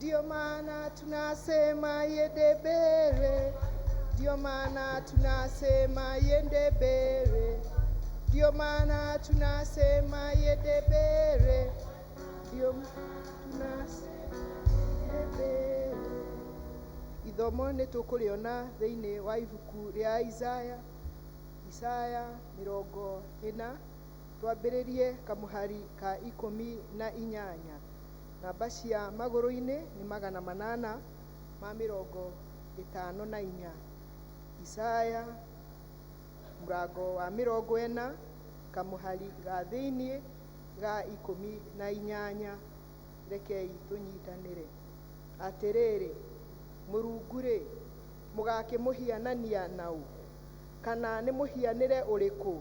Ndio maana tunasema yendebere, ndio maana tunasema yendebere, ndio maana tunasema yendebere, ndio tunasema yendebere. Ithomo nĩ tũkũrĩona thĩinĩ wa ibuku rĩa Isaya, Isaya 40, twambĩrĩrie kamũhari ka 18. Namba cia magũrũ-inĩ nĩ 854. Isaya mũrango wa 40 kamũhari ga thĩiniĩ ga 18. Rekei tũnyitanĩre. Atĩrĩrĩ, Mũrungu-rĩ, mũgakĩmũhianania na ũ? Kana nĩ mũhianĩre ũrĩkũ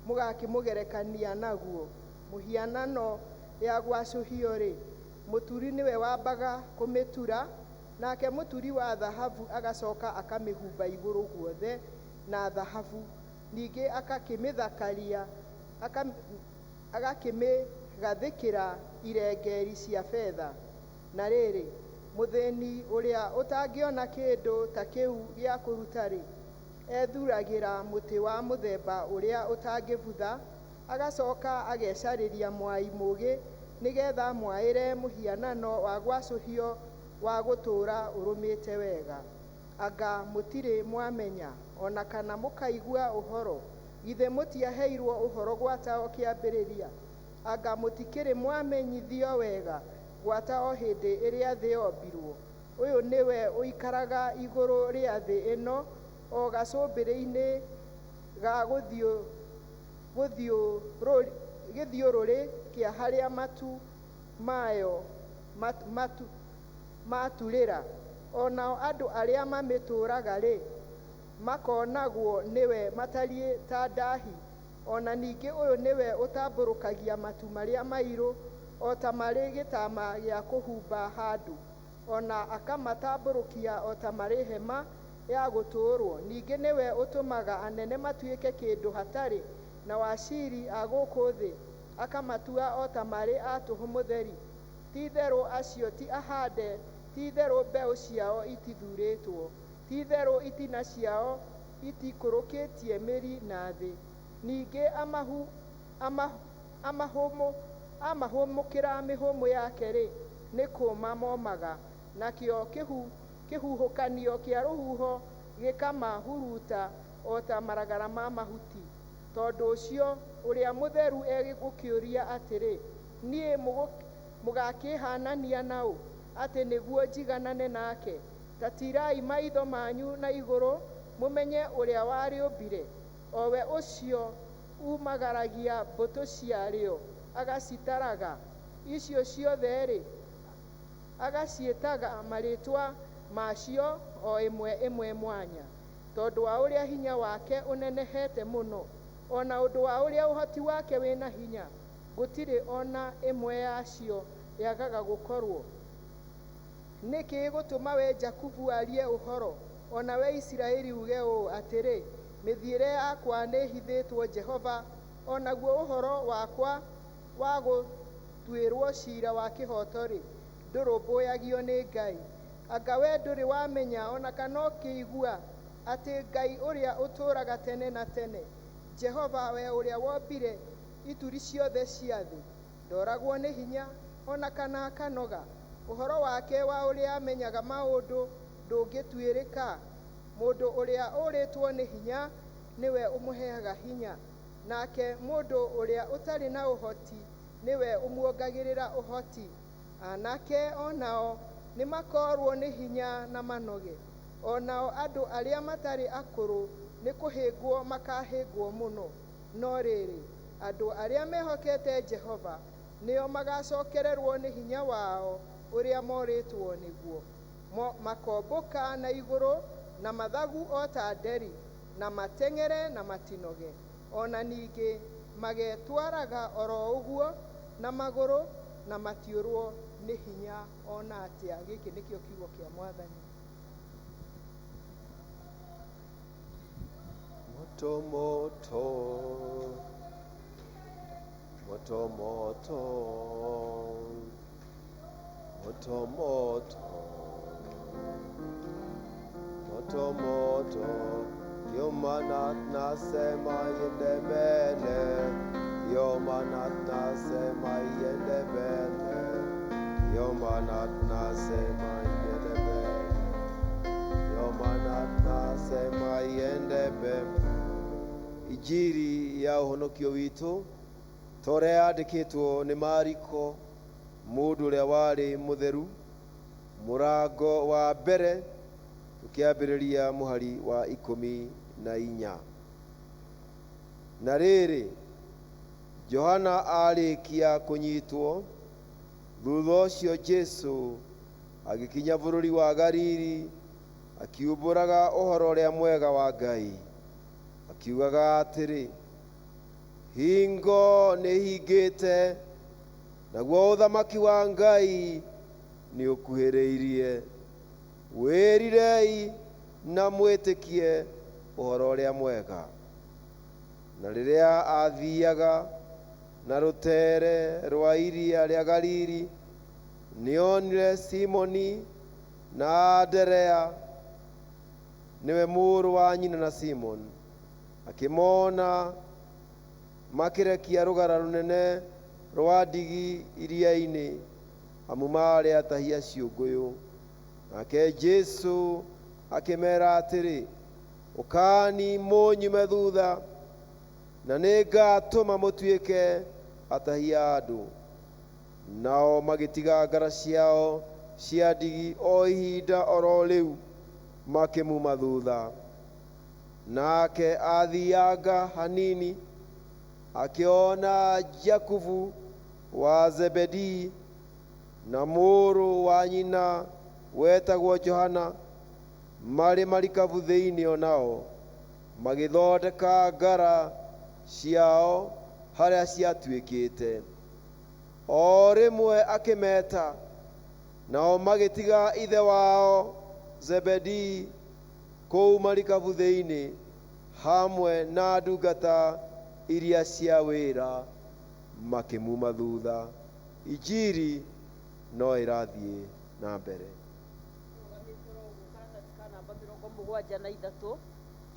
mũgakĩmũgerekania naguo? Mũhianano ya gwacũhio-rĩ, mũturi nĩwe wambaga kũmĩtura, nake mũturi wa thahabu agacoka akamĩhumba igũrũ guothe na thahabu, ningĩ agakĩmĩthakaria, agakĩmĩgathĩkĩra irengeri cia betha. Na rĩrĩ, mũthĩni ũrĩa ũtangĩona kĩndũ ta kĩu gĩa kũruta-rĩ, ethuragĩra mũtĩ wa mũthemba ũrĩa ũtangĩbutha, agacoka agecarĩria mwai mũũgĩ nĩgetha mwaĩre mũhianano wa gwacũhio wa gũtũũra ũrũmĩte wega. Anga mũtirĩ mwamenya, ona kana mũkaigua ũhoro? Githĩ mũtiaheirwo ũhoro gwata o kĩambĩrĩria? Anga mũtikĩrĩ mwamenyithio wega gwata o hĩndĩ ĩrĩa thĩ yombirwo? Ũyũ nĩwe ũikaraga igũrũ rĩa thĩ ĩno, o gacũmbĩrĩ-inĩ ga gĩthiũrũrĩ kĩa harĩa matu mayo maturĩra. O nao andũ arĩa mamĩtũũraga-rĩ, makonagwo nĩwe matariĩ ta ndahi. O na ningĩ ũyũ nĩwe ũtambũrũkagia matu marĩa mairũ o ta marĩ gĩtama gĩa kũhumba handũ, o na akamatambũrũkia o ta marĩ hema ya gũtũũrwo. Ningĩ nĩwe ũtũmaga anene matuĩke kĩndũ hatarĩ, na waciri a gũkũ thĩ akamatua o ta marĩ a tũhũ mũtheri. Ti-itherũ acio ti ahande, ti-itherũ mbeũ ciao itithurĩtwo, ti-itherũ itina ciao itikũrũkĩtie mĩri na thĩ. Ningĩ amahũmũkĩra mĩhũmũ yake-rĩ, nĩ kũũma momaga, nakĩo kĩhuhũkanio kĩa rũhuho gĩkamahuruta o ta maragara ma mahuti. Tondũ ũcio ũrĩa mũtheru egũkĩũria atĩrĩ, niĩ mũgakĩhanania na ũ, atĩ nĩguo njiganane nake? Ta tirai maitho manyu na igũrũ, mũmenye ũrĩa warĩũmbire, o we ũcio umagaragia mbũtũ ciarĩo agacitaraga. Icio ciothe-rĩ, agaciĩtaga marĩĩtwa macio o ĩmwe ĩmwe mwanya, tondũ wa ũrĩa hinya wake ũnenehete mũno, o na ũndũ wa ũrĩa ũhoti wake wĩna hinya, gũtirĩ o na ĩmwe yacio yagaga gũkorwo. Nĩ kĩĩ gũtũma we Jakubu arie ũhoro, o na we Isiraeli uge ũũ, atĩrĩ, mĩthiĩre yakwa nĩhithĩtwo Jehova, o naguo ũhoro wakwa wa gũtuĩrwo ciira wa kĩhooto-rĩ, ndũrũmbũyagio nĩ Ngai. Anga we ndũrĩ wamenya o na kana ũkĩigua atĩ Ngai ũrĩa ũtũũraga tene na tene, Jehova, we ũrĩa wombire ituri ciothe cia thĩ, ndoragwo nĩ hinya o na kana akanoga? Ũhoro wake wa ũrĩa amenyaga maũndũ ndũngĩtuĩrĩka. Mũndũ ũrĩa ũrĩtwo nĩ hinya nĩwe ũmũheaga hinya, nake mũndũ ũrĩa ũtarĩ na ũhoti nĩwe ũmuongagĩrĩra ũhoti. Anake o nao nĩmakoorwo nĩ hinya na manoge, o nao andũ arĩa matarĩ akũrũ nĩ kũhĩngwo makahĩngwo mũno. No rĩrĩ, andũ arĩa mehokete Jehova nĩo magacokererwo nĩ hinya wao ũrĩa morĩtwo nĩguo. Makombũka na igũrũ na mathagu o ta nderi, na mateng'ere na matinoge. O na ningĩ magetwaraga oro ũguo na magũrũ na matiũrwo nĩ hinya o na atĩa. Gĩkĩ nĩkĩo kiugo kĩa Mwathani. Moto moto, moto moto, Moto moto moto moto, ndio maana tunasema iende mbele, ndio maana tunasema iende mbele, ndio maana tunasema iende mbele, ndio maana tunasema iende mbele. Injiri ya ũhonokio witũ ta ũrĩa yandĩkĩtwo nĩ Mariko, mũndũ ũrĩa warĩ mũtheru, mũrango wa mbere tũkĩambĩrĩria mũhari wa 14. Na rĩrĩ, Johana arĩkia kũnyitwo, thutha ũcio Jesũ agĩkinya bũrũri wa Galili, akiumbũraga ũhoro ũrĩa mwega wa Ngai, akiugaga atĩrĩ, hingo nĩhingĩte, naguo ũthamaki wa Ngai nĩũkuhĩrĩirie. Wĩrirei na mwĩtĩkie ũhoro ũrĩa mwega. Na rĩrĩa athiaga na rũtere rwa iria rĩa Galili, nĩonire Simoni na Anderea, nĩwe mũrũ wa nyina na Simoni, akĩmona makĩrekia rũgara rũnene rwa ndigi iria-inĩ, amu maarĩ atahi a ciũngũyũ. Nake Jesũ akĩmera atĩrĩ, ũkani mũnyume thutha, na nĩngatũma mũtuĩke atahi a andũ. Nao magĩtiga ngara ciao cia ndigi o ihinda oro rĩu, makĩmuma thutha. Nake athianga hanini, akĩona Jakubu wa Zebedii na mũrũ wa nyina wetagwo Johana marĩ marikabu thĩinĩ o nao magĩthondeka ngara ciao harĩa ciatuĩkĩte. O rĩmwe akĩmeta, nao magĩtiga ithe wao Zebedii kũu marikabu thĩinĩ hamwe na ndungata iria cia wĩra, makĩmuma thutha. Injiri no ĩrathiĩ na mbere. Karatathi ka namba 73,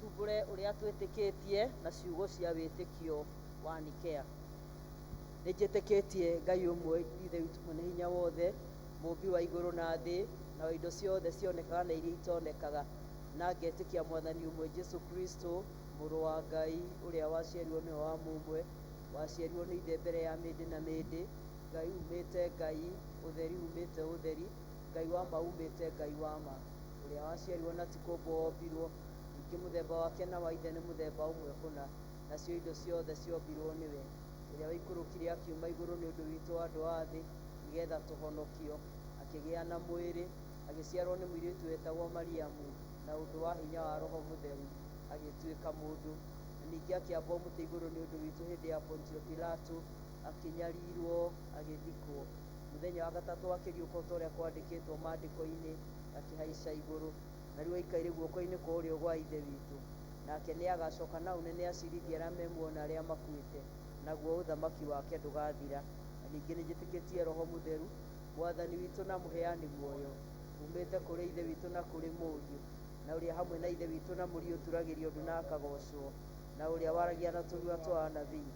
tumbũre ũrĩa twĩtĩkĩtie na ciugo cia wĩtĩkio wa Nikea. Nĩnjĩtĩkĩtie Ngai ũmwe, Ithe witũ mwene hinya wothe, mũũmbi wa igũrũ na thĩ, na wa indo ciothe cionekaga na iria itonekaga, na ngetĩkia Mwathani ũmwe Jesũ Kristo, mũrũ wa Ngai, ũrĩa waciarirwo nĩwe wa mũmwe, waciarirwo nĩ ithe mbere ya mĩndĩ na mĩndĩ, Ngai umĩte Ngai, ũtheri umĩte ũtheri, Ngai wa ma umĩte Ngai wa ma, ũrĩa waciarirwo na ti kũmbwo wombirwo, ningĩ mũthemba wake na wa ithe nĩ mũthemba ũmwe kũna, nacio indo ciothe ciombirwo nĩwe, ũrĩa waikũrũkire akiuma igũrũ nĩ ũndũ witũ andũ a thĩ, nĩgetha tũhonokio, akĩgĩa na mwĩrĩ, agĩciarwo nĩ mũirĩtu wetagwo Mariamu, na ũndũ wa hinya wa Roho Mũtheru agĩtuĩka mũndũ, na ningĩ akĩambwo mũtĩ igũrũ nĩ ũndũ witũ hĩndĩ ya Pontio Pilato, akĩnyarirwo, agĩthikwo. Mũthenya wa gatatũ akĩriũka o ta ũrĩa kwandĩkĩtwo maandĩko-inĩ, akĩhaica igũrũ, na rĩu aikaire guoko-inĩ kwa ũrĩo gwa Ithe witũ. Nake nĩagacoka na ũnene acirithie arĩa me muoyo na arĩa makuĩte, naguo ũthamaki wake ndũgathira. Na ningĩ nĩnjĩtĩkĩtie Roho Mũtheru, Mwathani witũ na mũheani muoyo, umĩte kũrĩ Ithe witũ na kũrĩ Mũriũ, na ũrĩa hamwe na Ithe witũ na Mũriũ ũturagĩrio ndu na akagocwo, na ũrĩa waragia na tũnua twa anabii,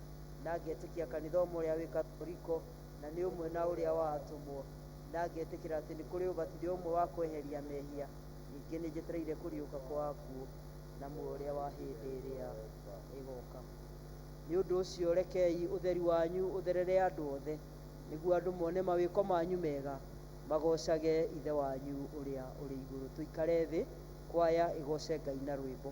na ngetĩkia kanitha ũmwe ũrĩa wĩ Katoriko, na nĩ ũmwe na ũrĩa wa atũmwo, na ngetĩkĩra atĩ nĩ kũrĩ ũbatithio ũmwe wa kweheria mehia, ningĩ nĩnjetereire kũriũka kwa akuũ na muoyo ũrĩa wa hĩndĩ ĩrĩa ĩgoka. Nĩ ũndũ ũcio rekei ũtheri wanyu ũtherere andũ othe, nĩguo andũ mone mawĩko manyu mega, magocage Ithe wanyu ũrĩa ũrĩ igũrũ. Tũikare thĩ, kwaya ĩgoce Ngai na rwĩmbo.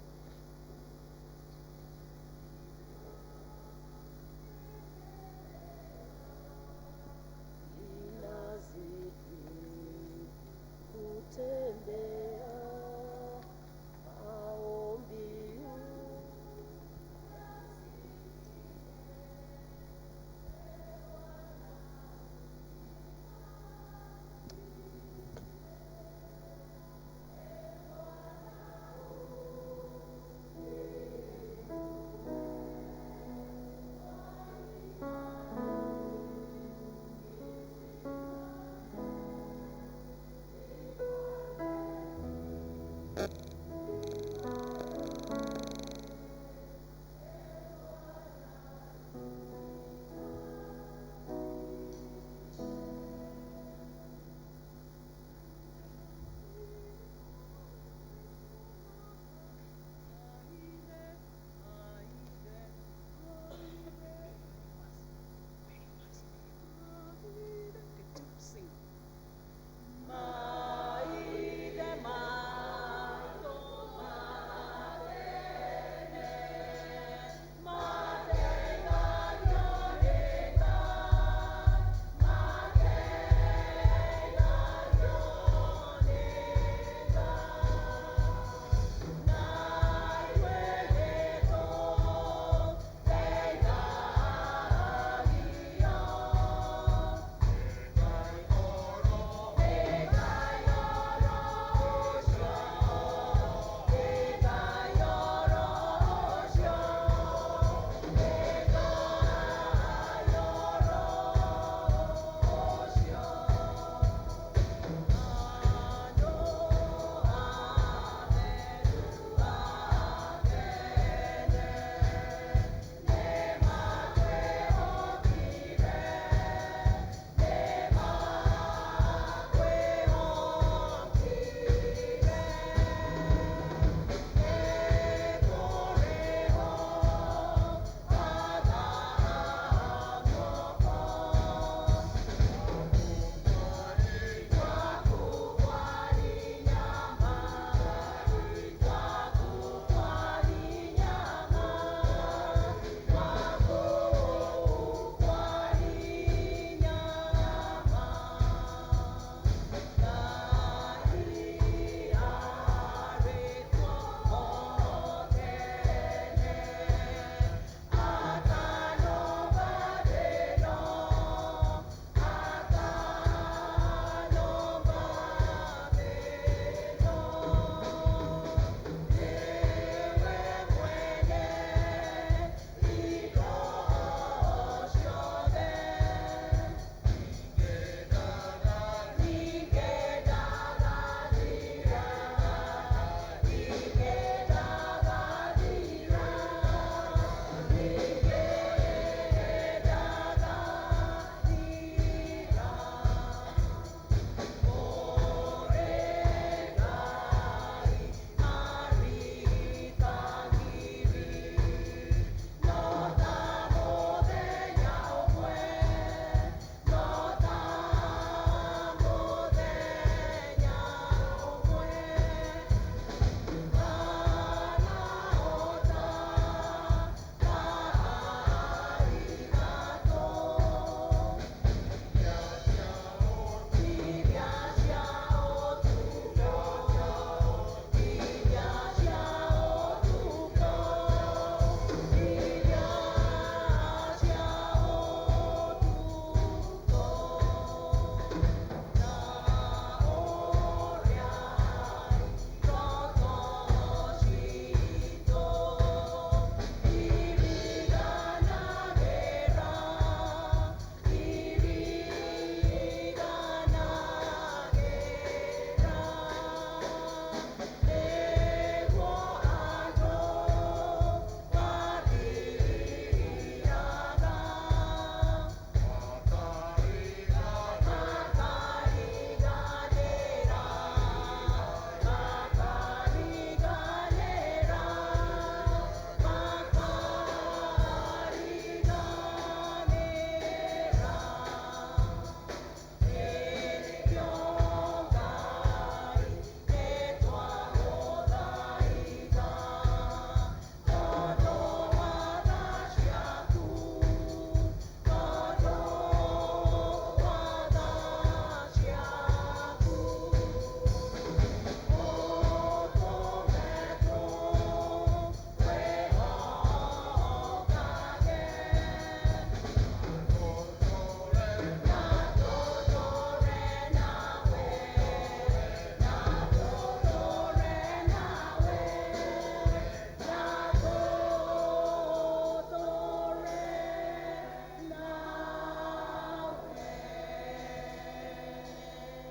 Ninazidi kutembea maombi.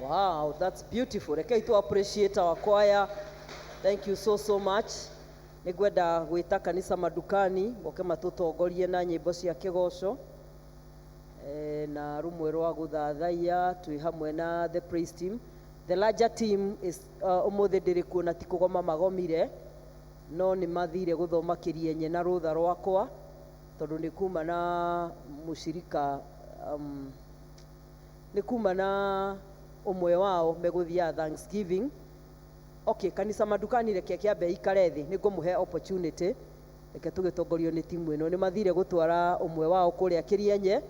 Wow, that's beautiful. Rekei to appreciate our choir. Thank you so so much. Nĩngwenda gwĩta kanitha madukani moke matũtongorie na nyĩmbo cia kĩgoco na rũmwe rwa gũthathaiya twĩ hamwe na the praise team. The larger team is ũmũthĩ ndĩrĩ kuo na ti kũgoma magomire no nĩ mathire gũthoma kĩrienye na rũtha rwakwa tondũ nĩ kuma na mũcirika nĩ kuma na ũmwe wao megũthiaga Thanksgiving. Okay, kanitha madukani reke kĩambe ikare thĩ, nĩ ngũmũhe opportunity, reke tũgĩtongorio nĩ timu ĩno. Nĩ mathire gũtwara ũmwe wao kũrĩa kĩrienye,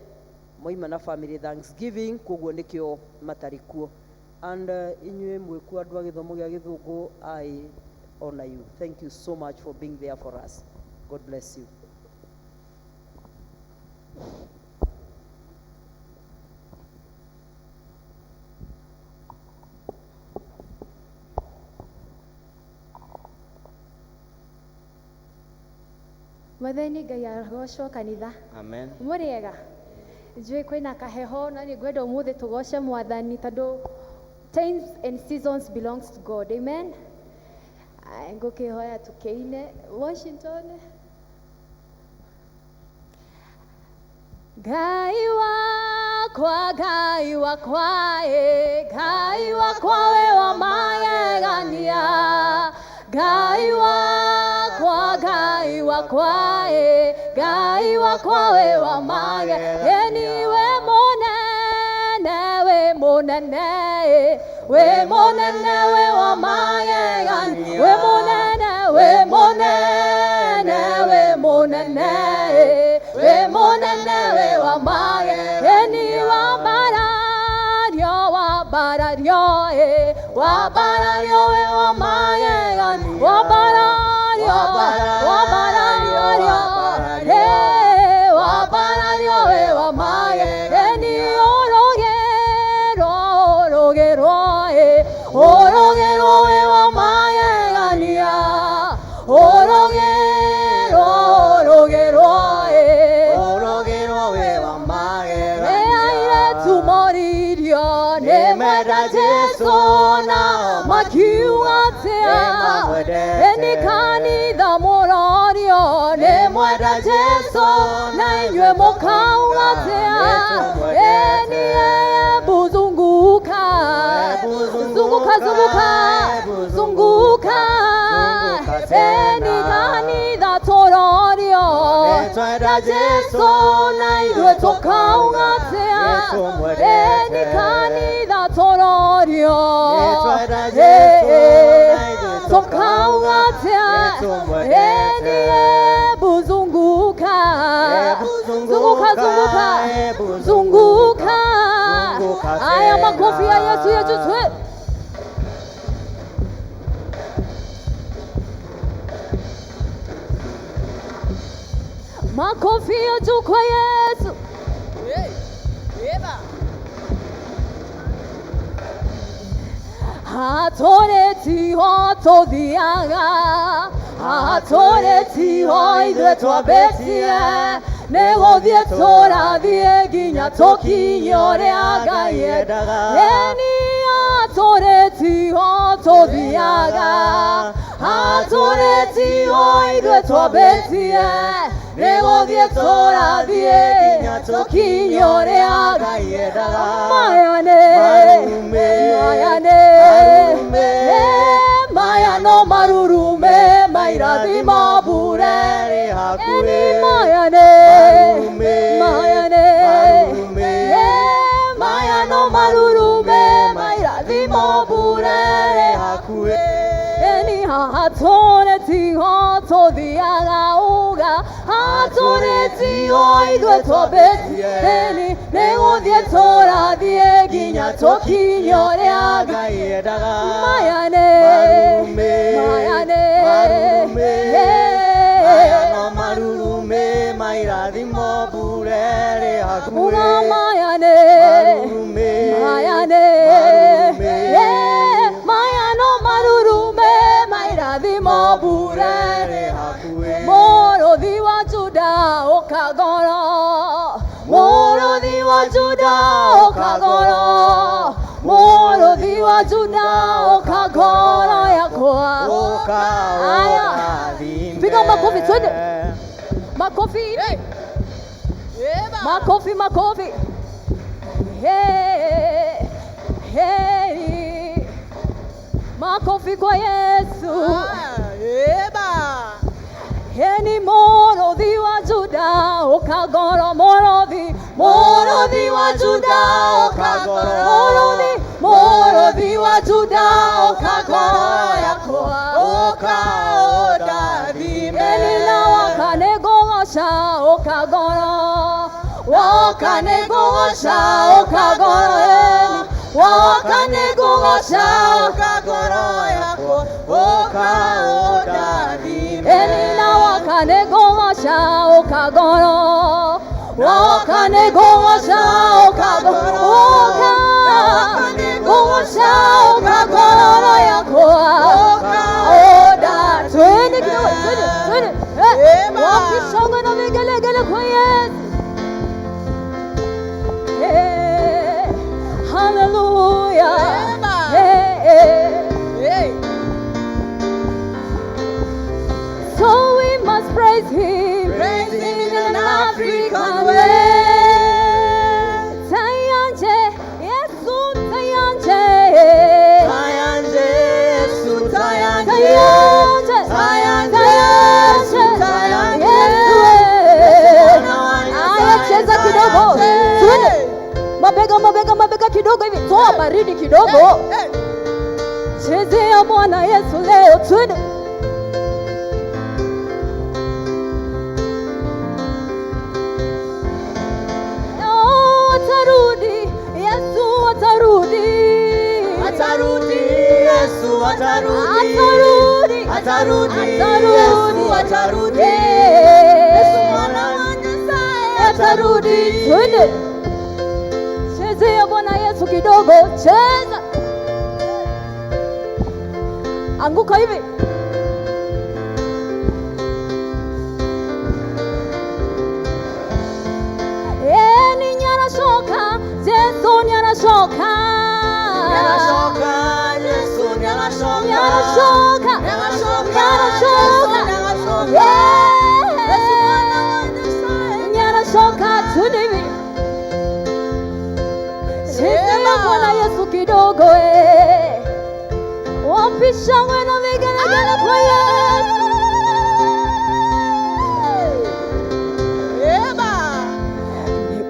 moima na family Thanksgiving, koguo nĩkĩo matarĩ kuo. And inyuĩ mwĩkuo andũ a gĩthomo gĩa gĩthũngũ, I honor you. Thank you so much for being there for us. God bless you. Mwathani Ngai arogocwo kanitha. Amen. Mũrĩega? Njũĩ kwĩna kaheho na nĩ ngwenda ũmũthĩ tũgoce Mwathani tondũ times and seasons belongs to God. Amen. Ngũkĩhoya tũkĩine Washington. Ngai wakwa, Ngai wakwa, ĩ, Ngai wakwa wĩ wa magegania. Ngai wakwa, Ngai wakwa, ĩ, Ngai wakwa wĩ wa magegania. Ĩ, wĩ mũnene, wĩ mũnene, ĩ, wĩ mũnene, wĩ wa magegania. Wĩ mũnene, wĩ mũnene, wĩ mũnene, ĩ, wĩ mũnene, wĩ wa magegania. Wambarario, wambarario, ĩ, wambarario, wĩ wa magegania. Wambarario, wambarario, ĩ, wambarario, wĩ wa magegania. Ũrũgĩrwo, ũrũgĩrwo, ĩ, ũrũgĩrwo, wĩ wa magegania. Ũrũgĩrwo, ũrũgĩrwo, ĩ, Ũrũgĩrwo wĩ wa magegania. airĩtu moririo nĩ mwenda Jesũ na makiuga atĩa? Nĩmamwendete. Ĩ nĩ kanitha mũrorio nĩ mwenda Jesũ na inyuĩ mũkauga atĩa? Ĩ nĩ hebu zunguka, zunguka, zunguka, zunguka. Ĩ nĩ kanitha tũrorio Nĩtwenda Jesũ na ithuĩ tũkauga atĩa? Ĩ nĩ kanitha tũrorio Nĩtwenda Jesũ na ithuĩ tũkauga atĩa? Ĩ nĩ hebu zunguka, Hebu zunguka, zunguka, hebu zunguka. zunguka Aya tena. makofi ya Yesu yachutwe. Makofi ya juu kwa Yesu. Hatore tiho tũthiaga, hatore tiho ithuĩ twambĩtie, nĩ gũthiĩ tũrathiĩ nginya tũkinye ũrĩa Ngai endaga. Ĩni hatũrĩ tiho tũthiaga, hatũrĩ tiho ithuĩ twambĩtie, nĩ gũthiĩ tũrathiĩ nginya tũkinye ũrĩa Ngai endaga. Maya nĩ, Marume, maya nĩ, marume, ĩ, maya no marurume mairathimo mbure. Rĩ hakuhĩ. Ĩni maya nĩ, Marume, maya nĩ, marume, ĩ, maya no marurume mairathimo mbure. Rĩ hakuhĩ. Ĩni haha tũrĩ tiho tũthiaga uga, hatũrĩ tiho ithuĩ twambĩtie, ĩni nĩ gũthiĩ tũrathiĩ nginya tũkinye ũrĩa Ngai Ngai endaga. Maya nĩ, Marume, maya nĩ, marume, ĩ, maya no marurume mairathimo mbure rĩ hakuhĩ. uga maya nĩ, Marurume, maya nĩ, marurume, ĩ, maya no marurume mairathimo mbure. rĩ hakuhĩ. Mũrũthi wa Juda ũkagoro, mũrũthi wa Juda ũkagoro, mũrũthi Mũrũthi wa Juda ũka ngoro yakwa. Ũka Aya. ũndathime. Piga makofi, twende. Makofi. Makofi, makofi. Hey, hey. Makofi kwa Yesu. Eni mũrũthi wa Juda ũka ngoro, mũrũthi, mũrũthi wa Juda ũka ngoro, mũrũthi, mũrũthi wa Juda ũka ngoro yakwa. Ũka ũndathime. Eni na woka nĩngũgoca ũka ngoro, woka nĩngũgoca ũka ngoro, eni woka nĩngũgoca Ũka ngoro yakwa. Ũka ũndathime. Eni na woka nĩngũgoca ũka ngoro, woka nĩngũgoca ũka ngoro, woka ngũgoca ũka ngoro yakwa. Ũka Oda, twende kidogo, twende, twende. Eh, wapi shangwe na vigelegele kwa Yesu? Eh, hallelujah. Eh, eh. So we must praise him. Praise him in an African way. way. Tayanje, Yesu tayanje. Tayanje, Yesu, tayanje. Tayanje, Tayanje, Yesu, tayanje. Yesu. Mwana wa Aya, Nyasaye, cheza kidogo. tayanje. Twende. Mabega, mabega, mabega kidogo hivi. Toa baridi kidogo. Chezea Bwana Yesu leo, twende. Oh, atarudi, Yesu atarudi. Atarudi, Yesu, atarudi. Atarudi. Atarudi, Atarudi. Yesu, atarudi. Yeah. Yesu mwana wa Nyasaye, Atarudi. Twende. Chezea Bwana Yesu kidogo, cheza. Anguka hivi. Eh, ni nyarashoka, Yesu nyarashoka. Nyarashoka, Yesu, nyarashoka. Nyarashoka. Nyarashoka, Nyarashoka. Yesu, nyarashoka. Yeah. Yesu mwana wa Nyasaye, Nyarashoka, twende hivi. Chezea Bwana Yesu kidogo eh. Wapi shangwe na vigelegele kwa Yesu?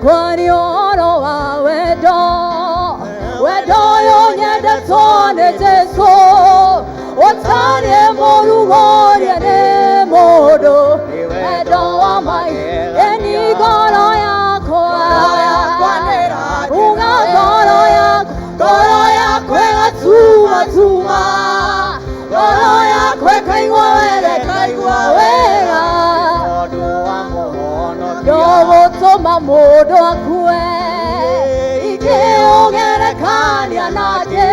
Kwani ũhoro wa wendo, wendo ũyũ nyendetwo nĩ Jesũ, ũtariĩ mũũru worie nĩ mũndũ, wendo wa mai, ĩni ngoro yakwa, uga ngoro yakwa, ngoro yakwa ĩgatumatuma, ngoro yakwa ĩkaigua wega, ĩkaigua wega. Tondũ wa mũhonokia. Ndũgũtũma mũndũ akue ingĩũgerekania nake,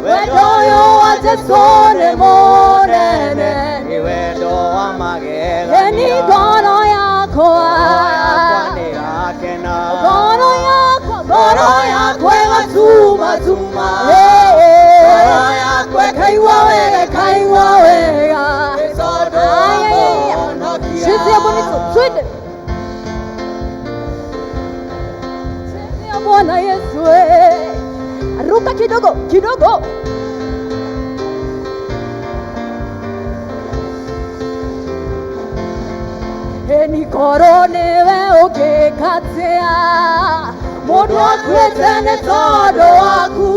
wendo ũyũ wa Jesũ nĩ mũnene. Nĩ wendo wa magegania. Ĩni ngoro yakwa, Ngoro yakwa nĩĩrakena. ngoro yakwa, ngoro yakwa ĩgatumatuma. Ngoro yakwa ĩkaigua wega, ĩkaigua wega. Nĩ tondũ wa Aya, aya, aya. mũhonokia. Chezea Bwana Yesu, twende. Chezea Bwana Yesu eh. Ruka kidogo kidogo. Eni korwo nĩwe ũngĩkatia mũndũ akuĩte nĩ tondũ waku,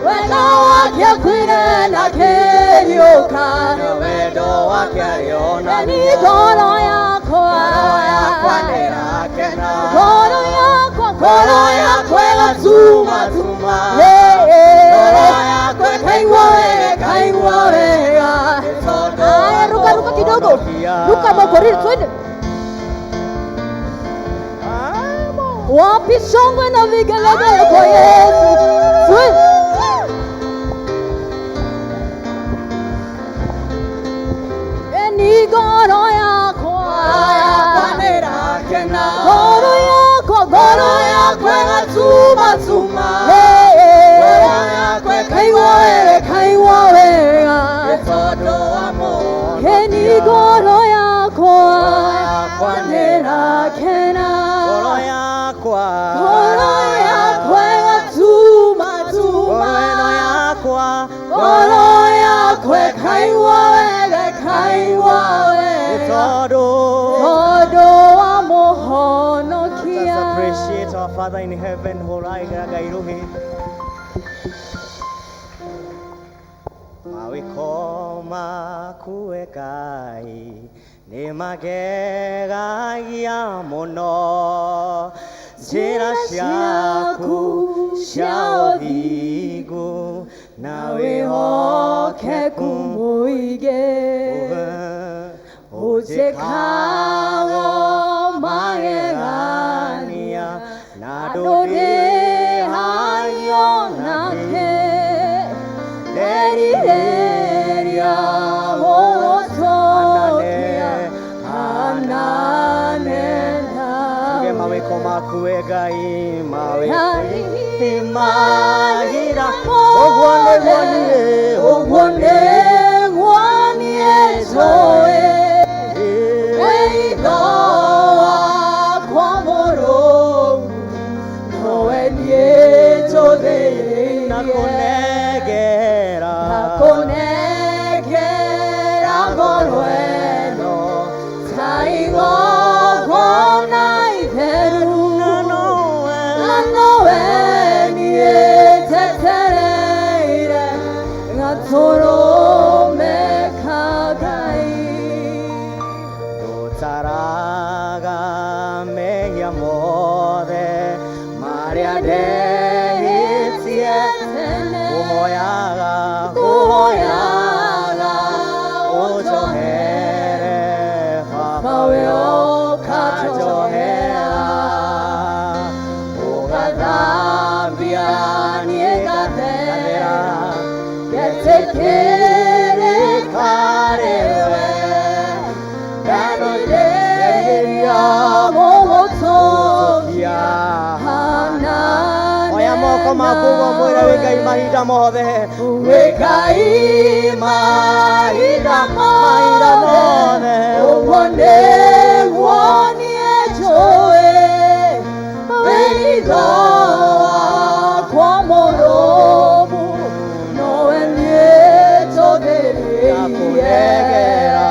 wendo wake akuire na kĩriũka. Nĩ wendo wake arĩ o Eni naguo. ngoro yakwa, Ngoro yakwa nĩĩrakena. ngoro yakwa, Ngoro yakwa ĩgatumatuma. Ngoro yakwa ĩkaigua wega, ĩkaigua wega. Nĩ tondũ wa Aya, ruka ruka kidogo, mũhonokia. ruka mokoriri, twende. Wapi shangwe na vigelegele kwa Yesu? Twende. Eni ngoro yakwa, Ngoro yakwa nĩĩrakena. ngoro yakwa, Ngoro yakwa ĩgatumatuma. Hey, Ngoro Ngoro yakwa ĩkaigua wega, ĩkaigua wega tondũ tondũ wa Mũhonokia. Let us appreciate our Father in heaven. Hũraĩra Ngai rũhĩ. Mawĩko maku we Ngai nĩ magegagia mũno, njĩra ciaku cia ũthingu na wĩhokeku mũingĩ ũnjĩkaga magegania na ndũndĩhagio nake nderirĩria gũgũtũkia ananena. Tuge mawĩko maku we Ngai, mawĩko magira ũguo nĩguo niĩ, ũguo nĩguo niĩ njũĩ wĩitho wakwa mũrũmu nowe niĩ njũthĩrĩirie na kũnengera na kũnengera ngoro ĩno ta igongona itheru na nowe na nowe niĩ njetereire gatũrũme ka Ngai. Ndũtaraga mehia mothe marĩa ndehĩtie, ngũhoyaga, ngũhoyaga ũnjohere Baba, Baba we ũkanjohera, ũgathambia niĩ ngathera, ngetĩkĩrĩka nĩwe, nderirĩria gũgũtũkia Oya moko maku ũguo mwĩre wĩ Ngai mahinda mothe, wĩ Ngai mahinda mahinda mothe, ũguo nĩguo niĩ njũĩ wĩitho wakwa mũrũmu nowe niĩ njũthĩrĩirie Ndakũnengera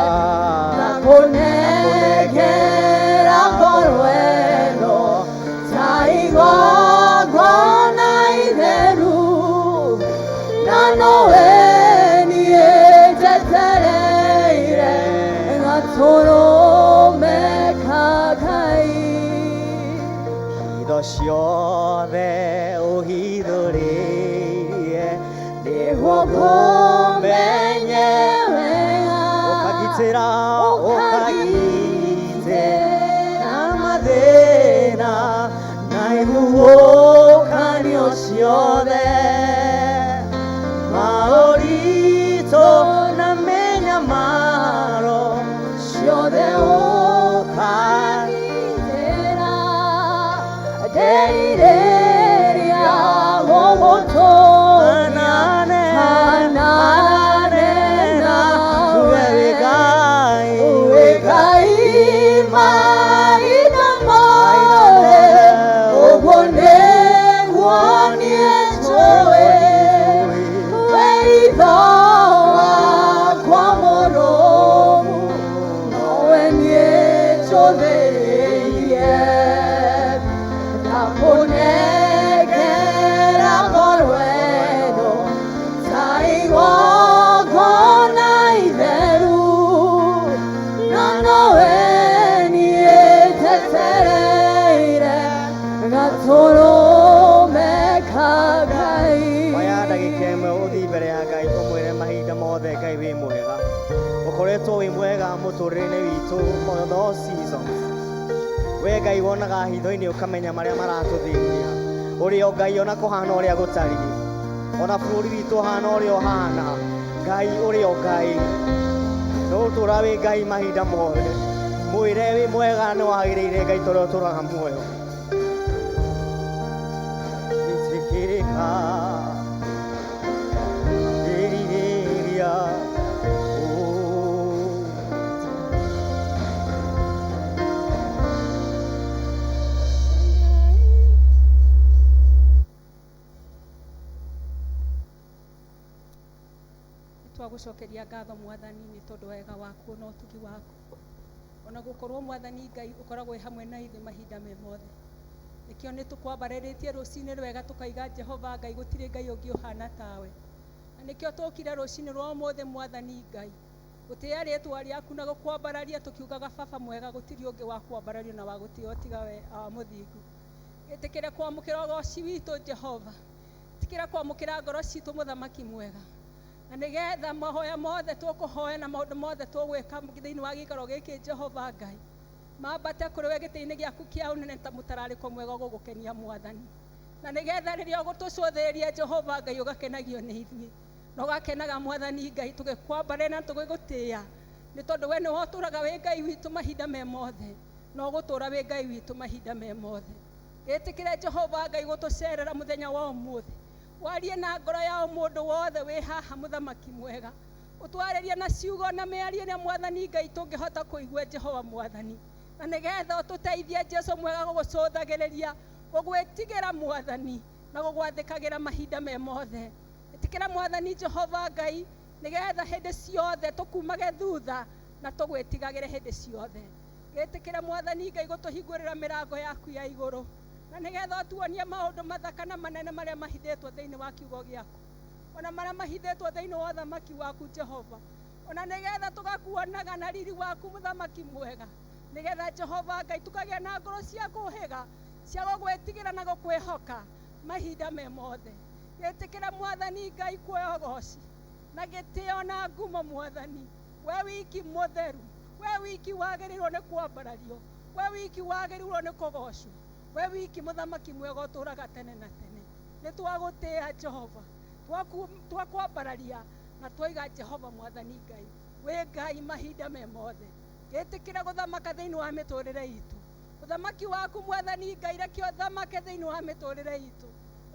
na kũnengera ngoro ĩno ta igongona itheru na nowe niĩ njetereire gatũrũme ka Ngai. Hitho ciothe ũhithũrĩirie nĩguo ngũmenye wega, ũkagitĩra, ũkagitĩra mathĩna na ihuhũkanio ciothe, maũritũ na mĩnyamaro ciothe ũkagitĩra, nderirĩria gũgũtũkia hanane Tuge wĩ nawe. Ngai, Wĩ Ngai mahinda mothe, ũguo nĩguo niĩ njũĩ wĩitho wakwa mũrũmu nowe niĩ njũthĩrĩirie na kũnengera ngoro ĩno ta igongona itheru na nowe niĩ njetereire gatũrũme ka Ngai. Oya ndagĩka ĩmwe ũthiĩ mbere ya Ngai ũmwĩre mahinda mothe Ngai wĩ mwega, ũkoretwo wĩ mwega mũtũrĩre-inĩ witũ all seasons. We Ngai wonaga hitho-inĩ ũkamenya marĩa maratũthĩnia, ũrĩ o Ngai ona kũhana ũrĩa gũtariĩ, ona bũrũri witũ ũhana ũrĩa ũhana, Ngai ũrĩ o Ngai, no ũtũra wĩ Ngai mahinda mothe. Mwĩre wĩ mwega nĩ wagĩrĩire Ngai tondũ ũtũraga muoyo. Ĩtĩkĩrĩka ĩrirĩria Twagũcokeria ngatho Mwathani nĩ tondũ wega waku na ũtugi waku, ona gũkorwo Mwathani Ngai ũkoragwo wĩ hamwe na ithuĩ mahinda me mothe. Nĩkĩo nĩ tũkwambarĩrĩtie rũcinĩ rwega, tũkaiga Jehova Ngai gũtirĩ Ngai ũngĩ ũhana tawe. Na nĩkĩo tũkire rũcinĩ rwa ũmũthĩ, Mwathani Ngai, gũtĩĩa rĩtwa rĩaku na gũkwambararia, tũkiugaga baba mwega, gũtirĩ ũngĩ wa kwambarario na wa gũtĩo tiga we mũthingu. Ĩtĩkĩre kwamũkĩra ũgoci witũ Jehova, ĩtĩkĩra kwamũkĩra ngoro citũ mũthamaki mwega, na nĩgetha mahoya mothe tũkũhoya na maũndũ mothe tũgwĩka thĩinĩ wa gĩikaro gĩkĩ, Jehova Ngai, mambate kũrĩ we gĩtĩ-inĩ gĩaku kĩa ũnene ta mũtararĩko mwega ũgũgũkenia Mwathani, na nĩgetha rĩrĩa ũgũtũcũthĩrĩria Jehova Ngai ũgakenagio nĩ ithuĩ na ũgakenaga Mwathani Ngai, tũgĩkwambarĩra na tũgĩgũtĩĩa, nĩ tondũ we nĩwe ũtũraga wĩ Ngai witũ mahinda me mothe, na ũgũtũra wĩ Ngai witũ mahinda me mothe. Gĩtĩkĩre Jehova Ngai gũtũcerera mũthenya wa ũmũthĩ, warie na ngoro ya mũndũ wothe wĩ haha mũthamaki mwega, ũtwarĩrie na ciugo na mĩario ĩrĩa Mwathani Ngai tũngĩhota kũigua Jehova Mwathani, na nĩgetha ũtũteithie Jesu mwega gũgũcũthagĩrĩria, gũgwĩtigĩra Mwathani, na gũgwathĩkagĩra mahinda me mothe. Ĩtĩkĩra Mwathani Jehova Ngai nĩgetha hĩndĩ ciothe tũkumage thutha na tũgwĩtigagĩre hĩndĩ ciothe. Gĩtĩkĩra Mwathani Ngai gũtũhingũrĩra mĩrango yaku ya igũrũ, na nĩgetha ũtuonie maũndũ mathaka na manene marĩa mahithĩtwo thĩinĩ wa kiugo gĩaku, ona marĩa mahithĩtwo thĩinĩ wa ũthamaki waku Jehova, ona nĩgetha tũgakuonaga na riri waku mũthamaki mwega, nĩgetha Jehova Ngai tũkagĩa na ngoro cia kũhĩga cia gũgwĩtigĩra na gũkwĩhoka mahinda me mothe. Gĩtĩkĩra Mwathani Ngai kuoya ũgoci na gĩtĩo na ngumo Mwathani, we wiki mũtheru, we wiki wagĩrĩirwo nĩ kwambarario, we wiki wagĩrĩirwo nĩ kũgocwo, we wiki mũthamaki mwega ũtũraga tene na tene. Nĩ twagũtĩĩa Jehova, twakwambararia na twaiga Jehova Mwathani Ngai wĩ Ngai mahinda me mothe. Gĩtĩkĩra gũthamaka thĩinĩ wa mĩtũrĩre itũ, ũthamaki waku Mwathani Ngai reke ũthamake thĩinĩ wa mĩtũrĩre itũ,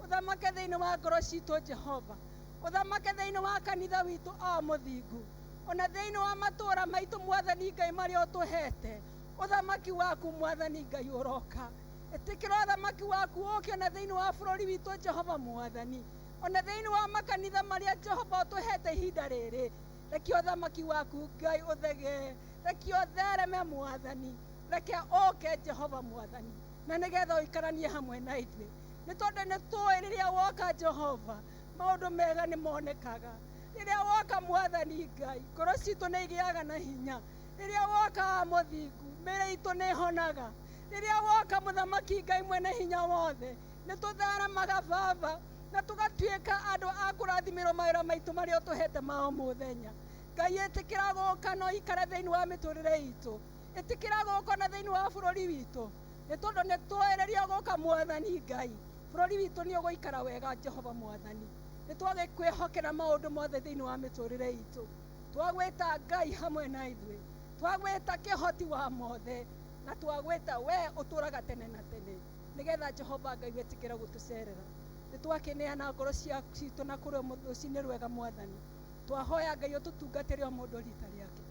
ũthamake thĩinĩ wa ngoro citũ Jehova, ũthamake thĩinĩ wa kanitha witũ o mũthingu, ona thĩinĩ wa matũũra maitũ Mwathani Ngai marĩa ũtũhete. Ũthamaki waku Mwathani Ngai ũroka, ĩtĩkĩra ũthamaki waku ũke ona thĩinĩ wa bũrũri witũ Jehova Mwathani, ona thĩinĩ wa makanitha marĩa Jehova ũtũhete ihinda rĩrĩ. Reke ũthamaki waku Ngai ũthegee, reke ũthereme Mwathani, reke ũke Jehova Mwathani, na nĩgetha ũikaranie hamwe na ithuĩ, nĩ tondũ nĩ tũĩ rĩrĩa woka Jehova maũndũ mega nĩ monekaga. Rĩrĩa woka Mwathani Ngai ngoro citũ nĩ igĩaga na hinya, rĩrĩa woka mũthingu mĩĩrĩ itũ nĩ ĩhonaga, rĩrĩa woka mũthamaki Ngai mwene hinya wothe nĩ tũtheremaga baba na tũgatuĩka andũ a kũrathimĩrwo mawĩra maitũ marĩa ũtũhete ma o mũthenya. Ngai ĩtĩkĩra gũka na ũikare thĩinĩ wa mĩtũrĩre itũ, ĩtĩkĩra gũka na thĩinĩ wa bũrũri witũ, nĩ tondũ nĩ tũĩ rĩrĩa ũgũka Mwathani Ngai bũrũri witũ nĩ ũgũikara wega Jehova Mwathani. Nĩ twagĩkwĩhokera maũndũ mothe thĩinĩ wa mĩtũrĩre itũ, twagwĩta Ngai hamwe na ithuĩ, twagwĩta kĩhoti wa mothe, na twagwĩta we ũtũraga tene na tene, nĩgetha Jehova Ngai wĩtĩkĩre gũtũcerera. Nĩ twakĩneana ngoro citũ na kũrĩ rũcinĩ rwega Mwathani, twahoya Ngai ũtũtungatĩre o mũndũ rita rĩake.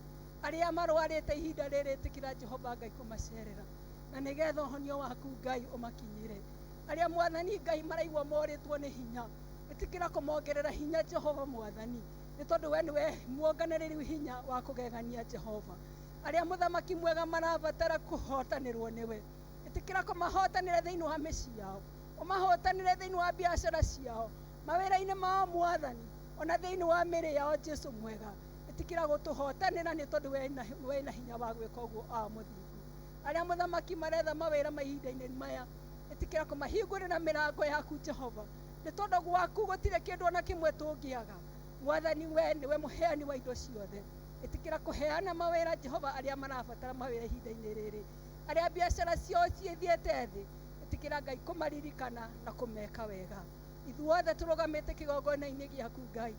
Arĩa marwarĩte ihinda rĩrĩ ĩtĩkĩra Jehova Ngai kũmacerera, na nĩgetha ũhonio waku Ngai ũmakinyĩre. Arĩa Mwathani Ngai maraigua morĩtwo nĩ hinya, ĩtĩkĩra kũmongerera hinya Jehova Mwathani, nĩ tondũ we nĩwe muonganĩrĩri hinya wa kũgegania Jehova. Arĩa mũthamaki mwega marabatara kũhotanĩrwo nĩwe, ĩtĩkĩra kũmahotanĩra thĩinĩ wa mĩciĩ yao, ũmahotanĩre thĩinĩ wa biacara ciao, mawĩra-inĩ mao Mwathani, ona thĩinĩ wa mĩĩrĩ yao Jesu mwega. Ĩtĩkĩra gũtũhotanĩra nĩ tondũ we na hinya wa gwĩka ũguo a mũthingu. Arĩa mũthamaki maretha mawĩra mahinda-inĩ maya, ĩtĩkĩra kũmahingũrĩra mĩrango yaku Jehova, nĩ tondũ gwaku gũtirĩ kĩndũ ona kĩmwe tũngĩaga. Mwathani we nĩwe mũheani wa indo ciothe, ĩtĩkĩra kũheana mawĩra Jehova arĩa marabatara mawĩra ihinda-inĩ rĩrĩ, arĩa biacara ciao cithiĩte thĩ, ĩtĩkĩra Ngai kũmaririkana na kũmeka wega. Ithuothe tũrũgamĩte kĩgongona-inĩ gĩaku Ngai,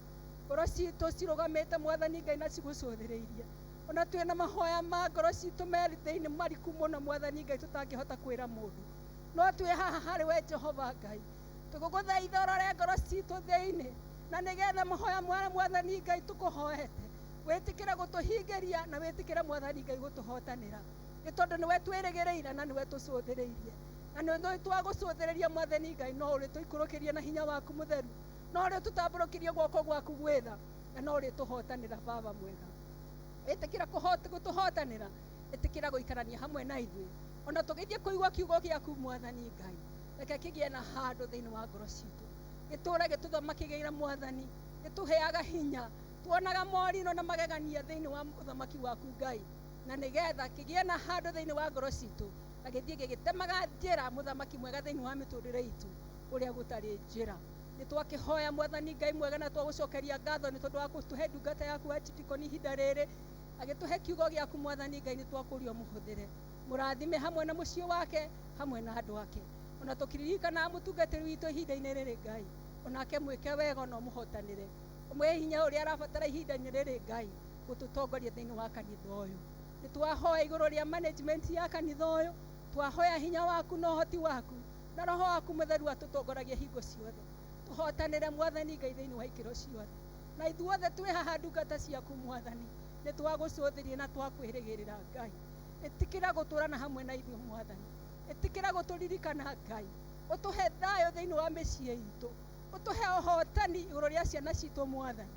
ngoro citũ cirũgamĩte Mwathani Ngai na cigũcũthĩrĩirie, ona twĩna mahoya ma ngoro citũ me thĩinĩ mariku mũno Mwathani Ngai tũtangĩhota kwĩra mũndũ, no twĩ haha harĩ we Jehova Ngai tũgũgũthaitha ũrore ngoro citũ thĩinĩ, na nĩgetha mahoya marĩa Mwathani Ngai tũkũhoete wĩtĩkĩre gũtũhingĩria na wĩtĩkĩre Mwathani Ngai gũtũhotanĩra, nĩ tondũ nĩwe twĩrĩgĩrĩire na nĩwe tũcũthĩrĩirie, na nĩ twagũcũthĩrĩria Mwathani Ngai, no ũrĩ tũikũrũkĩrie na hinya waku mũtheru, no ũrĩ tũtambũrũkĩrie guoko gwaku gwĩtha, Na no ũrĩtũhotanĩra baba mwega. Ĩtĩkĩra gũtũhotanĩra, ĩtĩkĩra gũikarania hamwe na ithuĩ. Ona tũgĩthiĩ kũigua kiugo gĩaku Mwathani Ngai, reke kĩgĩe na handũ thĩinĩ wa ngoro citũ. Gĩtũũre gĩtũthamakĩgĩra Mwathani, gĩtũheaga hinya, tuonaga morino na magegania thĩinĩ wa ũthamaki waku Ngai, na nĩgetha kĩgĩe na handũ thĩinĩ wa ngoro citũ, na gĩthiĩ gĩgĩtemaga njĩra mũthamaki mwega thĩinĩ wa mĩtũrĩre itũ ũrĩa gũtarĩ njĩra. Nĩ twakĩhoya Mwathani Ngai mwega na twagũcokeria ngatho nĩ tondũ wa gũtũhe ndungata yaku Archdeacon ihinda rĩrĩ, agĩtũhe kiugo gĩaku Mwathani Ngai. Nĩ twakũria ũmũhũthĩre, mũrathime hamwe na mũciĩ wake, hamwe na andũ ake. Ona tũkĩririkana mũtungatĩri witũ ihinda-inĩ rĩrĩ Ngai, onake mwĩke wega ona ũmũhotanĩre, ũmũhe hinya ũrĩa arabatara ihinda-inĩ rĩrĩ Ngai gũtũtongoria thĩinĩ wa kanitha ũyũ. Nĩ twahoya igũrũ rĩa management ya kanitha ũyũ, twahoya hinya waku na ũhoti waku na roho waku mũtheru atũtongoragia hingo ciothe. Tũhotanĩre Mwathani Ngai thĩinĩ wa ikĩro ciothe, na ithuothe twĩ haha ndungata ciaku Mwathani, nĩ twagũcũthĩria na twakwĩrĩgĩrĩra Ngai. Ĩtĩkĩra gũtũrana hamwe na ithuĩ Mwathani, ĩtĩkĩra gũtũririkana Ngai, ũtũhe thayũ thĩinĩ wa mĩciĩ itũ, ũtũhe ũhotani igũrũ rĩa ciana citũ Mwathani.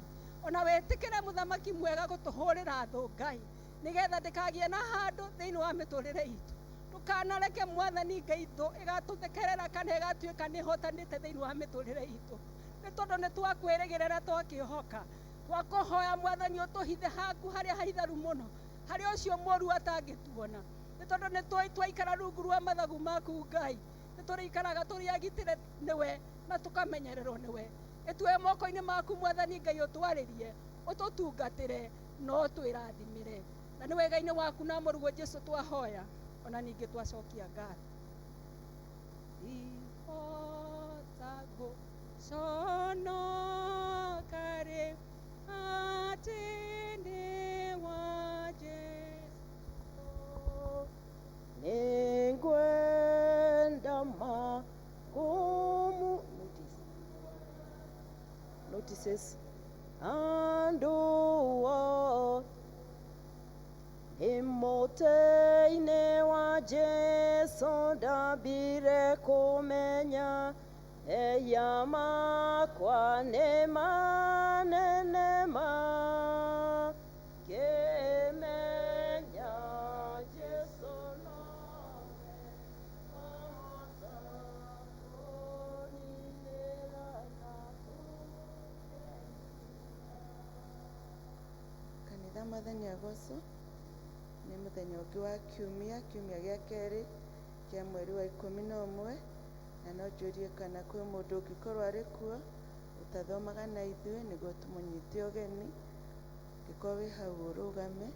Ona wĩtĩkĩre mũthamaki mwega gũtũhũrĩra thũ Ngai, nĩgetha ndĩkagĩe na handũ thĩinĩ wa mĩtũrĩre itũ. Ndũkanareke Mwathani Ngai thũ ĩgatũthekerera kana ĩgatuĩka nĩ ĩhotanĩte thĩinĩ wa mĩtũrĩre itũ, nĩ tondũ nĩ twakwĩrĩgĩrĩra twakĩhoka. Twakũhoya Mwathani ũtũhithe haku harĩa haitharu mũno, harĩa ũcio mũru atangĩtuona, nĩ tondũ nĩ tũĩ twaikara rungu rwa mathagu maku Ngai, nĩ tũrĩikaraga tũrĩ agitĩre nĩwe na tũkamenyererwo nĩwe. Ĩtue moko-inĩ maku Mwathani Ngai, ũtwarĩrie, ũtũtungatĩre na ũtwĩrathimĩre. Na nĩ wega-inĩ waku na mũrũguo Jesu twahoya, ona ningĩ twacokia ngatho. Ihota gũconoka rĩ, atĩ nĩ wa Jesu. Nĩngwenda magumu notices andũ othe nĩ mũtĩ-inĩ wa Jesu ndambire kũmenya mehia makwa nĩ manene ma ngĩmenya Jesu nowe wahota kũninĩra na. Kanitha, Mwathani agocwo. Nĩ mũthenya ũngĩ wa kiumia, kiumia gĩa kerĩ kĩa mweri wa 11, na no njũrie kana kwĩ mũndũ ũngĩkorwo arĩ kuo ũtathomaga na ithuĩ nĩguo tũmũnyite ũgeni. Angĩkorwo wĩ hau ũrũgame.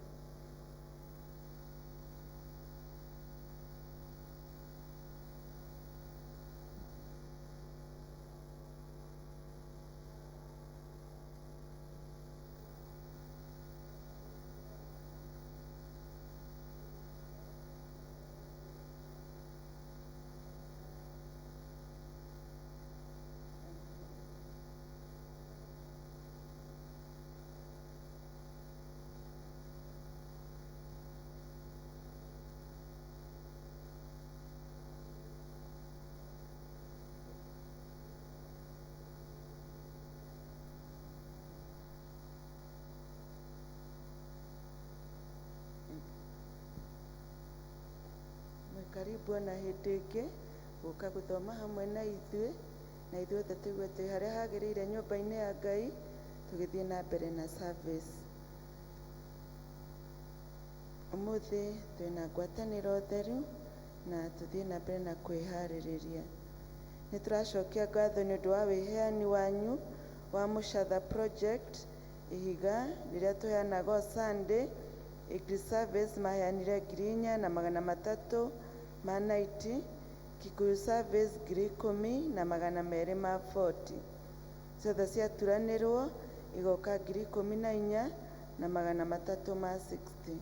Mwĩ karibu ona hĩndĩ ĩngĩ gũka gũthoma hamwe na ithuĩ, na ithuothe tũigue twĩ harĩa hagĩrĩire nyũmba-inĩ ya Ngai tũgĩthiĩ na mbere na service. Ũmũthĩ twĩna ngwatanĩro theru na tũthiĩ na mbere na kwĩharĩrĩria. Nĩ tũracokia ngatho nĩ ũndũ wa wĩheani wanyu wa Mũcatha Project, ihiga rĩrĩa tũheanaga o Sunday. English Service maheanire 4,390, Kikuyu Service 10,240. Ciothe ciaturanĩrwo igoka 14,360.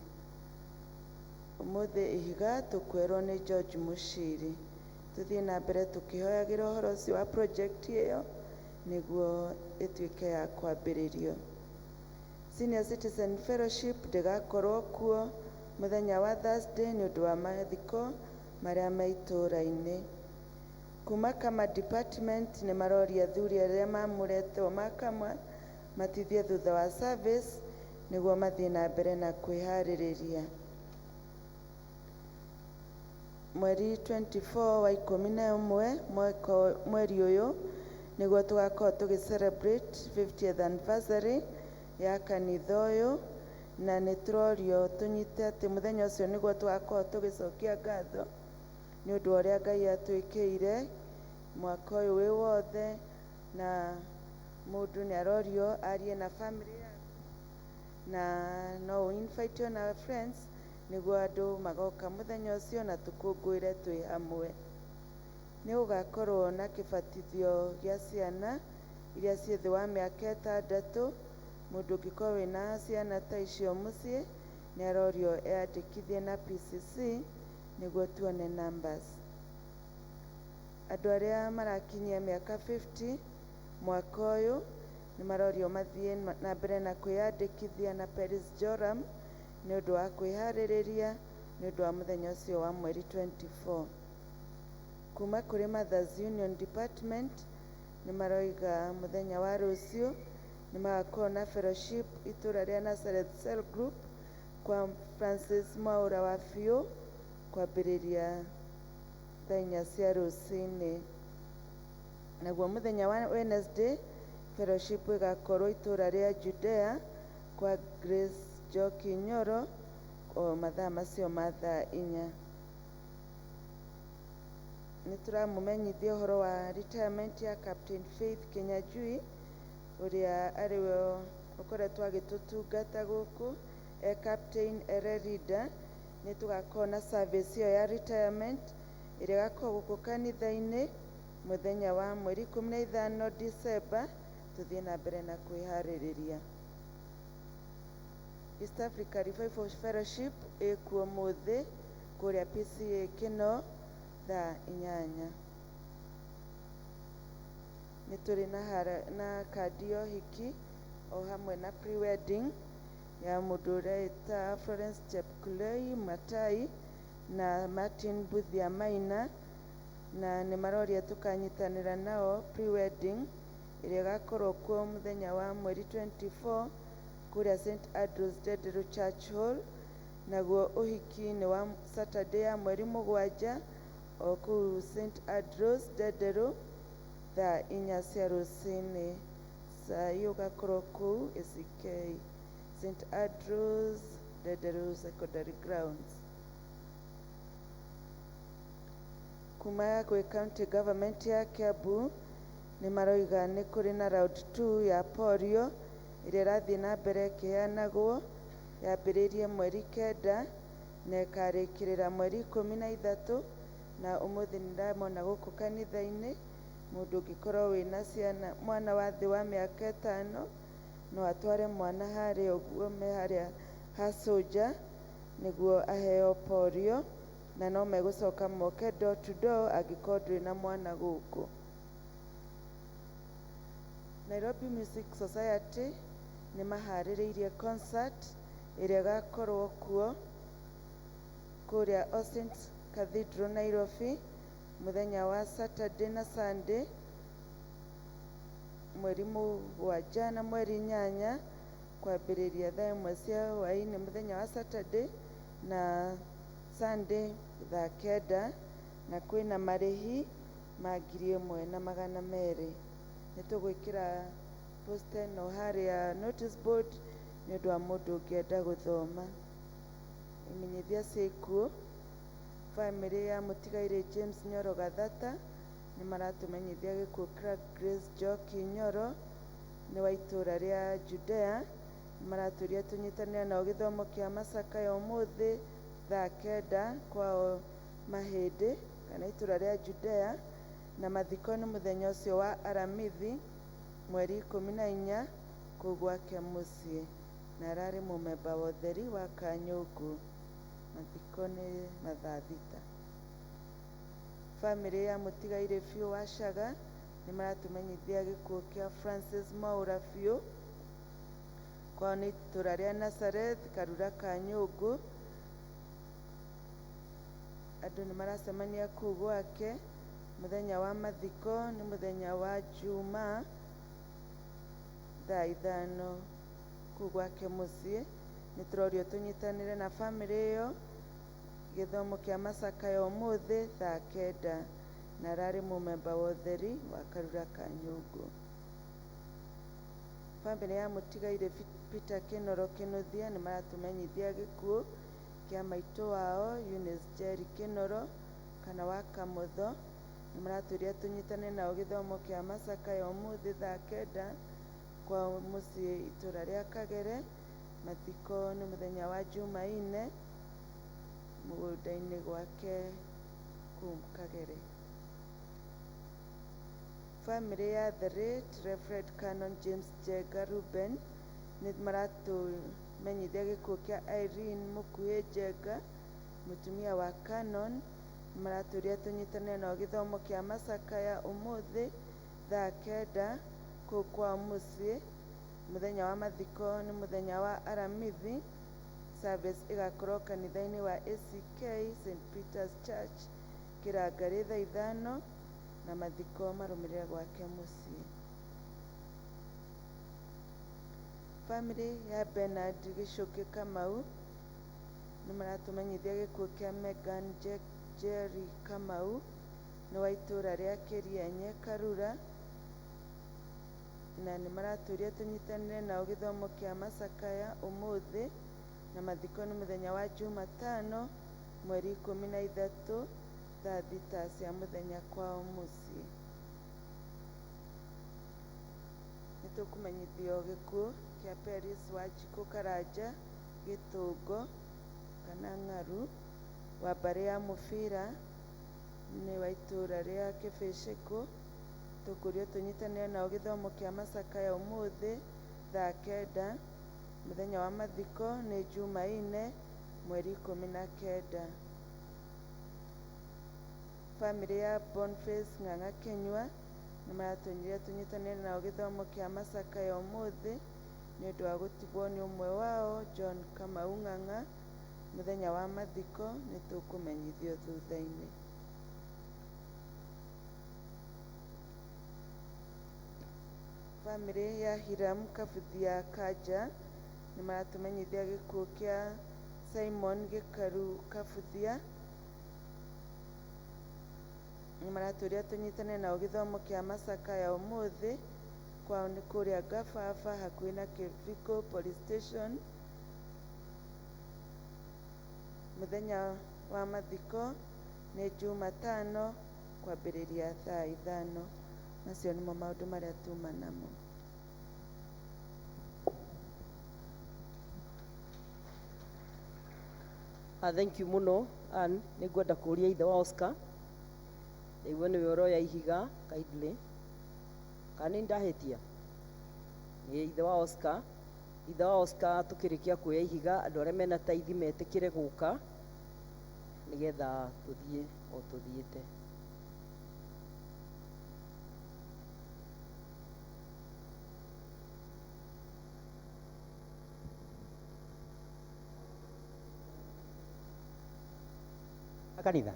Ũmũthĩ ihiga tũkwerwo nĩ George Mushiri. Tũthiĩ na mbere tũkĩhoyagĩra ũhoro ũcio wa project ĩyo nĩguo ĩtuĩke ya kwambĩrĩrio. Senior Citizen Fellowship ndĩgakorwo kuo mũthenya wa Thursday nĩ ũndũ wa mathiko marĩa me itũũra-inĩ. Kuma Kama Department nĩ maroria athuri arĩa mamũretwo ma Kama Matithie thutha wa service nĩguo mathiĩ na mbere na kwĩharĩrĩria. Mweri 24 wa 11 mweri ũyũ nĩguo tũgakorwo tũgĩ celebrate 50th anniversary ya kanitha ũyũ, na nĩ tũrorio tũnyite atĩ mũthenya ũcio nĩguo tũgakorwo tũgĩcokia ngatho nĩ ũndũ wa ũrĩa Ngai atwĩkĩire mwaka ũyũ wĩ wothe. Na mũndũ nĩ arorio arie na family yake, na no invite ona friends nĩguo andũ magoka mũthenya ũcio na tũkũngũĩre twĩ hamwe. Nĩ gũgakorwo na kĩbatithio gĩa ciana iria ciĩ thĩ wa mĩaka 6. Mũndũ ũngĩkorwo wĩna ciana ta icio mũciĩ nĩ arorio eyandĩkithie na PCC nĩguo tuone numbers. Andũ arĩa marakinyia mĩaka 50 mwaka ũyũ nĩ marorio mathiĩ na mbere na kwĩyandĩkithia na Peris Joram nĩ ũndũ wa kwĩharĩrĩria nĩ ũndũ wa mũthenya ũcio wa mweri 24. Kuma kũrĩ Mothers Union Department nĩ maroiga mũthenya wa rũciũ nĩ magakorwo na fellowship itũra rĩa Nazareth Cell Group kwa Francis Mwaura wa Biũ kwambĩrĩria thaa 4 cia rũcinĩ. Naguo mũthenya wa Wednesday fellowship ĩgakorwo itũra rĩa Judea kwa Grace Njoki Nyoro o mathaa macio ma thaa 4. Nĩ tũramũmenyithia ũhoro wa retirement ya Captain Faith Kinyanjui ũrĩa arĩwe ũkoretwo agĩtũtungata gũkũ e captain ere leader. Nĩ tũgakorwo na service ĩyo ya retirement ĩrĩa ĩgakorwo gũkũ kanitha-inĩ mũthenya wa mweri 15 December. Tũthiĩ na mbere na kwĩharĩrĩria. East Africa Revival Fellowship ĩkuo mũthĩ kũrĩa PCA Kĩno thaa 8. Nĩ tũrĩ na kandi ya ũhiki o hamwe na pre-wedding ya mũndũ ũreĩta Florence Chepkulei Matai na Martin Buthia Maina, na nĩ maroria tũkanyitanĩra nao pre-wedding ĩrĩa ĩgakorwo kuo mũthenya wa mweri 24 kũrĩa St Andrews Ndenderu Church Hall. Naguo ũhiki nĩ wa Saturday ya mweri 7 o kũu St Andrews Ndenderu thaa 4 cia rũcinĩ. Cai ũgakorwo kũu ACK St Andrews Ndenderu Secondary Grounds. Kuma gwĩ county government ya Kiambu nĩ maroiga nĩ kũrĩ na round 2 ya polio ĩrĩa ĩrathiĩ na mbere ĩkĩheanagwo. Yambĩrĩirie mweri 9 na ĩkarĩkĩrĩra mweri 13, na ũmũthĩ nĩ ndamona gũkũ kanitha-inĩ. Mũndũ ũngĩkorwo wĩna ciana mwana wa thĩ wa mĩaka 5 no atware mwana harĩa ũguo me harĩa ha soldier nĩguo aheo polio, na no megũcoka moke door to door angĩkorwo ndũrĩ na mwana gũkũ. Nairobi Music Society nĩ maharĩrĩirie concert ĩrĩa ĩgakorwo kuo kũrĩa All Saints Cathedral Nairobi mũthenya wa Saturday na Sunday mweri 7 na mweri 8 kwambĩrĩria thaa 1 cia hwaĩ-inĩ mũthenya wa Saturday na Sunday thaa 9, na kwĩna marĩhi ma 1,200. Nĩ tũgwĩkĩra poster ĩno harĩa notice board nĩ ũndũ wa mũndũ ũngĩenda gũthoma. Imenyithia cia ikuũ: famĩlĩ ya mũtigairĩ James Nyoro Gathata nĩ maratũmenyithia gĩkuũ kĩa Grace Njoki Nyoro nĩ wa itũra rĩa Judea. Nĩ maratũria tũnyitanĩre nao gĩthomo kĩa macakaya ũmũthĩ thaa 9 kwao Mahĩndĩ kana itũra rĩa Judea, na mathiko nĩ mũthenya ũcio wa Aramithi mweri 14 kũu gwake mũciĩ, na ararĩ mũmemba wa ũtheri wa Kanyũngũ. Mathiko nĩ mathaa 6. Famĩlĩ ya mũtigairĩ Biũ wa Caga nĩ maratũmenyithia gĩkuũ kĩa Francis Mwaũra Biũ kwao nĩ itũra rĩa Nazareth Karura Kanyũngũ. Andũ nĩ maracemania kũu gwake. Mũthenya wa mathiko nĩ mũthenya wa Juma Thaa 5 kũu gwake mũciĩ. Nĩ tũrorio tũnyitanĩre na bamĩrĩ ĩyo gĩthomo kĩa macakaya ũmũthĩ thaa 9, na ararĩ mũmemba wa ũtheri wa Karura ka Nyũngũ. Bamĩrĩ ya mũtigairĩ Peter Kĩnoro Kĩnuthia nĩ maratũmenyithia gĩkuũ kĩa maitũ wao Eunice Njeri Kĩnoro kana wa Kamotho. Nĩ maratũria tũnyitane nao gĩthomo kĩa macakaya ũmũthĩ thaa 9 kwa mũciĩ itũra rĩa Kagere. Mathiko nĩ mũthenya wa Jumaine mũgũnda-inĩ gwake kũu Kagere. Famĩlĩ ya the late Reverend Canon James Njenga Ruben nĩ maratũmenyithia gĩkuũ kĩa Irene Mũkuhĩ Njenga, mũtumia wa Canon. Nĩ maratũria tũnyitane nao gĩthomo kĩa macakaya ũmũthĩ thaa 9 kũu kwa mũciĩ. Mũthenya wa mathiko nĩ mũthenya wa Aramithi. Service ĩgakorwo kanitha-inĩ wa ACK St Peter's Church Kĩrangarĩ thaa 5, na mathiko marũmĩrĩre gwake mũciĩ. Famĩlĩ ya Bernard Gĩcũkĩ Kamau nĩ maratũmenyithia gĩkuũ kĩa Megan Jerry Kamau, nĩ wa itũra rĩa Kĩrienye Karura, na nĩ maratũria tũnyitanĩre nao gĩthomo kĩa macakaya ũmũthĩ, na mathiko nĩ mũthenya wa Jumatano mweri 13 thaa 6 cia mũthenya kwao mũciĩ. Nĩ tũkũmenyithio gĩkuũ kĩa Peris Wanjikũ Karanja Gĩtũngo kana Ng'aru wa mbarĩ ya Mũbira, nĩ wa itũra rĩa Kĩbĩcĩkũ. Tũkũrio tũnyitanĩre nao gĩthomo kĩa macakaya ũmũthĩ thaa 9. Mũthenya wa mathiko nĩ Jumaine mweri 19. Famĩlĩ ya Boniface Ng'ang'a Kĩnyua nĩ maratũnyire tũnyitanĩre nao gĩthomo kĩa macakaya ũmũthĩ nĩ ũndũ wa gũtigwo nĩ ũmwe wao John Kamau Ng'ang'a. Mũthenya wa mathiko nĩ tũkũmenyithio thutha-inĩ. Famĩlĩ ya Hiram Kabuthia Kanja nĩ maratũmenyithia gĩkuũ kĩa Simon Gĩkaru Kabuthia. Nĩ maratũria tũnyitane nao gĩthomo kĩa macakaya ũmũthĩ kwao nĩ kũrĩa Ngababa hakuhĩ na Kĩbiko Police Station. Mũthenya wa mathiko nĩ Jumatano kwambĩrĩria thaa 5. Macio nĩmo maũndũ marĩa tuma namo. Thank you mũno Ann. Nĩ ngwenda kũũria ithe wa Oscar, nĩguo nĩwe ũroya ihiga kindly, kana nĩ ndahĩtia? Nĩ ithe wa Oscar. Ithe wa Oscar tũkĩrĩkia kuoya ihiga, andũ arĩa mena taithi metĩkĩre gũka nĩgetha tũthiĩ o tũthiĩte. Kanitha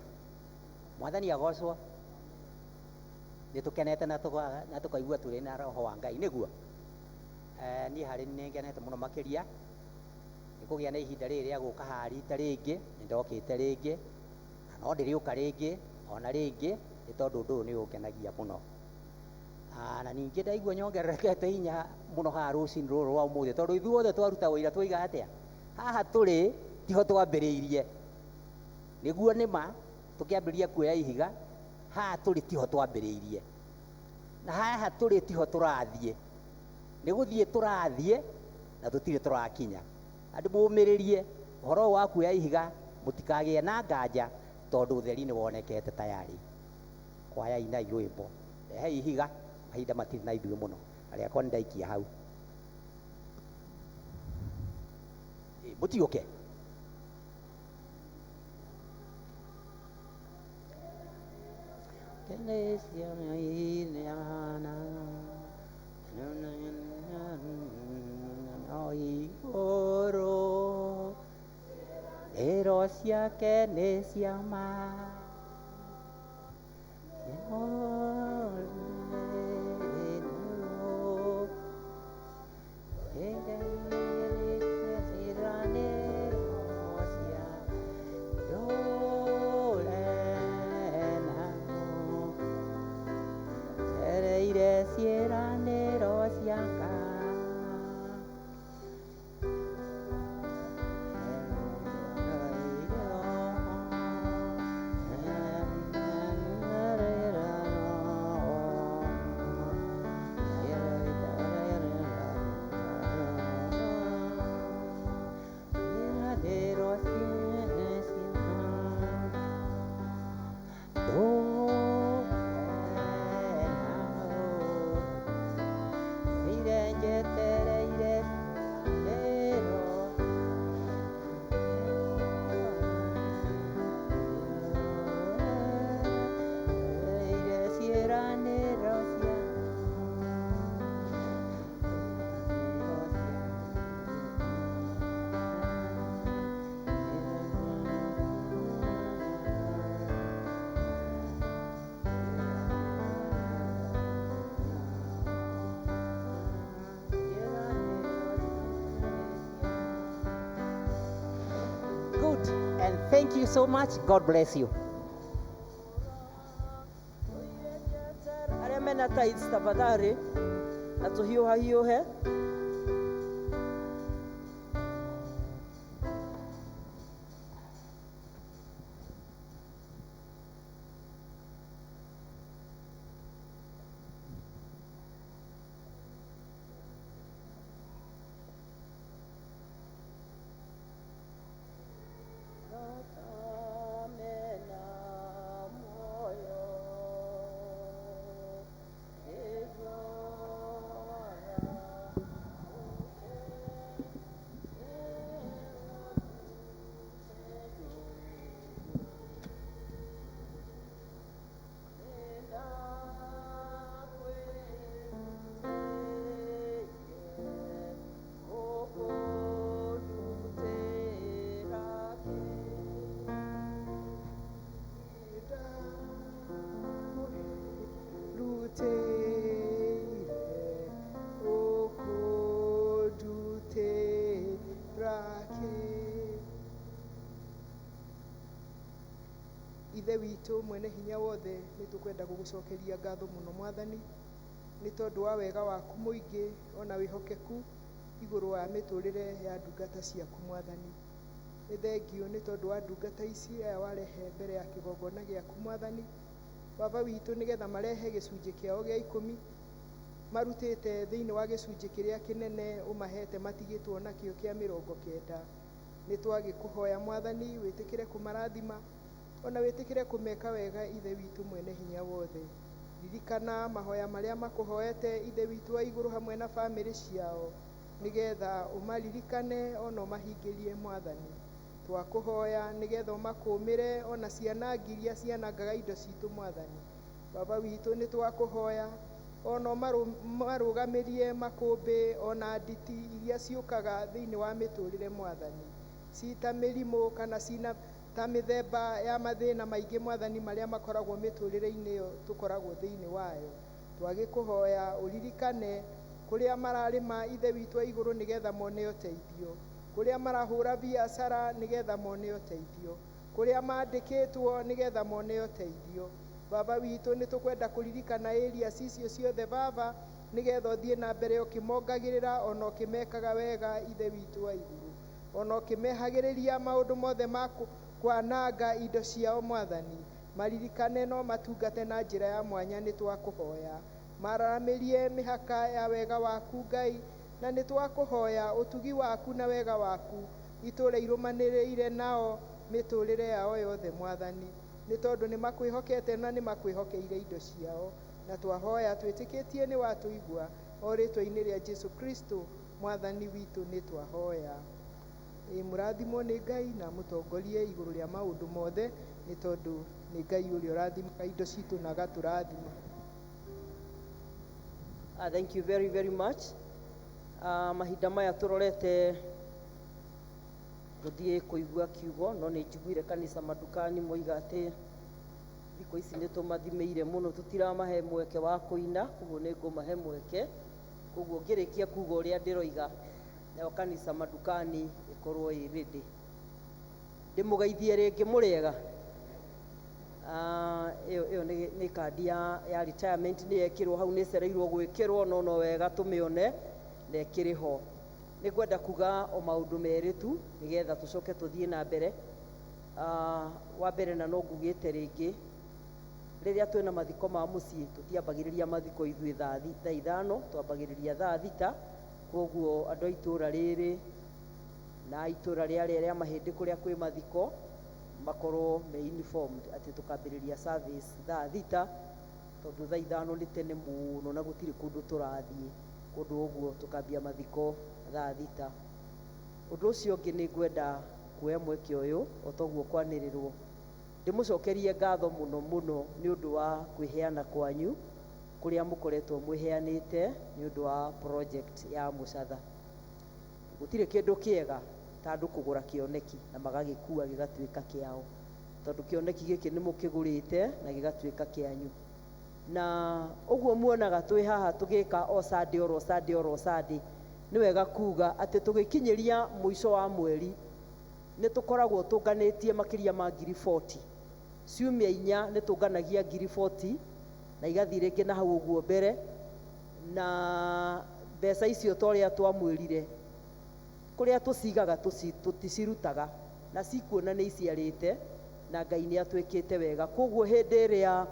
mwathani agocwo. Nĩ tũkenete na tũkaigua tũrĩ na roho wa Ngai nĩguo. Niĩ harĩ nĩ ngenete mũno makĩria nĩ kũgĩa na ihinda rĩrĩ rĩa gũka haha rita rĩngĩ. Nĩ ndokĩte rĩngĩ na no ndĩrĩũka rĩngĩ ona rĩngĩ, nĩ tondũ ũndũ ũyũ nĩ ũngenagia mũno. Na ningĩ ndaigua nyongererekete hinya mũno haha rũcinĩ rũrũ rwa ũmũthĩ, tondũ ithuothe twaruta ũira twoiga atĩa haha tũrĩ tiho twambĩrĩirie. Nĩguo nĩma tũkĩambĩrĩria kuoya ihiga, haha tũrĩ tiho twambĩrĩirie, na haha tũrĩ tiho tũrathiĩ. Nĩ gũthiĩ tũrathiĩ na tũtirĩ tũrakinya. Andũ mũmĩrĩrie ũhoro ũyũ wa kuoya ihiga, mũtikagĩe na nganja tondũ ũtheri nĩ wonekete tayari. Kwaya inai rwĩmbo, rehei ihiga, mahinda matirĩ na ithuĩ mũno, na rĩakwa nĩ ndaikia hau. Mũtiũke. Igũrũ ĩro ciake nĩ ciama. Ciĩranĩro ciaka Good, and thank you so much. God bless you. Arĩa mena tithes tafadhali na tũhiũhahiũhe. Ithe witũ mwene hinya wothe, nĩ tũkwenda gũgũcokeria ngatho mũno mwathani, nĩ tondũ wa wega waku mũingĩ ona wĩhokeku igũrũ wa mĩtũrĩre ya ndungata ciaku mwathani. Nĩ thengiũ nĩ tondũ wa ndungata ici aya warehe mbere ya kĩgongona gĩaku mwathani, baba witũ, nĩgetha marehe gĩcunjĩ kĩao gĩa ikũmi marutĩte thĩinĩ wa gĩcunjĩ kĩrĩa kĩnene ũmahete matigĩtwo nakĩo kĩa 90. Nĩ twagĩkũhoya mwathani wĩtĩkĩre kũmarathima ona wĩtĩkĩre kũmeka wega ithe witũ mwene hinya wothe. Ririkana mahoya marĩa makũhoete ithe witũ wa igũrũ hamwe na bamĩrĩ ciao, nĩgetha ũmaririkane ona ũmahingĩrie mwathani. Twakũhoya nĩgetha ũmakũmĩre ona cianangi iria cianangaga indo citũ mwathani. Baba witũ nĩ twakũhoya ona ũmarũgamĩrie makũmbĩ ona nditi iria ciũkaga thĩinĩ wa mĩtũrĩre mwathani, cita mĩrimũ kana cina ta mĩthemba ya mathĩna maingĩ mwathani marĩa makoragwo mĩtũrĩre-inĩ ĩyo tũkoragwo thĩinĩ wayo. Twagĩkũhoya ũririkane kũrĩa mararĩma ithe witũ wa igũrũ nĩgetha mone ũteithio, kũrĩa marahũra biacara nĩgetha mone ũteithio, kũrĩa mandĩkĩtwo nĩgetha mone ũteithio. Baba witũ nĩ tũkwenda kũririkana areas icio ciothe baba, nĩgetha ũthiĩ na mbere ũkĩmongagĩrĩra ona ũkĩmekaga wega ithe witũ wa igũrũ, ona ũkĩmehagĩrĩria maũndũ mothe ma kwananga indo ciao mwathani. Maririkane no matungate na njĩra ya mwanya, nĩ twakũhoya mararamĩrie mĩhaka ya wega waku Ngai, na nĩ twakũhoya ũtugi waku na wega waku itũre irũmanĩrĩire nao mĩtũrĩre yao yothe mwathani, nĩ tondũ nĩ makwĩhokete na nĩ makwĩhokeire indo ciao, na twahoya twĩtĩkĩtie nĩ watũigua o rĩtwa-inĩ rĩa Jesu Kristo mwathani witũ nĩ twahoya. Ĩ mũrathimwo nĩ Ngai na mũtongorie igũrũ rĩa maũndũ mothe, nĩ tondũ nĩ Ngai ũrĩa ũrathimaga indo citũ na agatũrathima. Thank you very very much. Mahinda maya tũrorete gũthiĩ kũigua kiugo, no nĩ njiguire kanitha madukani moiga atĩ thikũ ici nĩ tũmathimĩire mũno, tũtiramahe mweke wa kũina, koguo nĩ ngũmahe mweke. Koguo ngĩrĩkia kuga ũrĩa ndĩroiga, nayo kanitha madukani ĩkorwo ĩ ready. Ndĩmũgeithie rĩngĩ, mũrĩega? Ĩyo ĩyo nĩ kandi ya retirement, nĩ yekĩrwo hau, nĩ ĩcereirwo gwĩkĩrwo, no wega tũmĩone na ĩkĩrĩ ho. Nĩ ngwenda kuga o maũndũ merĩ tu nĩgetha tũcoke tũthiĩ na mbere. Wa mbere, na no ngugĩte rĩngĩ, rĩrĩa twĩna mathiko ma mũciĩ, tũtiambagĩrĩria mathiko ithuĩ thaa 5, twambagĩrĩria thaa 6. Koguo andũ a itũra rĩrĩ na itũra rĩarĩa rĩa mahĩndĩ kũrĩa kwĩ mathiko makorwo me informed atĩ tũkambĩrĩria service thaa 6, tondũ thaa 5 nĩ tene mũno na gũtirĩ kũndũ tũrathiĩ. Kũndũ ũguo tũkambia mathiko thaa 6. Ũndũ ũcio ũngĩ, nĩ ngwenda kuoya mweke ũyũ, o toguo kwanĩrĩrwo, ndĩmũcokerie ngatho mũno mũno nĩ ũndũ wa kwĩheana kwanyu kũrĩa mũkoretwo mwĩheanĩte nĩ ũndũ wa project ya Mũcatha. Gũtirĩ kĩndũ kĩega ta andũ kũgũra kĩoneki na magagĩkua gĩgatuĩka kĩao, tondũ kĩoneki gĩkĩ nĩ mũkĩgũrĩte na gĩgatuĩka kĩanyu. Na ũguo muonaga twĩ haha tũgĩka o Sunday, oro Sunday, oro Sunday, nĩ wega kuga atĩ tũgĩkinyĩria mũico wa mweri nĩ tũkoragwo tũnganĩtie makĩria ma ngiri 40. Ciumia 4 nĩ tũnganagia ngiri 40 na igathiĩ rĩngĩ na hau ũguo mbere. Na mbeca icio, ta ũrĩa twamwĩrire, kũrĩa tũcigaga tũticirutaga, na cikuona nĩ iciarĩte na Ngai nĩ atwĩkĩte wega. Koguo hĩndĩ ĩrĩa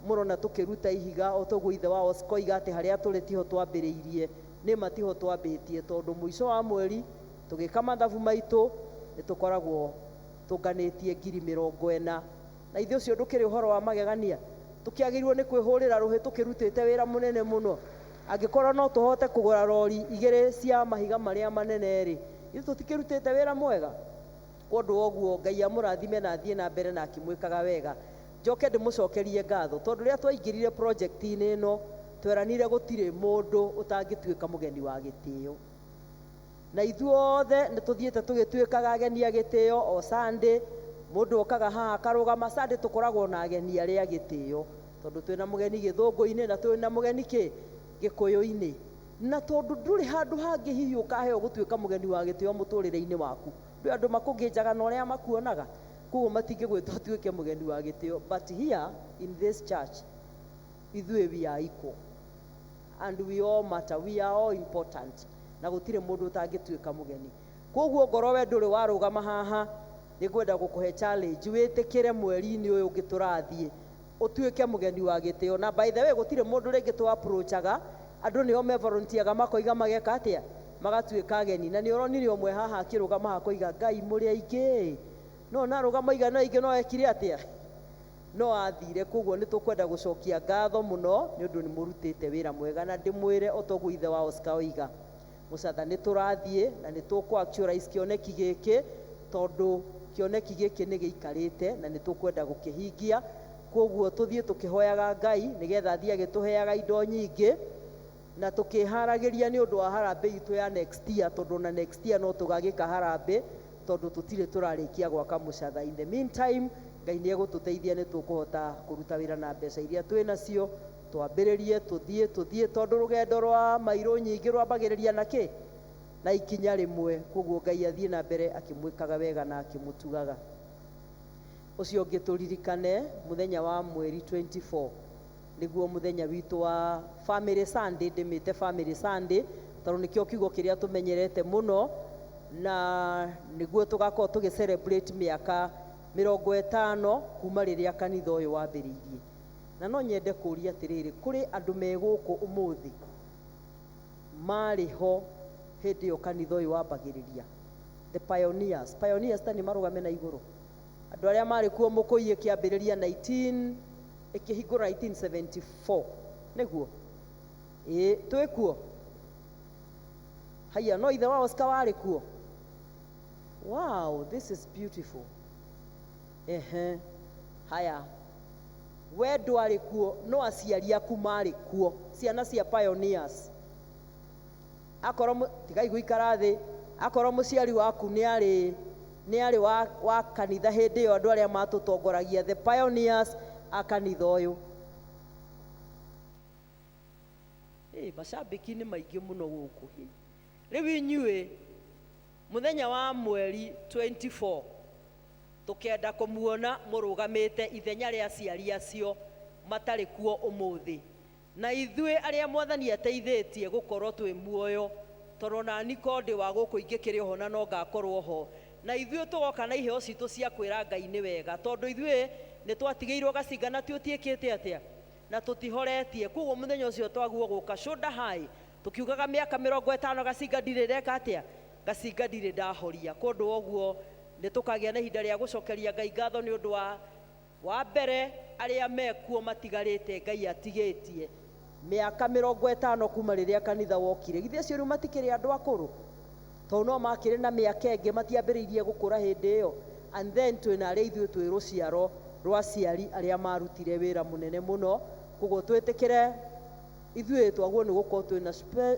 mũrona tũkĩruta ihiga, o toguo ithe wa Oscar oiga atĩ harĩa tũrĩ tiho twambĩrĩirie, nĩma tiho twambĩtie, tondũ mũico wa mweri tũgĩka mathabu maitũ nĩ tũkoragwo tũnganĩtie ngiri 40. Na ithuĩ ũcio ndũkĩrĩ ũhoro wa magegania, tũkĩagĩrĩirwo nĩ kwĩhũrĩra rũhĩ tũkĩrutĩte wĩra mũnene mũno. Angĩkorwo no tũhote kũgũra rori 2 cia mahiga marĩa manene rĩ, ithuĩ tũtikĩrutĩte wĩra mwega. Kwondũ wa ũguo, Ngai amũrathime na athiĩ na mbere na akĩmwĩkaga wega. Njoke ndĩmũcokerie ngatho tondũ rĩrĩa twaingĩrire project-inĩ ĩno, tweranire gũtirĩ mũndũ ũtangĩtuĩka mũgeni wa gĩtĩo, na ithuothe nĩ tũthiĩte tũgĩtuĩkaga ageni a gĩtĩo. O Sunday mũndũ okaga haha akarũgama. Sunday tũkoragwo na ageni arĩa a gĩtĩo, tondũ twĩna mũgeni gĩthũngũ-inĩ na twĩna mũgeni kĩ gĩkũyũ-inĩ. Na tondũ ndũrĩ handũ hangĩ hihi ũkaheo gũtuĩka mũgeni wa gĩtĩo mũtũrĩre-inĩ waku, ndwĩ andũ makũngĩnjaga na ũrĩa makuonaga, koguo matingĩgwĩta ũtuĩke mũgeni wa gĩtĩo. But here in this church, ithuĩ we are equal and we all matter, we are all important, na gũtirĩ mũndũ ũtangĩtuĩka mũgeni. Koguo ngorwo we ndũrĩ warũgama haha, nĩ ngwenda gũkũhe challenge wĩtĩkĩre mweri-inĩ ũyũ ũngĩ tũrathiĩ ũtuĩke mũgeni wa gĩtĩo. Na by the way, gũtirĩ mũndũ rĩngĩ tũ approachaga, andũ nĩo me volunteeraga, makoiga mageka atĩa, magatuĩka ageni. Na nĩ ũronire ũmwe haha akĩrũgama haha akoiga, "Ngai, mũrĩ aingĩ," no narũgama oiga no aingĩ, no ekire atĩa, no athire. Koguo nĩ tũkwenda gũcokia ngatho mũno nĩ ũndũ nĩ mũrutĩte wĩra mwega. Na ndĩmwĩre o toguo ithe wa Oscar oiga, Mũcatha nĩ tũrathiĩ na nĩ tũkũ actualize kĩoneki gĩkĩ, tondũ kĩoneki gĩkĩ nĩ gĩikarĩte na nĩ tũkwenda gũkĩhingia. Koguo tũthiĩ tũkĩhoyaga Ngai nĩgetha athiĩ agĩtũheaga indo nyingĩ na tũkĩharagĩria nĩ ũndũ wa harambĩ itũ ya next year, tondũ na next year no tũgagĩka harambĩ, tondũ tũtirĩ tũrarĩkia gwaka Mũcatha. In the meantime, Ngai nĩ egũtũteithia, nĩ tũkũhota kũruta wĩra na mbeca iria twĩ nacio, twambĩrĩrie, tũthiĩ tũthiĩ, tondũ rũgendo rwa mairũ nyingĩ rwambagĩrĩria na kĩ na ikinya rĩmwe. Koguo Ngai athiĩ na mbere akĩmwĩkaga wega na akĩmũtugaga. Ũcio ũngĩ, tũririkane mũthenya wa mweri 24 nĩguo mũthenya witũ wa Family Sunday. Ndĩmĩte Family Sunday tondũ nĩkĩo kiugo kĩrĩa tũmenyerete mũno, na nĩguo tũgakorwo tũgĩ celebrate mĩaka 50 kuma rĩrĩa kanitha ũyũ wambĩrĩirie. Na no nyende kũria atĩrĩrĩ, kũrĩ andũ me gũkũ ũmũthĩ marĩ ho hĩndĩ ĩyo kanitha ũyũ wambagĩrĩria, the pioneers? Pioneers ta nĩ marũgame na igũrũ, andũ arĩa marĩ kuo mũkũi ĩkĩambĩrĩria 19 ĩkĩhingũra 1974, nĩguo ĩĩ twĩ kuo? Haiya, no ithe wa Oscar warĩ kuo. Wow, this is beautiful. Ehe, haya, we ndwarĩ kuo, no aciari aku marĩ kuo, ciana cia pioneers. Akorwo tigai gũikara thĩ. Akorwo mũciari waku nĩ arĩ wa kanitha hĩndĩ ĩyo, andũ arĩa matũtongoragia, the pioneers a kanitha ũyũ. Macambĩki nĩ maingĩ mũno gũkũ. Rĩu inyuĩ mũthenya wa mweri 24 tũkenda kũmuona mũrũgamĩte ithenya rĩa aciari acio matarĩ kuo ũmũthĩ, na ithuĩ arĩa mwathani ateithĩtie gũkorwo twĩ muoyo, tondũ nani ko ndĩ wa gũkũ ingĩkĩrĩ oho na no ngakorwo ho, na ithuĩ tũgoka na iheo citũ cia kwĩra Ngai nĩ wega, tondũ ithuĩ nĩ twatigĩirwo gacinga na tiũtiĩkĩte atĩa na tũtihoretie. Koguo mũthenya ũcio twaguo gũka shoulder high tũkiugaga mĩaka 50 gacinga ndirĩ ndeka atĩa, gacinga ndirĩ ndahoria. Kũndũ ũguo nĩ tũkagĩa na ihinda rĩa gũcokeria Ngai ngatho nĩ ũndũ wa mbere arĩa mekuo matigarĩte Ngai atigĩtie mĩaka 50 kuma rĩrĩa kanitha wokire. Githĩ acio rĩu matikĩrĩ andũ akũrũ, tondũ no makĩrĩ na mĩaka ĩngĩ matiambĩrĩirie gũkũra hĩndĩ ĩyo. And then twĩna arĩa ithuĩ twĩ rũciaro rwa aciari arĩa marutire wĩra mũnene mũno. Koguo twĩtĩkĩre ithuĩ twaguo nĩ gũkorwo twĩna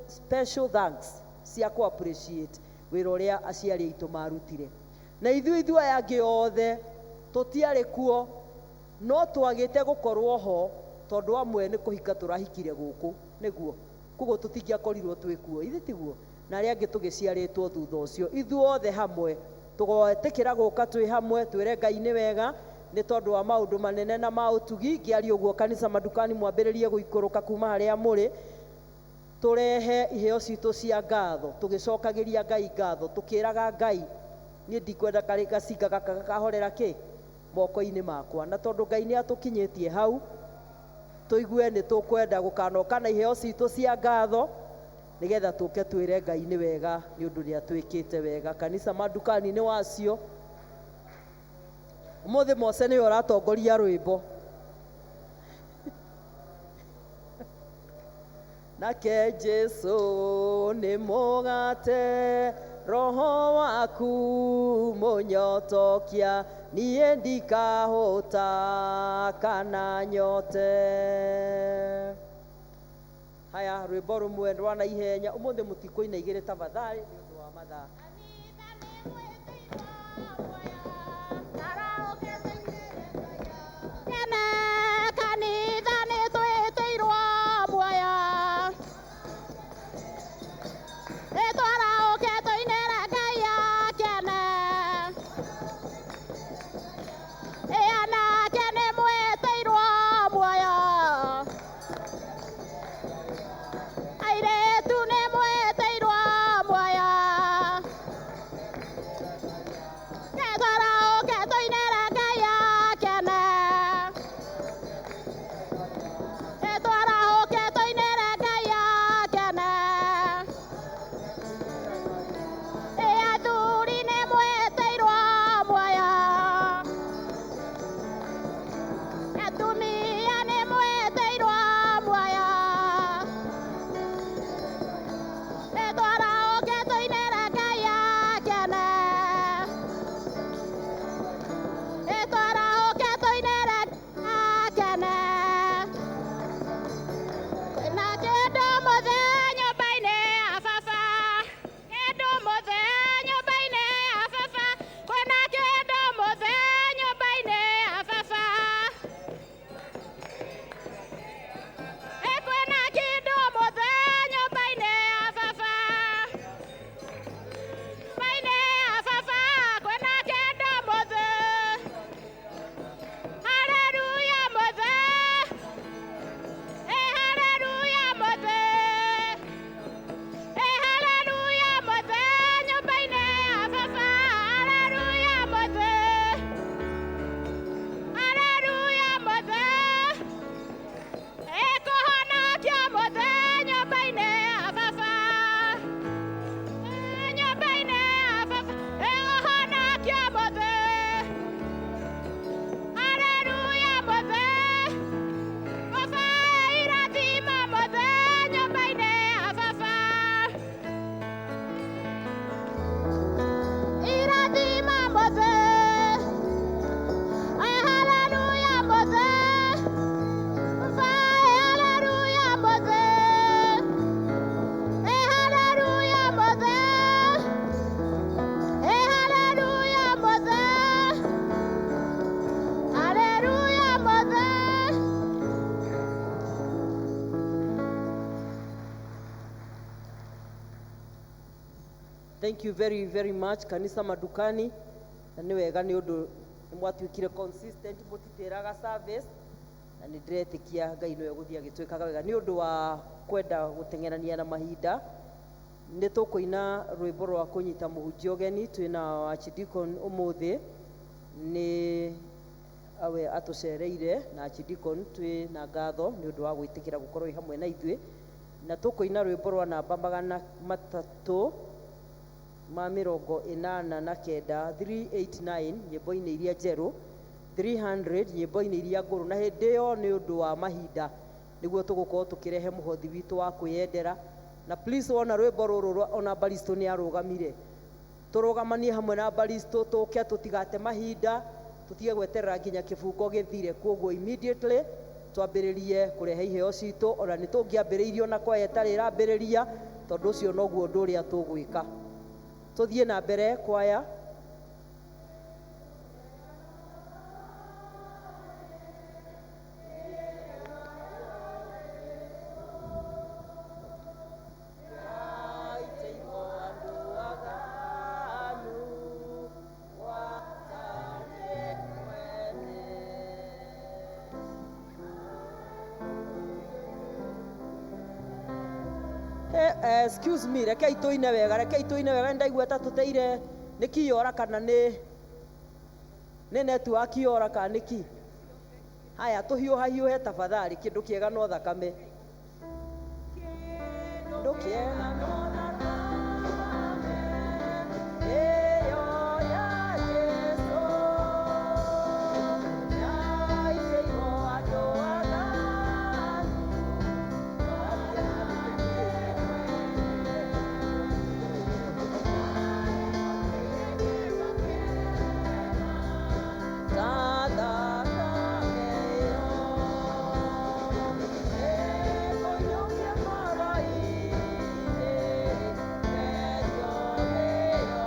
special thanks cia kũ appreciate wĩra ũrĩa aciari aitũ marutire. Na ithuĩ aya angĩ othe tũtiarĩ kuo, no twagĩte gũkorwo ho tondũ amwe nĩ kũhika tũrahikire gũkũ, nĩguo koguo tũtingĩakorirwo twĩ kuo, ithe tiguo, na arĩa angĩ tũgĩciarĩtwo thutha ũcio. Ithuothe hamwe tũgetĩkĩra gũka twĩ hamwe twĩre Ngai nĩ wega nĩ tondũ wa maũndũ manene na ma ũtugi. Ngĩaria ũguo kanitha madukani mwambĩrĩrie gũikũrũka kuma harĩa mũrĩ, tũrehe iheo citũ cia ngatho, tũgĩcokagĩria Ngai ngatho, tũkĩraga Ngai niĩ ndikwenda karĩ gacinga gaka gakahorera kĩ moko-inĩ makwa. Na tondũ Ngai nĩ atũkinyĩtie hau, tũigue nĩ tũkwenda gũkanoka na iheo citũ cia ngatho nĩgetha tũke twĩre Ngai nĩ wega nĩ ũndũ nĩ atwĩkĩte wega. Kanitha madukani nĩ wacio ũmũthĩ Mose nĩwe ũratongoria rwĩmbo. Nake Jesu nĩ mũgate roho waku mũnyotokia, niĩ ndikahũta kana nyote. Haya, rwĩmbo rũmwe rwa na ihenya ũmũthĩ mũtikũina igĩrĩ tafadhali nĩ ũndũ wa mathaa. Kene kanitha nĩ twĩtĩirwo muoyo, nĩtwarahũke tũinĩre Ngai akene. Ĩ anake nĩ mwĩtĩirwo muoyo, airĩtu nĩ mwĩtĩirwo muoyo. Thank you very very much kanisa madukani, na nĩ wega nĩ ũndũ nĩ mwatuĩkire consistent, mũtitĩraga service, na nĩ ndĩretĩkia Ngai nĩwe gũthiĩ agĩtwĩkaga wega. Nĩ ũndũ wa kwenda gũteng'erania na mahinda, nĩ tũkũina rwĩmbo rwa kũnyita mũhunjia ũgeni. Twĩna Archdeacon ũmũthĩ, nĩ awe atũcereire, na Archdeacon twĩ na ngatho nĩ ũndũ wa gwĩtĩkĩra gũkorwo wĩ hamwe na ithuĩ, na tũkũina rwĩmbo rwa namba 389, 389 nyĩmbo-inĩ iria njerũ, 300 nyĩmbo-inĩ iria ngũrũ. Na hĩndĩ ĩyo, nĩ ũndũ wa mahinda, nĩguo tũgũkorwo tũkĩrehe mũhothi witũ wa kwĩyendera. Na please, wona rwĩmbo rũrũ ona Baristo nĩ arũgamire, tũrũgamanie hamwe na Baristo, tũke tũtigate mahinda, tũtige gweterera nginya kĩbungo gĩthire. Koguo immediately twambĩrĩrie kũrehe iheo citũ, ona nĩ tũngĩambĩrĩirio na kwaya ĩtarĩ ĩrambĩrĩria, tondũ ũcio noguo ũndũ ũrĩa tũgwĩka. Tũthiĩ na mbere, kwaya. Excuse me, rekei tũine wega, rekei tũine wega. Ndaigua ta tũteire nĩ kiora kana nĩ network yora kana nĩ ki. Haya, tũhiũha hiũhe tafadhali. Kĩndũ kĩega no thakame, kĩndũ kĩega no thakame ĩyo ya Jesũ yaitĩirwo andũ aganu. Ta thakame ĩyo ĩkũiyũkia ngoro-inĩ, therio mĩoyo.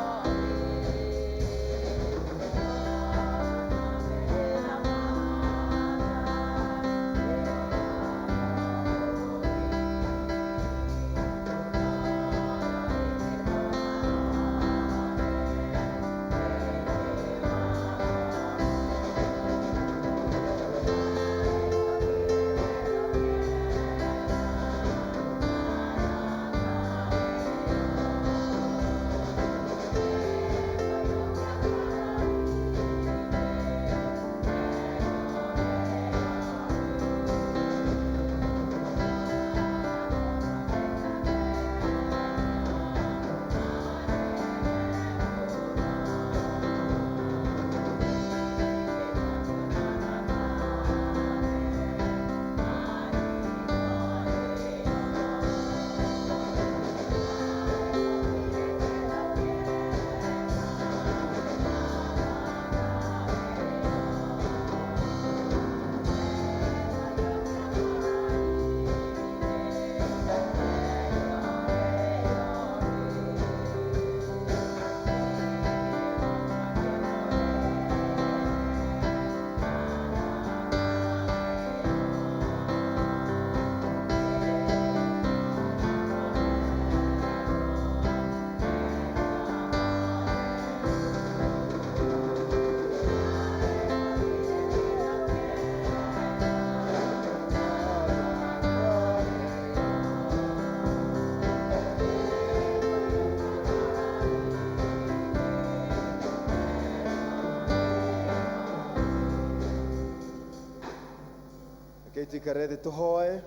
Reke tuikare thĩ tũhoe.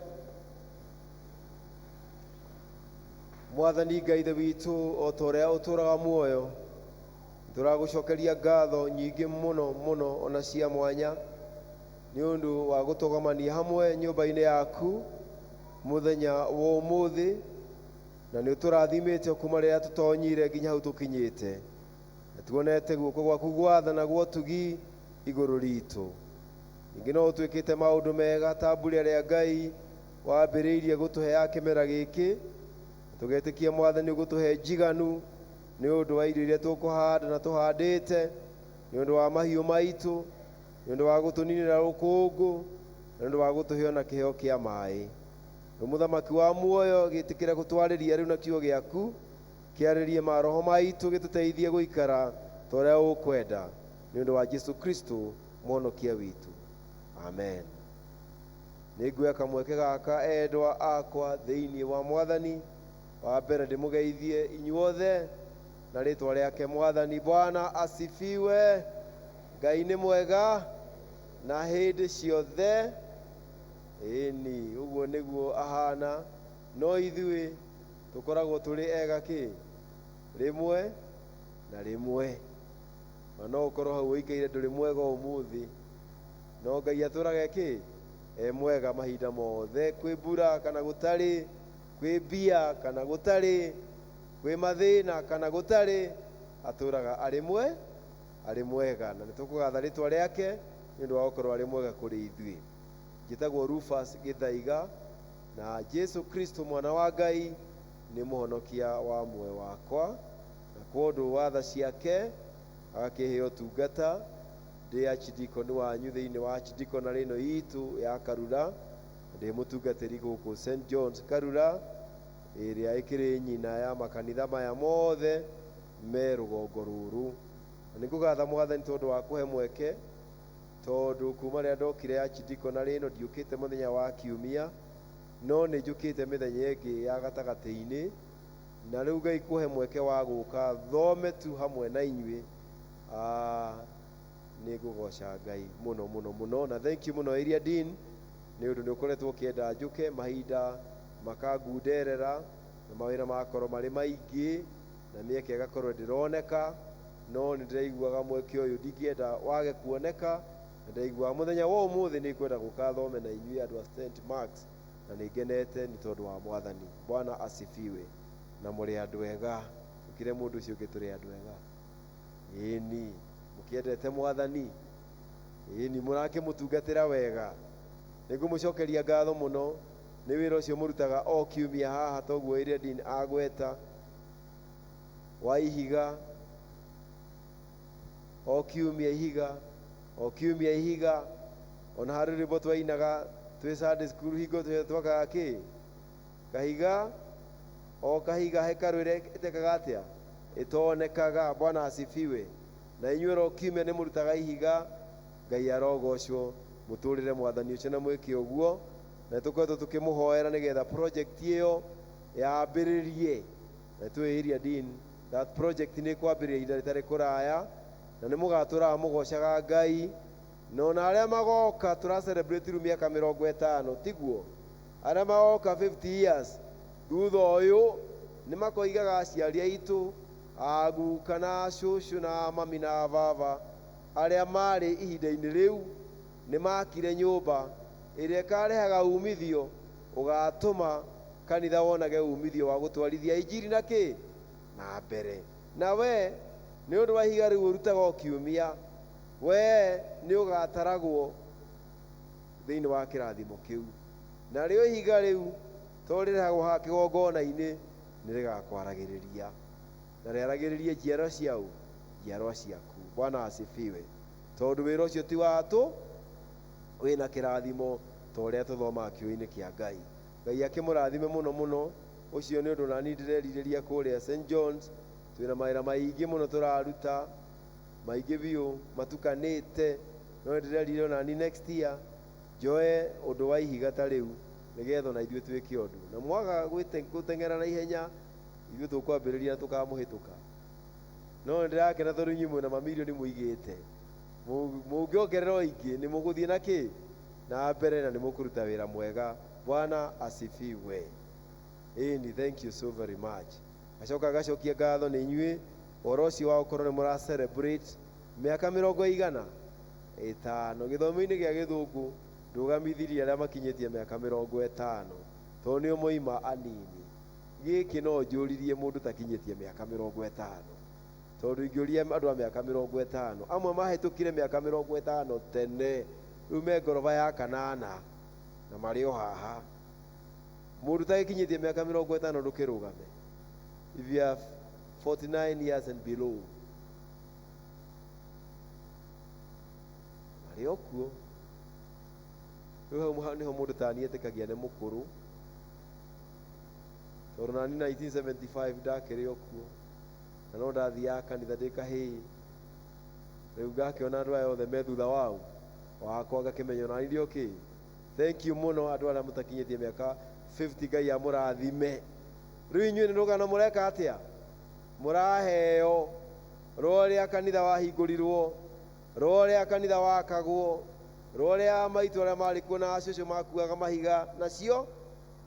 Mwathani Ngai Ithe witũ, o ta ũrĩa ũtũũraga muoyo, tũragũcokeria ngatho nyingĩ mũno mũno ona cia mwanya nĩ ũndũ wa gũtũgomania hamwe nyũmba-inĩ yaku mũthenya wa ũmũthĩ, na nĩ ũtũrathimĩte kuma rĩrĩa tũtonyire nginya hau tũkinyĩte, na tuonete guoko gwaku gwathana gwa ũtugi igũrũ ritũ. Ningĩ no ũtwĩkĩte maũndũ mega ta mbura ĩrĩa Ngai wambĩrĩirie gũtũhe ya kĩmera gĩkĩ. Tũgetĩkia Mwathani ũgũtũhe njiganu nĩ ũndũ wa irio iria tũkũhanda na tũhandĩte, nĩ ũndũ wa mahiũ maitũ, nĩ ũndũ wa gũtũninĩra rũkũngũ, na nĩ ũndũ wa gũtũhe ona kĩheo kĩa maĩ. Rĩu, Mũthamaki wa muoyo, gĩtĩkĩra gũtwarĩria rĩu na kiugo gĩaku. Kĩarĩrie maroho maitũ, gĩtũteithie gũikara ta ũrĩa ũkwenda, nĩ ũndũ wa Jesu Kristo mũhonokia witũ, amen. Nĩ nguoya kamweke gaka, endwa akwa thĩinĩ wa Mwathani, wa mbere ndĩmũgeithie inyuothe na rĩtwa rĩake Mwathani. Bwana asifiwe. Ngai nĩ mwega na hĩndĩ ciothe. Ĩni, ũguo nĩguo ahana, no ithuĩ tũkoragwo tũrĩ ega kĩ rĩmwe na rĩmwe, na no ũkorwo hau ũikaire ndũrĩ mwega ũmũthĩ, no Ngai atũraga kĩ e mwega mahinda mothe. Kwĩ mbura kana gũtarĩ, kwĩ mbia kana gũtarĩ, kwĩ mathĩna kana gũtarĩ, atũraga arĩ mwe arĩ mwega, na nĩ tũkũgatha rĩtwa rĩake nĩ ũndũ wa gũkorwo arĩ mwega kũrĩ ithuĩ. Njĩtagwo Rufus Gĩthaiga, na Jesu Kristo mwana wa Ngai nĩ mũhonokia wa muoyo wakwa, na kwondũ wa tha ciake agakĩheo ũtungata ndĩ archdeacon wanyu thĩinĩ wa archdeaconry ĩno itũ ya Karura. Ndĩ mũtungatĩri gũkũ St John's Karura, ĩrĩa ĩkĩrĩ nyina ya makanitha maya mothe me rũgongo rũrũ. Na nĩ ngũgatha Mwathani tondũ wa kũhe mweke, tondũ kuma rĩrĩa ndokire archdeaconry ĩno ndiũkĩte mũthenya wa kiumia, no nĩ njũkĩte mĩthenya ĩngĩ ya gatagatĩ-inĩ, na rĩu Ngai kũhe mweke wa gũka thome tu hamwe na inyuĩ, nĩ ngũgoca Ngai mũno mũno mũno. Na thank you mũno area dean, nĩ ũndũ nĩ ũkoretwo ũkĩenda njũke, mahinda makangunderera na mawĩra magakorwo marĩ maingĩ na mĩeke ĩgakorwo ndĩroneka, no nĩ ndĩraiguaga mweke ũyũ ndingĩenda wage kuoneka, na ndĩraiguaga mũthenya wa ũmũthĩ nĩ ngwenda gũka thome na inyuĩ andũ a St Marks, na nĩ ngenete nĩ tondũ wa Mwathani. Bwana asifiwe. Na mũrĩ andũ ega, ũkire mũndũ ũcio ũngĩ, tũrĩ andũ ega. Ĩni, mũkĩendete Mwathani, ĩni, mũrakĩmũtungatĩra wega. Nĩ ngũmũcokeria ngatho mũno nĩ wĩra ũcio mũrutaga o kiumia haha, toguo area dean agweta wa ihiga o kiumia, ihiga o kiumia, ihiga. Ona harĩ rwĩmbo twainaga twĩ Sunday school hingo twakaga kĩ kahiga o kahiga, hekarũ ĩrĩa ĩtekaga atĩa ĩtonekaga. Bwana asifiwe. Na inyuĩ ro kiumia nĩ mũrutaga ihiga. Ngai arogocwo. Mũtũrĩre Mwathani ũcio na mwĩke ũguo, na tũkoretwo tũkĩmũhoera nĩgetha project ĩyo yambĩrĩrie, na twĩ area dean that project nĩ kwambĩrĩria ihinda rĩtarĩ kũraya, na nĩ mũgatũraga mũgocaga Ngai, na ona arĩa magoka tũra celebrate rĩu mĩaka 50, tiguo? Arĩa magoka 50 years thutha ũyũ nĩ makoigaga aciari aitũ, aguka na cũcũ na mami na baba arĩa marĩ ihinda-inĩ rĩu nĩ makire nyũmba ĩrĩa ĩkarehaga umithio ũgatũma kanitha wonage umithio wa gũtwarithia injiri na kĩ na mbere. Na we nĩ ũndũ wa ihiga rĩu ũrutaga o kiumia, we nĩ ũgataragwo thĩinĩ wa kĩrathimo kĩu, narĩo ihiga rĩu to rĩrehagwo haha kĩgongona-inĩ nĩ rĩgakwaragĩrĩria na rĩaragĩrĩrie njiarwa ciao, njiarwa ciaku. Bwana asifiwe. Tondũ wĩra ũcio ti watũ, wĩna kĩrathimo ta ũrĩa tũthomaga kiugo-inĩ kĩa Ngai. Ngai akĩmũrathime mũno mũno. Ũcio nĩ ũndũ nani ndĩrerirĩria kũrĩa St John's. Twĩna mawĩra maingĩ mũno tũraruta, maingĩ biũ matukanĩte, no nĩ ndĩrerirĩria onani next year njoe ũndũ wa ihiga ta rĩu, nĩgetha ona ithuĩ twĩke ũndũ. Na mwaga gũteng'era na ihenya, ithuĩ tũkwambĩrĩria na tũkamũhĩtũka. No nĩ ndĩrakena tondũ inyuĩ mwĩna mamirioni mũigĩte, mũngĩongerera o ingĩ nĩ mũgũthiĩ na kĩ na mbere, na nĩ mũkũruta wĩra mwega. Bwana asifiwe. Ĩni, thank you so very much. Gacoka gacokia ngatho nĩ inyuĩ ũhoro ũcio wa gũkorwo nĩ mũra celebrate mĩaka 150. Gĩthomo-inĩ gĩa gĩthũngũ ndũgamithirie arĩa makinyĩtie mĩaka 50, tondũ nĩo moima anini. Gĩkĩ no njũririe mũndũ takinyĩtie mĩaka 50, tondũ ingĩũria andũ a mĩaka 50, amwe mahĩtũkire mĩaka 50 tene, rĩu me ngoroba ya kanana na marĩ o haha. Mũndũ tagĩkinyĩtie mĩaka 50, ndũkĩrũgame. If you are 49 years and below, marĩ o kuo rĩu. Hau nĩho mũndũ tani etĩkagia nĩ mũkũrũ, tondũ Tondũ nani 1975 ndakĩrĩ o kuo na no ndathiaga kanitha ndĩ kahĩĩ. Rĩu ngakĩona andũ aya othe me thutha wau wakwa, ngakĩmenya onani ndĩ okay. Thank you mũno andũ arĩa mũtakinyĩtie mĩaka 50, Ngai amũrathime. Rĩu inyuĩ nĩ rũgano mũreka atĩa? Mũraheo rwa ũrĩa kanitha wahingũrirwo, rwa ũrĩa kanitha wakagwo, rwa ũrĩa maitũ arĩa marĩ kuo na acũcũ makuaga mahiga nacio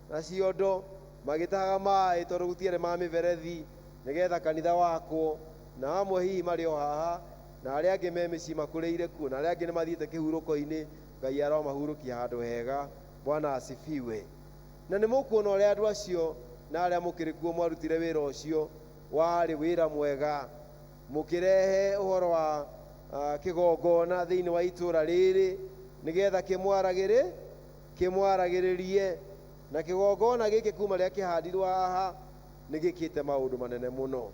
na ciondo magĩtahaga maĩ tondũ gũtiarĩ ma mĩberethi nĩgetha kanitha wakwo. Na amwe hihi marĩ o haha, na arĩa angĩ me mĩciĩ makũrĩire kuo, na arĩa angĩ nĩ mathiĩte kĩhurũko-inĩ. Ngai aromahurũkia handũ hega. Bwana asifiwe. Na nĩ mũkuona ũrĩa andũ acio na arĩa mũkĩrĩ kuo mwarutire wĩra ũcio warĩ wĩra mwega, mũkĩrehe ũhoro wa kĩgongona thĩinĩ wa itũra rĩrĩ nĩgetha kĩmwaragĩrĩrie. Na kĩgongona gĩkĩ kuma rĩrĩa kĩhandirwo haha nĩ gĩkĩte maũndũ manene mũno,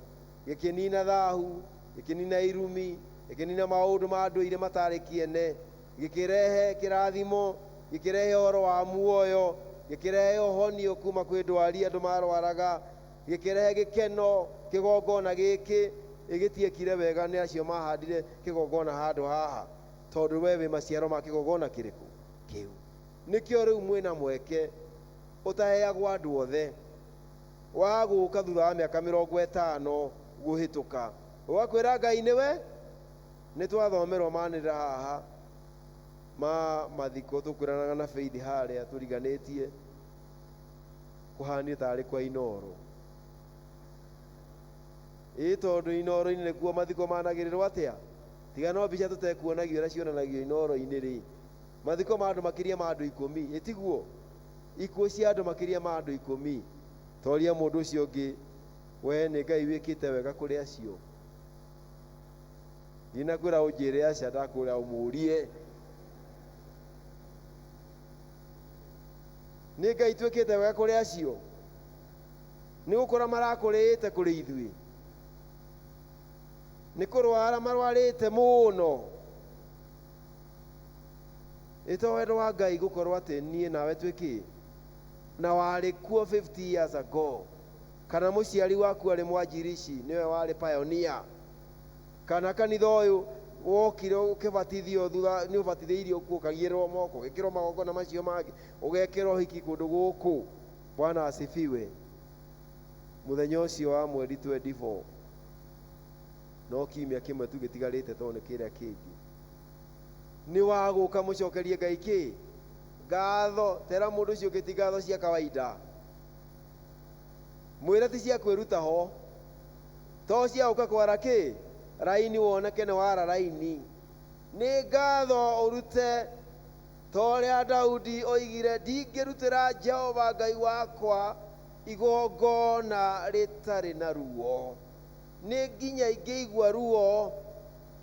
gĩkĩnina thahu, gĩkĩnina irumi, gĩkĩnina maũndũ ma ndũire matarĩ kĩene, gĩkĩrehe kĩrathimo, gĩkĩrehe ũhoro wa muoyo, gĩkĩrehe ũhonio kuma kwĩ ndwari andũ marwaraga, gĩkĩrehe gĩkeno. Kĩgongona gĩkĩ ĩgĩtiekire wega nĩ acio mahandire kĩgongona handũ haha, tondũ we wĩ maciaro ma kĩgongona kĩrĩkũ kĩu. Nĩkĩo rĩu mwĩna mweke ũtaheagwo andũ othe wa gũka thutha wa mĩaka 50 gũhĩtũka, ũgakwĩra Ngai nĩwe. Nĩ twathomerwo manĩrĩra haha ma mathiko, tũkwĩranaga na Faith harĩa tũriganĩtie kũhanie tarĩ kwa Inoro. Ĩ tondũ Inoro-inĩ nĩkuo mathiko managĩrĩrwo atĩa? Tiga no mbica tũtekuonagio ũrĩa cionanagio Inoro-inĩ rĩ, mathiko ma andũ makĩria ma andũ 10, ĩtiguo ikuũ cia andũ makĩria ma andũ 10. Toria mũndũ ũcio ũngĩ, we nĩ Ngai wĩkĩte wega kũrĩ acio? Ndinakwĩra ũnjĩre aca, ndakwĩra ũmũrie. Nĩ Ngai twĩkĩte wega kũrĩ acio? Nĩ gũkũra marakũrĩte kũrĩ ithuĩ? Nĩ kũrwara marwarĩte mũno? Ĩto wendo wa Ngai gũkorwo atĩ niĩ nawe twĩkĩ na warĩ kuo 50 years ago, kana mũciari waku arĩ mwanjirici nĩwe warĩ pioneer, kana kanitha ũyũ wokire ũkĩbatithio thutha nĩ ũbatithĩirio kuo, ũkaigĩrĩrwo moko, ũgekĩrwo magongona macio mangĩ, ũgekĩrwo hiki kũndũ gũkũ. Bwana asifiwe. Mũthenya ũcio wa mweri 24, no kiumia kĩmwe tu gĩtigarĩte, tondũ nĩ kĩrĩa kĩngĩ nĩ wa gũka mũcokerie Ngai kĩ ngatho. Tera mũndũ ũcio ũngĩ ti ngatho cia kawaida, mwĩre ti cia kwĩruta ho, to cia gũka kwara kĩ raini woneke nĩ wara raini. Nĩ ngatho ũrute ta ũrĩa Daudi oigire, ndingĩrutĩra Jehova Ngai wakwa igongona rĩtarĩ na ruo. Nĩ nginya ingĩigua ruo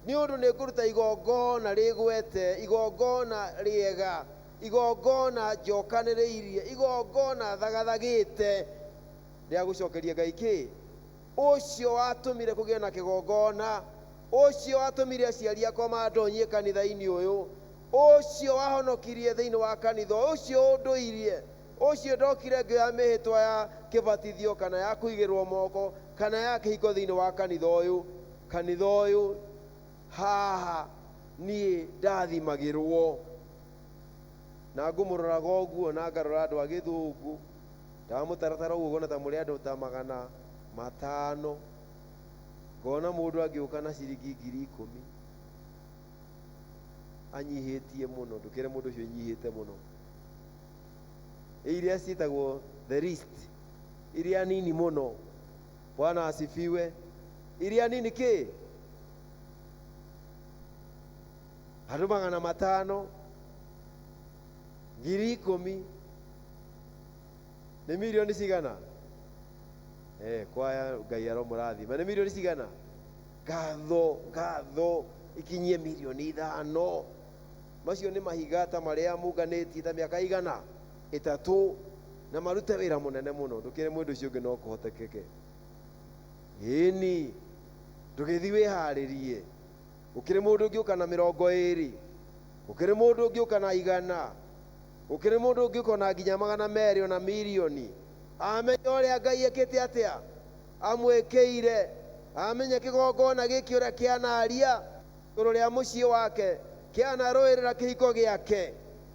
nĩ ũndũ nĩ ngũruta igongona rĩgwete, igongona rĩega, igongona njokanĩrĩirie, igongona thagathagĩte rĩa gũcokeria Ngai kĩ ũcio watũmire kũgĩe na kĩgongona, ũcio watũmire aciari akwa mandonyie kanitha-inĩ ũyũ, ũcio wahonokirie thĩinĩ wa kanitha ũcio, ũndũirie ũcio ndokire ngĩoya mĩhĩtwa ya kĩbatithio kana ya kũigĩrwo moko kana ya kĩhiko thĩinĩ wa kanitha ũyũ. Kanitha ũyũ haha niĩ ndathimagĩrwo na ngũmũroraga ũguo na ngarora andũ a gĩthũngũ ndamũtaratara ũguo, ngona ta mũrĩ andũ ta 500, ngona mũndũ angĩũka na ciringi 10,000 anyihĩtie mũno, ndũkĩre mũndũ ũcio ũnyihĩte mũno, iria ciĩtagwo the least, iria nini mũno. Bwana asifiwe. Iria nini kĩ andũ 500, 10,000 nĩ mirioni cigana? Kwaya Ngai aromũrathima. Nĩ mirioni cigana? Ngatho, ngatho ikinyie mirioni 5. Macio nĩ mahiga ta marĩa mũnganĩtie ta mĩaka 300 na marute wĩra mũnene mũno. Ndũkĩre mũndũ ũcio ũngĩ no kũhotekeke. Ĩni ndũgĩthiĩ wĩharĩrie. Gũkĩrĩ mũndũ ũngĩũka na 20, gũkĩrĩ mũndũ ũngĩũka na 100, gũkĩrĩ mũndũ ũngĩũka na nginya 200 ona mirioni. Amenya ũrĩa Ngai ekĩte atĩa amwĩkĩire, amenya kĩgongona gĩkĩ ũrĩa kĩanaria igũrũ rĩa mũciĩ wake, kĩanarũĩrĩra kĩhiko gĩake,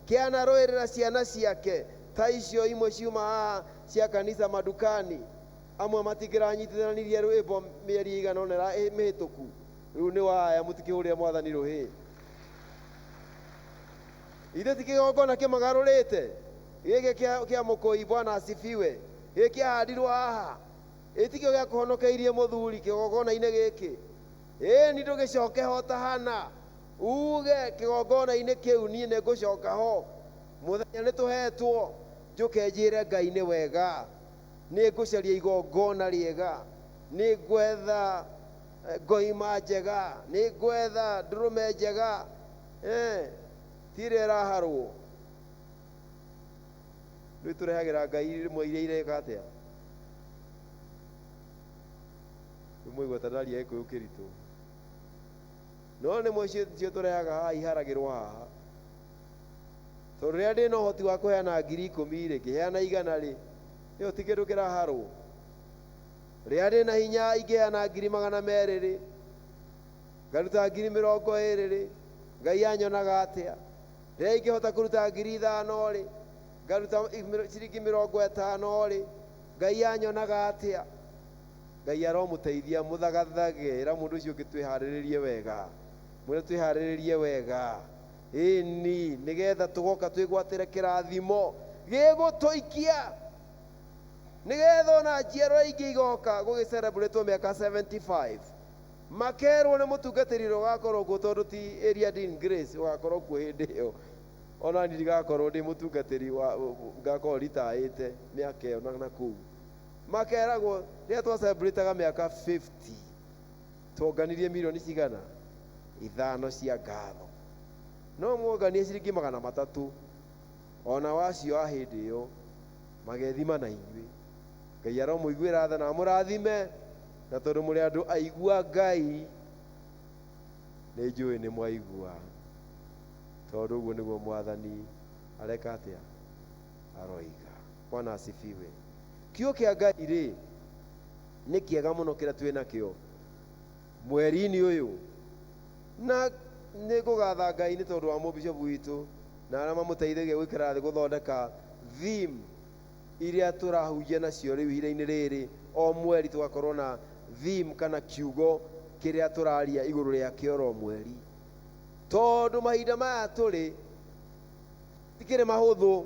kĩanarũĩrĩra ciana ciake. Ta icio imwe ciuma haha cia kanitha madukani, amwe matingĩranyitithanirie rwĩmbo mĩeri ĩigana ũna mĩhĩtũku. Rĩu nĩ waya mũtikĩhũrĩre mwathani rũhĩ. Ithe ti kĩgongona kĩmagarũrĩte gĩkĩ kĩa mũkũi. Bwana asifiwe. Gĩkĩ kĩahandirwo haha ĩtikĩo gĩa kũhonokeirie mũthuri kĩgongona-inĩ gĩkĩ. Ĩni ndũgĩcoke ho ta hana uge kĩgongona-inĩ kĩu niĩ nĩ ngũcoka ho mũthenya nĩ tũhetwo, njũke njĩre Ngai nĩ wega, nĩ ngũcaria igongona rĩega, nĩ ngwetha ngoima njega, nĩ ngwetha ndũrũme njega, ti ĩrĩa ĩraharwo. Rĩu tũrehagĩra Ngai rĩmwe iria ireka atĩa. Rĩu mwaigua ta ndaria Gĩkũyũ kĩritũ, no nĩmwe cio tũrehaga haha iharagĩrwo haha, tondũ rĩrĩa ndĩna ũhoti wa kũheana 10,000 rĩ, ngĩheana 100 rĩ, ĩyo ti kĩndũ kĩraharwo. Rĩrĩa ndĩna hinya ingĩheana 200,000 rĩ, ngaruta 20,000 rĩ, Ngai anyonaga atĩa? Rĩrĩa ingĩhota kũruta 5,000 rĩ, ngaruta ciringi 50 rĩ, Ngai anyonaga atĩa? Ngai aromũteithia mũthagathage. Ĩra mũndũ ũcio ũngĩ twĩharĩrĩrie wega, mwĩre twĩharĩrĩrie wega, ĩni nĩgetha tũgoka twĩgwatĩre kĩrathimo gĩgũtũikia, nĩgetha ona njiarwa ingĩ igoka gũgĩcerebũrĩtwo mĩaka 75 makerwo nĩ mũtungatĩri ũrĩa ũgakorwo kuo, tondũ ti area Dean Grace ũgakorwo kuo hĩndĩ ĩyo, ona niĩ ndigakorwo ndĩ mũtungatĩri wa ngakorwo ritaĩte mĩaka ĩyo na kũu makeragwo rĩrĩa twacelebrataga mĩaka 50 tuonganirie milioni cigana 5 cia ngatho, no muonganie ciringi 300 ona wacio a hĩndĩ ĩyo magethima na inyuĩ. Ngai aromũiguĩra tha na amũrathime, na tondũ mũrĩ andũ aigua Ngai, nĩ njũĩ nĩ mwaigua, tondũ ũguo nĩguo mwathani areka atĩa aroiga. Bwana asifiwe. Kiugo kĩa Ngai rĩ nĩ kĩega mũno kĩrĩa twĩ nakĩo mweri-inĩ ũyũ, na nĩ ngũgatha Ngai nĩ tondũ wa mũbishopu witũ na arĩa mamũteithagia gũikara thĩ gũthondeka theme iria tũrahunjia nacio rĩu ihinda-inĩ rĩrĩ. O mweri tũgakorwo na theme kana kiugo kĩrĩa tũraria igũrũ rĩakĩo oro mweri, tondũ mahinda maya tũrĩ tikĩrĩ mahũthũ,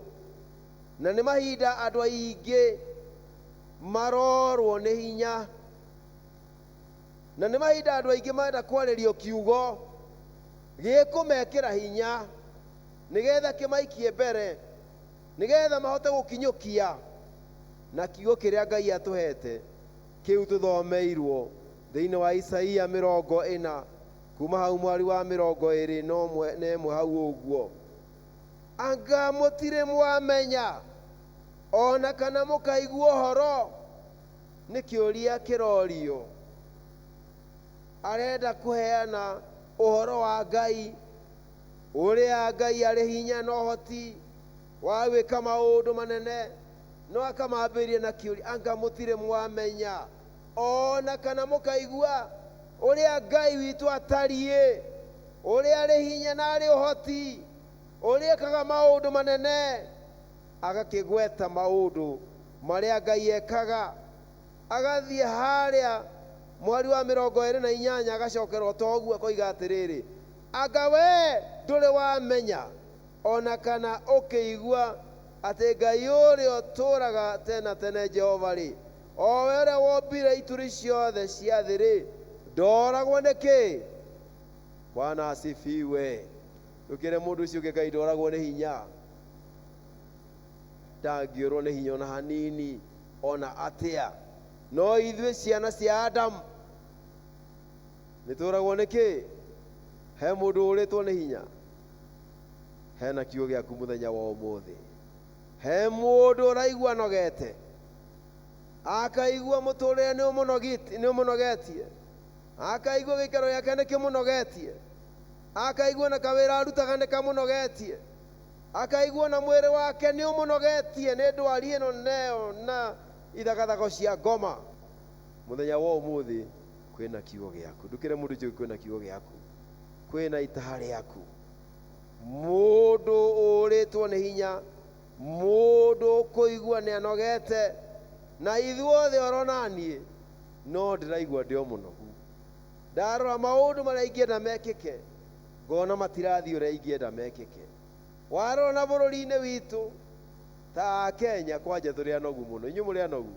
na nĩ mahinda andũ aingĩ marorwo nĩ hinya, na nĩ mahinda andũ aingĩ marenda kwarĩrio kiugo gĩkũmekĩra hinya nĩgetha kĩmaikie mbere, nĩgetha mahote gũkinyũkia na kiugo kĩrĩa Ngai atũhete kĩu tũthomeirwo thĩinĩ wa Isaia 40 kuma hau mwari wa 21 hau ũguo. Anga mũtirĩ mwamenya ona kana mũkaigua ũhoro? Nĩ kĩũria kĩrorio. Arenda kũheana ũhoro wa Ngai, ũrĩa Ngai arĩ hinya na ũhoti wa gwĩka maũndũ manene, no akamambĩrĩria na kĩũria, anga mũtirĩ mwamenya ona kana mũkaigua ũrĩa Ngai witũ atariĩ, ũrĩa arĩ hinya na arĩ ũhoti, ũrĩa ekaga maũndũ manene. Agakĩgweta maũndũ marĩa Ngai ekaga, agathiĩ harĩa mweri wa 28 agacokerwo toguo, akoiga atĩrĩrĩ, anga we ndũrĩ wamenya ona kana ũkĩigua atĩ Ngai ũrĩa ũtũũraga tene tene Jehova rĩ, o we ũrĩa wombire ituri ciothe cia thĩ rĩ, ndoragwo nĩ kĩ? Bwana asifiwe. Ndũkĩre mũndũ ũcio ũngĩ Ngai ndoragwo nĩ hinya, ndangĩũrwo nĩ hinya ona hanini ona atĩa. No ithuĩ ciana cia Adamu nĩ tũragwo nĩ kĩ? He mũndũ ũrĩtwo nĩ hinya? Hena kiugo gĩaku mũthenya wa ũmũthĩ. He mũndũ ũraigua anogete, akaigua mũtũrĩre nĩ ũmũnogetie, akaigua gĩikaro gĩake nĩ kĩmũnogetie, akaigua na kawĩra arutaga nĩ kamũnogetie, akaigua na mwĩrĩ wake nĩ ũmũnogetie nĩ ndwari ĩno neo na ithagathago cia ngoma. Muthenya wa umuthi kwina kiugo giaku. Ndukire mundu njũĩ kwina kiugo giaku, kwina itaha rĩaku. Mundu ũrĩtwo nĩ hinya, mundu ũkũigua nĩ anogete, na ithuothe oro naniĩ no ndĩraigua ndĩ o mũnogu. Ndarora maũndũ marĩa ingĩenda mekĩke, ngona matirathiĩ ũrĩa ingĩenda mekĩke. Warora na bũrũri-inĩ witũ ta Kenya kwanja tũrĩ anogu mũno. Inyuĩ mũrĩ anogu?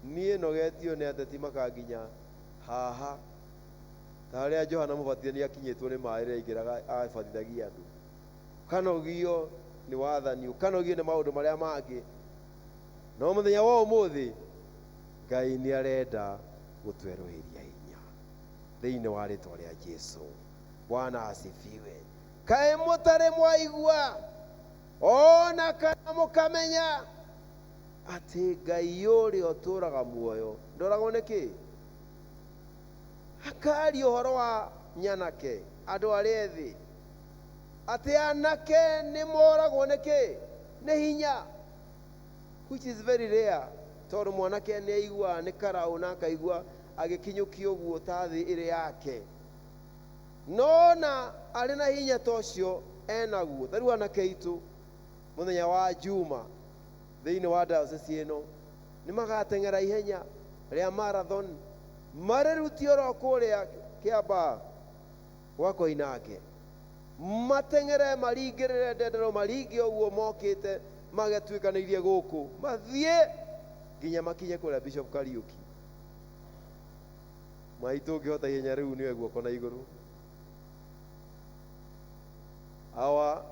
Niĩ nogetio nĩ ateti makanginya haha ta harĩa Johana Mũbatithania akinyĩtwo nĩ maĩ rĩrĩa aingĩraga abatithagia andũ. Ũkanogio nĩ wathani, ũkanogio nĩ maũndũ marĩa mangĩ. No mũthenya wa ũmũthĩ Ngai nĩ arenda gũtwerũhĩria hinya thĩinĩ wa rĩtwa rĩa Jesu. Bwana asifiwe. Kaĩ mũtarĩ mwaigua ona kana mũkamenya atĩ Ngai ũrĩa ũtũũraga muoyo ndoragwo nĩ kĩ? Akaria ũhoro wa nyanake, andũ arĩa ethĩ, atĩ anake nĩ moragwo nĩ kĩ? Nĩ hinya, which is very rare, tondũ mwanake nĩ aiguaga nĩ karaũ na akaigua agĩkinyũkia ũguo ta thĩ ĩrĩ yake. No na arĩ na hinya ta ũcio enaguo. Ta rĩu anake aitũ mũthenya wa Juma thĩinĩ wa diocese ĩno nĩ magateng'era ihenya rĩa marathon, marĩrutie oro kũrĩa Kĩambaa gwa Koinange, mateng'ere maringĩrĩre ndenderũ, maringe ũguo mokĩte magetuĩkanĩirie gũkũ, mathiĩ nginya makinye kũrĩa Bishop Kariuki. Maitũ ũngĩhota ihenya rĩu nĩwe guoko na igũrũ. Awa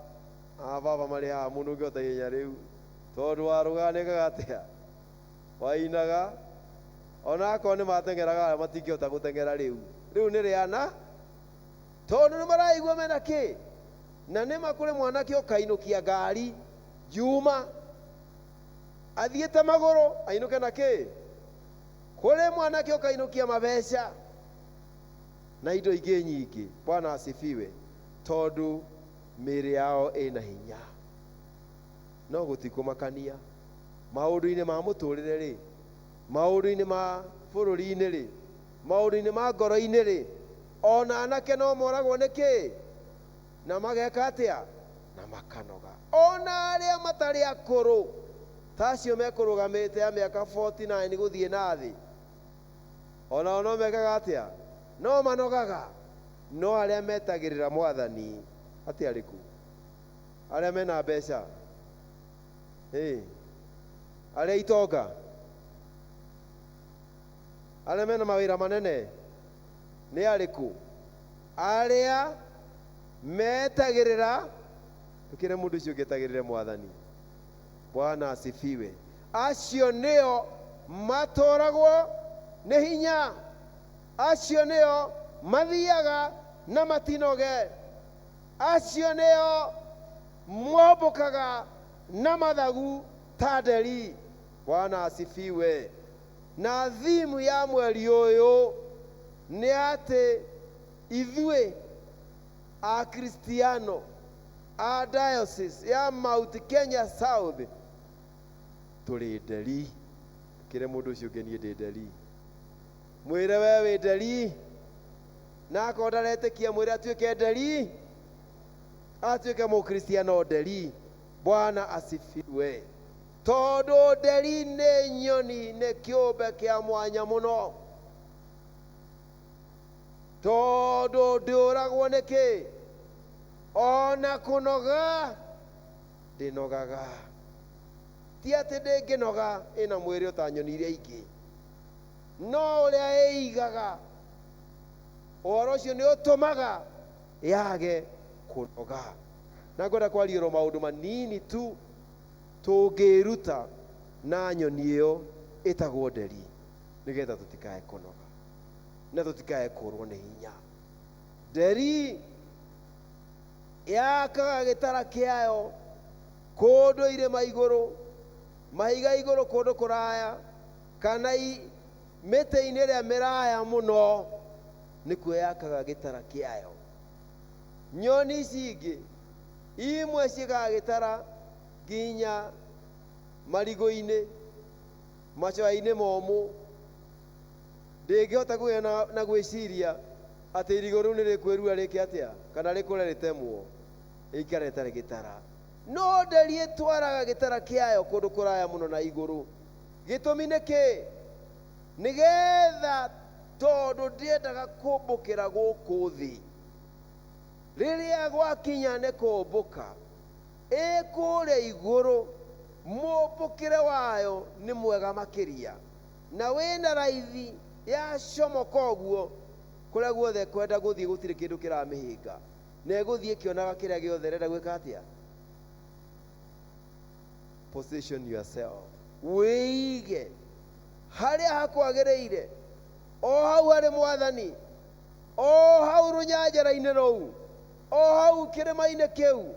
aba baba marĩ haha, mũndũ ũngĩhota ihenya rĩu tondũ warũgaga nĩkaga atĩa? Wainaga. Ona akorwo nĩ mateng'eraga arĩa matingĩhota gũteng'era rĩu. Rĩu nĩ rĩana tondũ nĩ maraigua mena kĩ? Na nĩ ma kũrĩ mwanake ũkainũkia ngari Juma athiĩte magũrũ ainũke na kĩ? Kũrĩ mwanake ũkainũkia mabeca na indo ingĩ nyingĩ. Bwana asifiwe. Tondũ mĩĩrĩ yao ĩna hinya. No gũtikũmakania maũndũ-inĩ ma mũtũrĩre rĩ, maũndũ-inĩ ma bũrũri-inĩ rĩ, maũndũ-inĩ ma ngoro-inĩ rĩ, ona anake no moragwo nĩ kĩ? Na mageka atĩa? Na makanoga. Ona arĩa matarĩ akũrũ ta acio mekũrũgamĩte ya mĩaka 49 gũthiĩ na thĩ, onao no mekaga atĩa? No manogaga. No arĩa metagĩrĩra mwathani atĩ arĩkũ? Arĩa mena mbeca, arĩa itonga, arĩa mena mawĩra manene nĩ arĩkũ? Arĩa metagĩrĩra, tũkĩre mũndũ ũcio ũngĩ etagĩrĩre mwathani. Bwana asifiwe. Acio nĩo matũragwo nĩ hinya, acio nĩo mathiaga na matinoge, acio nĩo mombũkaga na mathagu ta nderi. Bwana asifiwe. Na thimu ya mweri ũyũ nĩ atĩ ithuĩ Akristiano a diocese ya Mount Kenya South tũrĩ nderi. Kĩre mũndũ ũcio ũngĩ niĩ ndĩ nderi. Mwĩre we wĩ nderi, na akorwo ndaretĩkia mwĩre atuĩke nderi, atuĩke mũkristiano nderi. Bwana asifiwe. Tondũ nderi nĩ nyoni, nĩ kĩũmbe kĩa mwanya mũno, tondũ ndĩũragwo nĩ kĩ? Ona kũnoga ndĩnogaga. Ti atĩ ndĩngĩnoga, ĩna mwĩrĩ ta nyoni iria ingĩ, no ũrĩa ĩigaga ũhoro ũcio nĩ ũtũmaga yage kũnoga. Na ngwenda kwaria oro maũndũ manini tu tũngĩruta na nyoni ĩyo ĩtagwo nderi, nĩgetha tũtikae kũnoga na tũtikae kũrwo nĩ hinya. Nderi yakaga gĩtara kĩayo kũndũ irĩma igũrũ, mahiga igũrũ kũndũ kũraya, kana mĩtĩ-inĩ ĩrĩa mĩraya mũno, nĩkuo yakaga gĩtara kĩayo. Nyoni ici ingĩ imwe ciĩkaga gĩtara nginya marigũ-inĩ, Macoya-inĩ momũ ndĩngĩhota kũgĩa na gwĩciria atĩ irigũ rĩu nĩ rĩkwĩrua rĩke atĩa kana rĩkũre rĩtemwo ĩikare ĩtarĩ gĩtara. No nderi ĩtwaraga gĩtara kĩayo kũndũ kũraya mũno na igũrũ. Gĩtũmi nĩ kĩ? Nĩgetha tondũ ndĩendaga kũmbũkĩra gũkũ thĩ. Rĩrĩa gwakinya nĩ kũmbũka ĩ kũrĩa igũrũ, mũmbũkĩre wayo nĩ mwega makĩria na wĩna raithi yacomoka ũguo kũrĩa guothe kwenda gũthiĩ gũtirĩ kĩndũ kĩramĩhĩnga, na ĩgũthiĩ ĩkĩonaga kĩrĩa gĩothe ĩrenda gwĩka atĩa. Position yourself, wĩige harĩa hakwagĩrĩire, o hau harĩ Mwathani, o hau rũnyanjara-inĩ rũu, o hau kĩrĩma-inĩ kĩu,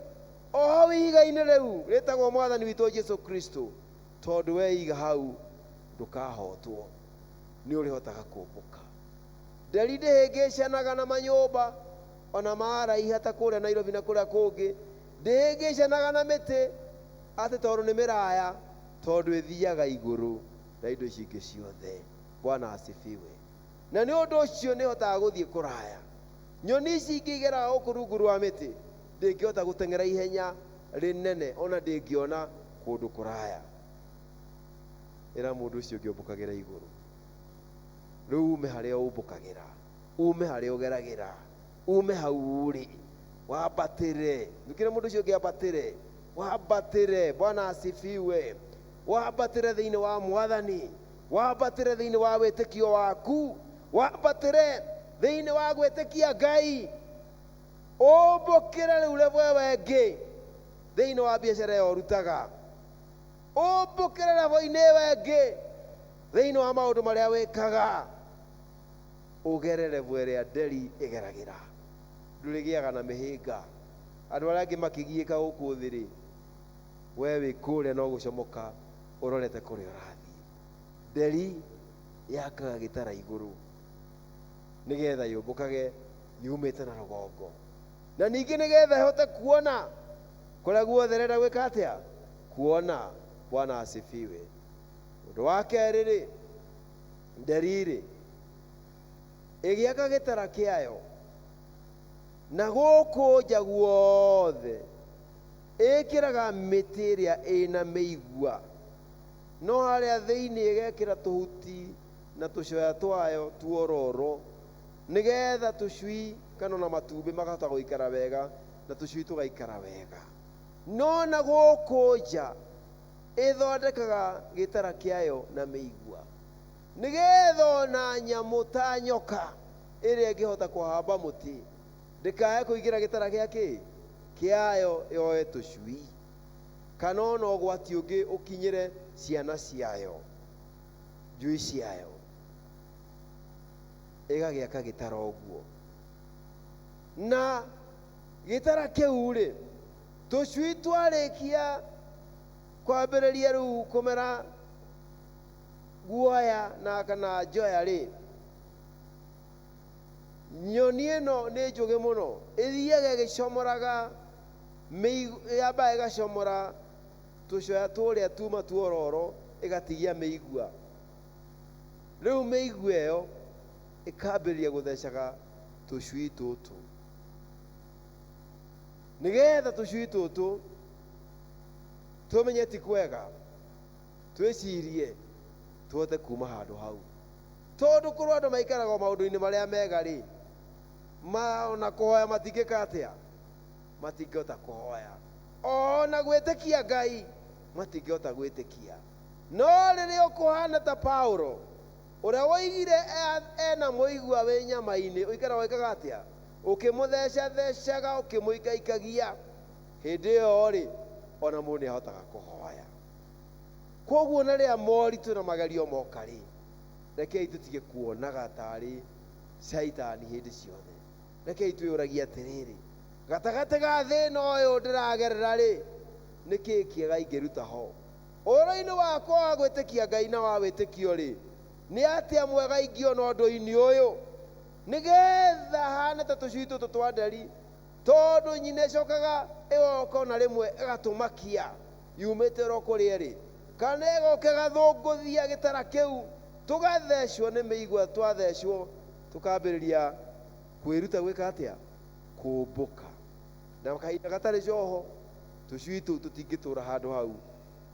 o hau ihiga-inĩ rĩu rĩtagwo Mwathani witũ Jesu Kristo, tondũ weiga hau ndũkahotwo, nĩ ũrĩhotaga kũmbũka. Nderi ndĩhĩngĩcanaga na manyũmba ona maraiha ta kũrĩa Nairobi na kũrĩa kũngĩ, ndĩhĩngĩcanaga na mĩtĩ atĩ tondũ nĩ mĩraya, tondũ ĩthiaga igũrũ na indo ici ingĩ ciothe. Bwana asifiwe. Na nĩ ũndũ ũcio nĩ ĩhotaga gũthiĩ kũraya. Nyoni ici ingĩ igeraga gũkũ rungu rwa mĩtĩ ndĩngĩhota gũteng'era ihenya rĩnene ona ndĩngĩona kũndũ kũraya. Ĩra mũndũ ũcio ũngĩ ũmbũkagĩra igũrũ, rĩu ume harĩa ũmbũkagĩra, ume harĩa ũgeragĩra, ume hau ũrĩ, wambatĩre. Ndũkĩre mũndũ ũcio ũngĩ ambatĩre, wambatĩre. Bwana asifiwe. Wambatĩre thĩinĩ wa Mwathani, wambatĩre thĩinĩ wa wĩtĩkio waku, wambatĩre thĩinĩ wa gwĩtĩkia Ngai, ũmbũkĩre rĩu level ĩyo ĩngĩ thĩinĩ wa biacara ĩyo ũrutaga, ũmbũkĩre level-inĩ ĩyo ĩngĩ thĩinĩ wa maũndũ marĩa wĩkaga, ũgere level ĩrĩa nderi ĩgeragĩra. Ndũrĩgĩaga na mĩhĩnga. Andũ arĩa angĩ makĩgiĩka gũkũ thĩ rĩ, we wĩ kũrĩa no gũcomoka ũrorete kũrĩa ũrathiĩ. Nderi yakaga gĩtara igũrũ nĩgetha yũmbũkage yumĩte na rũgongo, na ningĩ nĩgetha ĩhote kuona kũrĩa guothe ĩrenda gwĩka atĩa, kuona. Bwana asifiwe. Ũndũ wa kerĩ rĩ, nderi rĩ ĩgĩaka gĩtara kĩayo na gũkũ nja guothe ĩkĩraga mĩtĩ ĩrĩa ĩna mĩigua, no harĩa thĩinĩ ĩgekĩra tũhuti na tũcoya twayo tuororo nĩgetha tũcui kana ona matumbĩ makahota gũikara wega na tũcui tũgaikara wega. No na gũkũ nja ĩthondekaga gĩtara kĩayo na mĩigua nĩgetha ona nyamũ ta nyoka ĩrĩa ĩngĩhota kũhamba mũtĩ ndĩkae kũingĩra gĩtara gĩa kĩ kĩayo yoe tũcui, kana ona ũgwati ũngĩ ũkinyĩre ciana ciayo, njui ciayo, ĩgagĩaka gĩtara ũguo. Na gĩtara kĩu rĩ, tũcui twarĩkia kwambĩrĩria rĩu kũmera guoya na kana njoya rĩ, nyoni ĩno nĩ njũgĩ mũno, ĩthiaga ĩgĩcomoraga, yambaga ĩgacomora tũcoya tũrĩa tuma tuororo, ĩgatigia mĩigua. Rĩu mĩigua ĩyo ĩkambĩrĩria gũthecaga tũcui tũtũ, nĩgetha tũcui tũtũ tũmenye ti kwega, twĩcirie tũhote kuma handũ hau. Tondũ korwo andũ maikaraga maũndũ-inĩ marĩa mega rĩ, ona kũhoya matingĩka atĩa, matingĩhota kũhoya, ona gwĩtĩkia Ngai matingĩhota gwĩtĩkia. No rĩrĩa ũkũhana ta Paulo ũrĩa woigire ena mũigua wĩ nyama-inĩ, ũikaraga wĩkaga atĩa? Ũkĩmũthecathecaga, ũkĩmũikaikagia. Hĩndĩ ĩyo rĩ, ona mũndũ nĩahotaga kũhoya. Koguo na rĩrĩa moritũ na magerio moka rĩ, rekei tũtige kuonaga tarĩ caitani hĩndĩ ciothe. Rekei twĩyũragie atĩrĩrĩ, gatagatĩ ga thĩna ũyũ ndĩragerera rĩ, nĩkĩĩ kĩega ingĩruta ho? Ũhoro-inĩ wakwa wa gwĩtĩkia Ngai na wa wĩtĩkio rĩ, nĩ atĩa mwega ingĩona ũndũ-inĩ ũyũ, nĩgetha hane ta tũcui tũtũ twa nderi, tondũ nyina ĩcokaga ĩgoka ona rĩmwe ĩgatũmakia yumĩte oro kũrĩa ĩrĩ. Kana ĩgoka ĩgathũngũthia gĩtara kĩu, tũgathecwo nĩ mĩigua. Twathecwo tũkambĩrĩria kwĩruta gwĩka atĩa? Kũmbũka. Na kahinda gatarĩ coho, tũcui tũu tũtingĩtũra handũ hau,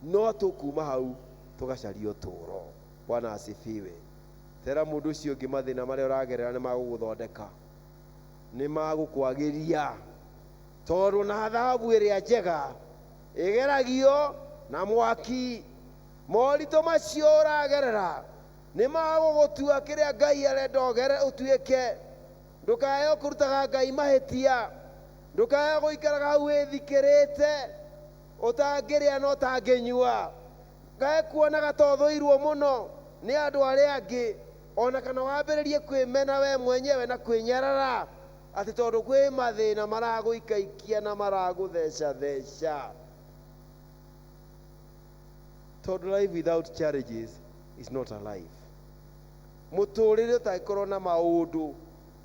no tũkuma hau tũgacaria ũtũũro. Bwana asifiwe. Tera mũndũ ũcio ũngĩ mathĩna marĩa ũragerera nĩ magũgũthondeka, nĩ magũkwagĩria, tondũ na thahabu ĩrĩa njega ĩgeragio na mwaki. Moritũ macio ũragerera nĩ magũgũtua kĩrĩa Ngai arenda ũgere ũtuĩke. Ndũkae kũrutaga Ngai mahĩtia, ndũkae gũikaraga hau wĩthikĩrĩte ũtangĩrĩa na ũtangĩnyua, ngae kuonaga ta ũthũirwo mũno nĩ andũ arĩa angĩ, ona kana wambĩrĩrie kwĩmena we mwenyewe na kwĩnyarara atĩ tondũ kwĩ mathĩna maragũikaikia na maragũthecatheca. Tondũ life without challenges is not a life. Mũtũrĩre ũtangĩkorwo na maũndũ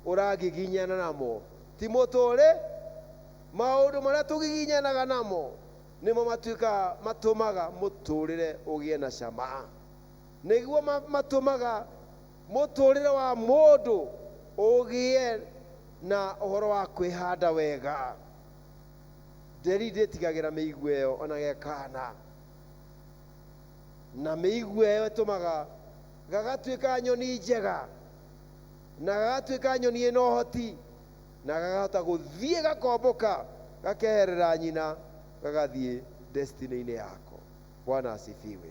ũragiginyana namo ti mũtũrĩ. Maũndũ marĩa tũgiginyanaga namo nĩmo matuĩkaga matũmaga mũtũrĩre ũgĩe na cama, nĩguo matũmaga mũtũrĩre wa mũndũ ũgĩe na ũhoro wa kwĩhanda wega. Nderi ndĩtigagĩra mĩigua ĩyo ona gekana, na mĩigua ĩyo ĩtũmaga gagatuĩka nyoni njega, na gagatuĩka nyoni ĩna ũhoti, na gakahota gũthiĩ gakombũka gakeherera nyina gagathiĩ destiny-inĩ yako. Bwana asifiwe.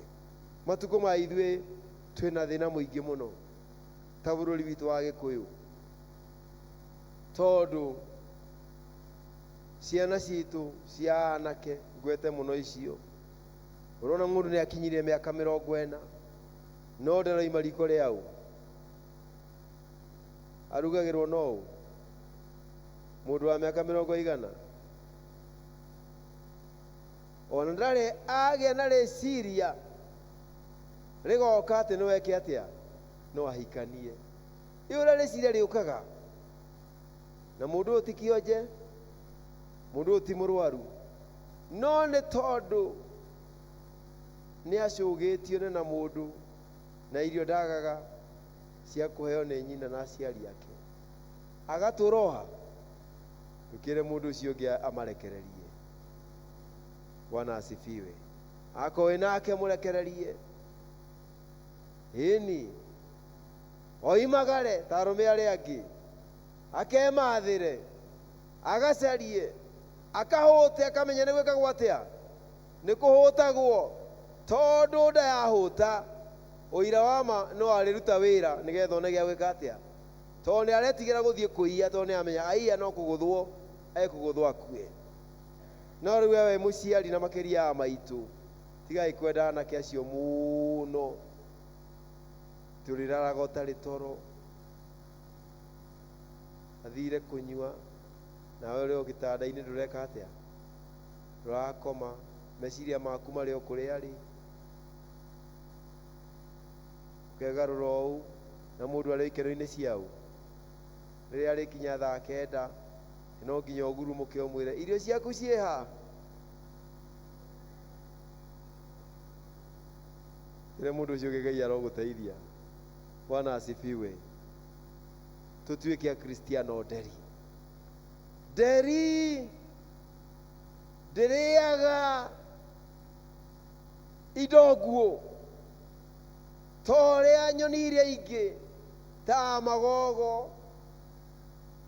Matukũ ma ithuĩ twĩna thĩna mũingĩ mũno ta bũrũri witũ wa Gĩkũyũ, tondũ ciana citũ cia anake ngwete mũno icio, ũrona mũndũ nĩ akinyirie mĩaka 40 no ndaroima riko rĩau, arugagĩrwo no ũ? Mũndũ wa mĩaka mĩrongo igana ona ndarĩ agĩa na rĩciria rĩgoka atĩ no eke atĩa, no ahikanie. Ĩ ũrĩa rĩciria rĩũkaga na mũndũ ũyũ ti kĩonje, mũndũ ũyũ ti mũrwaru, no nĩ tondũ nĩ acũgĩtio nĩ na mũndũ na irio ndagaga cia kũheo nĩ nyina na aciari ake, agatũroha. Ndũkĩre mũndũ ũcio ũngĩ amarekererie. Bwana asifiwe. Akorwo wĩ nake mũrekererie, ĩni oimagare ta arũme arĩa angĩ, akemathĩre, agacarie, akahũte, akamenya nĩ gwĩkagwo atĩa, nĩ kũhũtagwo, tondũ nda yahũta ũira wa ma no arĩruta wĩra nĩgetha one gĩa gwĩka atĩa, tondũ nĩ aretigĩra gũthiĩ kũiya, tondũ nĩ amenya aiya no kũgũthwo ekũgũthwo akue. No rĩu we mũciari na makĩria ya maitũ, tigai kwenda anake acio mũno, tũrĩraraga ũtarĩ toro, athire kũnyua, nawe ũrĩ o gĩtanda-inĩ ndũreka atĩa, ndũrakoma, meciria maku marĩ o kũrĩa arĩ, ũkegarũra ũũ na mũndũ arĩ ikeno-inĩ ciao. Rĩrĩa arĩkinya thaa 9 no nginya ũgurumũke ũmwĩre irio ciaku ciĩha. Rĩrĩa mũndũ ũcio ũngĩ Ngai arogũteithia. Bwana asifiwe. Tũtuĩke Akristiano nderi. Nderi ndĩrĩaga indo nguũ ta ũrĩa nyoni iria ingĩ ta magogo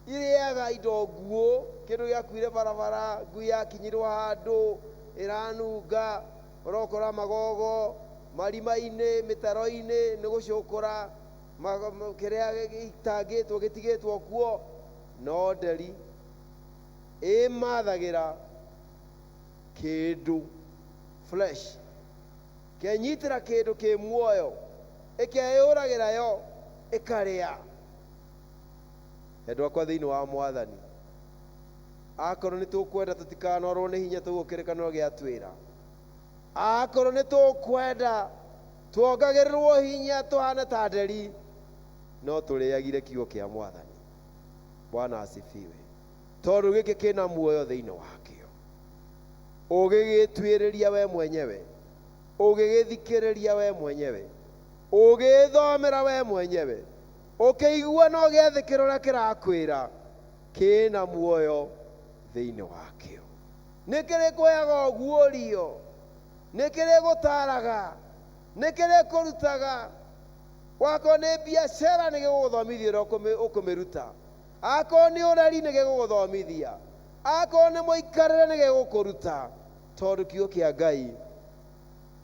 irĩaga indo nguũ, kĩndũ gĩakuire barabara, ngui yakinyirwo handũ ĩranunga, ũrokora magogo marima-inĩ, mĩtaro-inĩ nĩ gũcũkũra kĩrĩa gĩtangĩtwo gĩtigĩtwo kuo. No nderi ĩmathagĩra kĩndũ fresh, kenyitĩra kĩndũ kĩ muoyo, ĩkeyũragĩra yo ĩkarĩa. Endwa akwa thĩinĩ wa Mwathani, akorwo nĩ tũkwenda tũtikanorwo nĩ hinya tũguo kĩrĩkanĩro gĩatwĩra, akorwo nĩ tũkwenda tuongagĩrĩrwo hinya tũhane ta nderi, no tũrĩagire kiugo kĩa Mwathani. Bwana asifiwe. Tondũ gĩkĩ kĩna muoyo thĩinĩ wakĩo, ũgĩgĩtuĩrĩria we mwenyewe, Ũgĩgĩthikĩrĩria we mwenyewe, ũgĩthomera we mwenyewe, ũkĩigua na ũgĩathĩkĩra ũrĩa kĩrakwĩra, kĩna muoyo thĩinĩ wakĩo. Nĩ kĩrĩkũheaga ũguũrio, nĩ kĩrĩgũtaraga, nĩ kĩrĩkũrutaga. Wakorwo nĩ biacara nĩ gĩgũgũthomithia ũrĩa ũkũmĩruta, akorwo nĩ ũreri nĩ gĩgũgũthomithia, akorwo nĩ mũikarĩre nĩ gĩgũkũruta, tondũ kiugo kĩa Ngai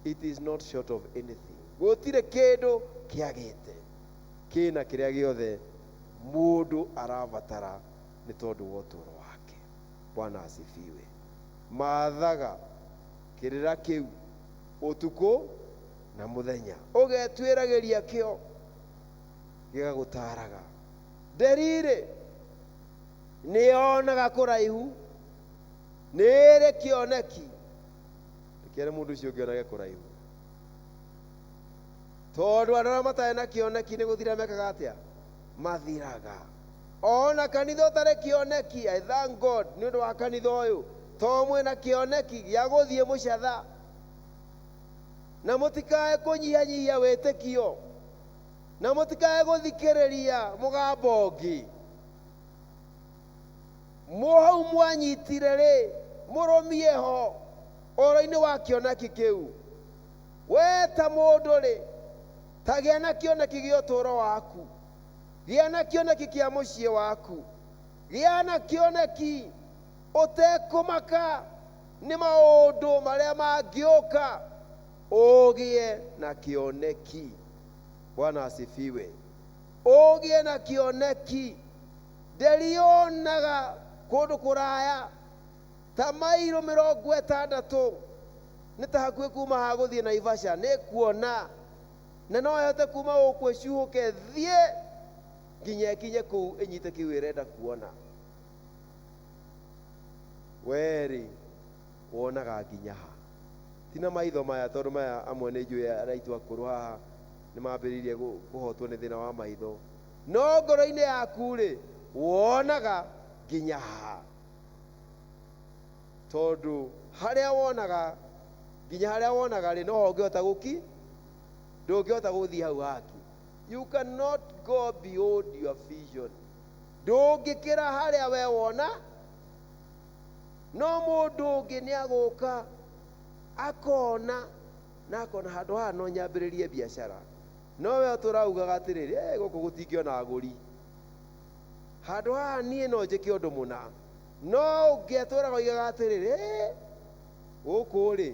it is not short of anything. Gũtirĩ kĩndũ kĩagĩte, kĩna kĩrĩa gĩothe mũndũ arabatara nĩ tondũ wa ũtũũro wake. Bwana asifiwe. Mathaga kĩrĩra kĩu ũtukũ na mũthenya, ũgetuĩragĩria kĩo, gĩgagũtaraga. Nderi-rĩ, nĩyonaga kũraihu, nĩĩrĩ kĩoneki. Reke mũndũ ũcio ũngĩ onage kũraihu, tondũ andũ arĩa matarĩ na kĩoneki nĩ gũthira mekaga atĩa? Mathiraga. Ona kanitha ũtarĩ kĩoneki, I thank God nĩ ũndũ wa kanitha ũyũ, to mwĩna kĩoneki gĩa gũthiĩ mũcatha, na mũtikae kũnyihanyihia wĩtĩkio, na mũtikae gũthikĩrĩria mũgambo ũngĩ. Hau mwanyitire rĩ, mũrũmie ho ũhoro-inĩ wa kĩoneki kĩu. We ta mũndũ rĩ, ta gĩa na kĩoneki gĩa ũtũũro waku, gĩa na kĩoneki kĩa mũciĩ waku, gĩa na kĩoneki ũtekũmaka nĩ maũndũ marĩa mangĩũka, ũgĩe na kĩoneki. Bwana asifiwe. Ũgĩe na kĩoneki. Nderionaga kũndũ kũraya ta mairo 60, nĩ ta hakuhĩ kuma haha gũthiĩ Naivasha, nĩ kuona na no ĩhote kuma gũkũ ĩcuhũke thiĩ nginya ĩkinye kũu ĩnyite kĩu ĩrenda kuona. Werĩ wonaga nginya ha? Ti na maitho maya, tondũ maya amwe nĩ njũĩ arĩa aitũ akũrũ haha nĩ mambĩrĩirie kũhotwo nĩ thĩna wa maitho, no ngoro-inĩ yaku rĩ, wonaga nginya ha? Tondũ harĩa wonaga nginya harĩa wonaga rĩ, no ũngĩhota gũki, ndũngĩhota gũthiĩ hau haki. You cannot go beyond your vision. Ndũngĩkĩra harĩa we wona, no mũndũ ũngĩ nĩ agũka akona na akona handũ haha no nyambĩrĩrie biacara, no we ũtũraugaga atĩrĩrĩ, gũkũ gũtingĩona agũri, handũ haha niĩ no njĩke ũndũ mũna, no ũngĩ atũraga oigaga atĩrĩrĩ, gũkũ rĩ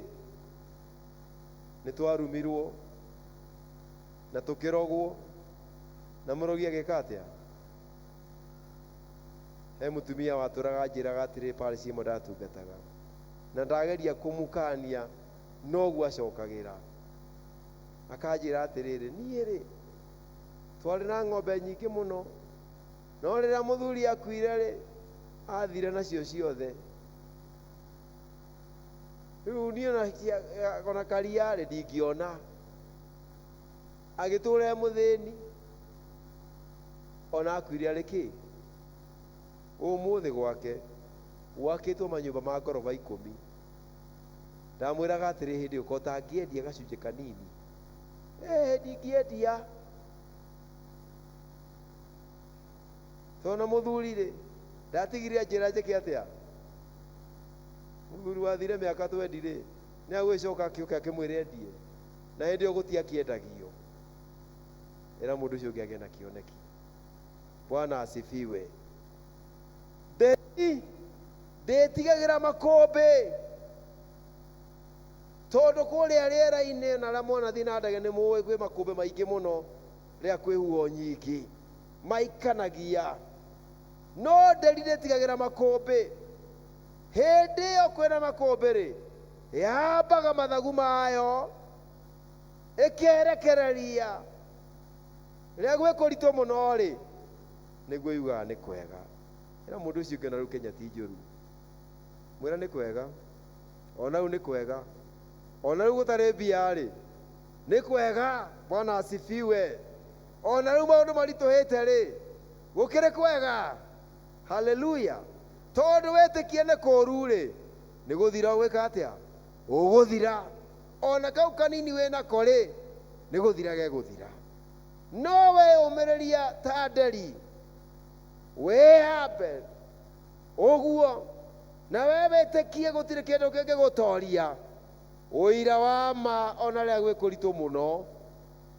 nĩ twarumirwo na tũkĩrogwo, na mũrogi agĩka atĩa? He mũtumia watũraga njĩraga atĩrĩ, parish ĩmwe ndatungataga, na ndageria kũmũkania noguo acokagĩra, akanjĩra atĩrĩrĩ, niĩ rĩ twarĩ na ng'ombe nyingĩ mũno, no rĩrĩa mũthuri akuire rĩ, athire nacio ciothe. Rĩu niĩ ona karia rĩ ndingĩona. Agĩtũra e mũthĩni, ona akuire arĩ kĩ? Ũmũthĩ gwake gwakĩtwo manyũmba ma ngoroba 10. Ndamwĩraga atĩrĩ, hĩndĩ ĩyo ko ũtangĩendia gacunjĩ kanini, ndingĩendia, tondũ na mũthuri rĩ, ndatigire anjĩra njĩke atĩa? Mũthuri wathire mĩaka 20 rĩ, nĩ agũgĩcoka akĩũke akĩmwĩre endie, na hĩndĩ ĩyo gũtiakĩendagio. Ĩra mũndũ ũcio ũngĩ agĩe na kĩoneki. Bwana asifiwe. Ndĩtigagĩra makũmbĩ, tondũ kũrĩa rĩera-inĩ na arĩa mwanathiĩ na ndege nĩ mũĩ kwĩ makũmbĩ maingĩ mũno rĩrĩa kwĩ huho nyingĩ maikanagia, no nderi ndĩtigagĩra makũmbĩ. Hĩndĩ ĩyo kwĩna makũmbĩ rĩ, yambaga mathagu mayo ĩkerekereria. Rĩrĩa gwĩ kũritũ mũno rĩ, nĩguo yugaga nĩ kwega. Ĩra mũndũ ũcio ũngĩ ona rĩu Kenya ti njũru, mwĩra nĩ kwega, ona rĩu nĩ kwega, ona rĩu gũtarĩ mbia rĩ, nĩ kwega. Bwana asifiwe. Ona rĩu maũndũ maritũhĩte rĩ, gũkĩrĩ kwega. Haleluya. Tondũ wĩtĩkie nĩ kũũru rĩ, nĩ gũthira ũgwĩka atĩa? Ũgũthira. Ona kau kanini wĩnako rĩ, nĩ gũthira gegũthira. No weyũmĩrĩria ta nderi, wĩhambe ũguo, na we wĩtĩkie gũtirĩ kĩndũ kĩngĩgũtoria. Ũira wa ma ona rĩrĩa gwĩ kũritũ mũno,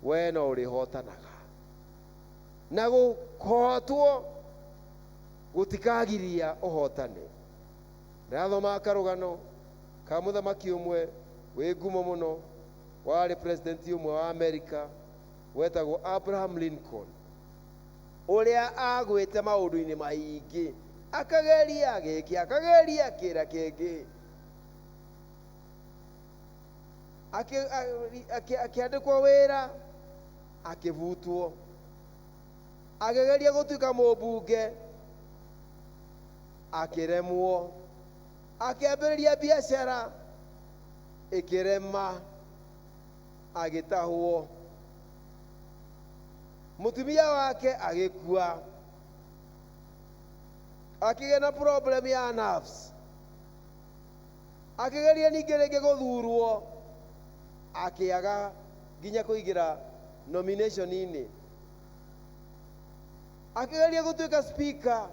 we no ũrĩhotanaga. Na gũkũhotwo gũtikagiria ũhotane. Ndĩrathoma karũgano ka mũthamaki ũmwe wĩ ngumo mũno, warĩ president ũmwe wa Amerika wetagwo Abraham Lincoln, ũrĩa agwĩte maũndũ-inĩ maingĩ, akageria gĩkĩ, akageria kĩrĩa kĩngĩ, akĩandĩkwo wĩra, akĩbutwo, akĩgeria gũtuĩka mũmbunge, akĩremwo, akĩambĩrĩria biacara, ĩkĩrema, agĩtahwo, mũtumia wake agĩkua, akĩgĩa na problem ya nerves, akĩgeria ningĩ rĩngĩ gũthurwo, akĩaga nginya kũingĩra nomination-inĩ, akĩgeria gũtuĩka speaker,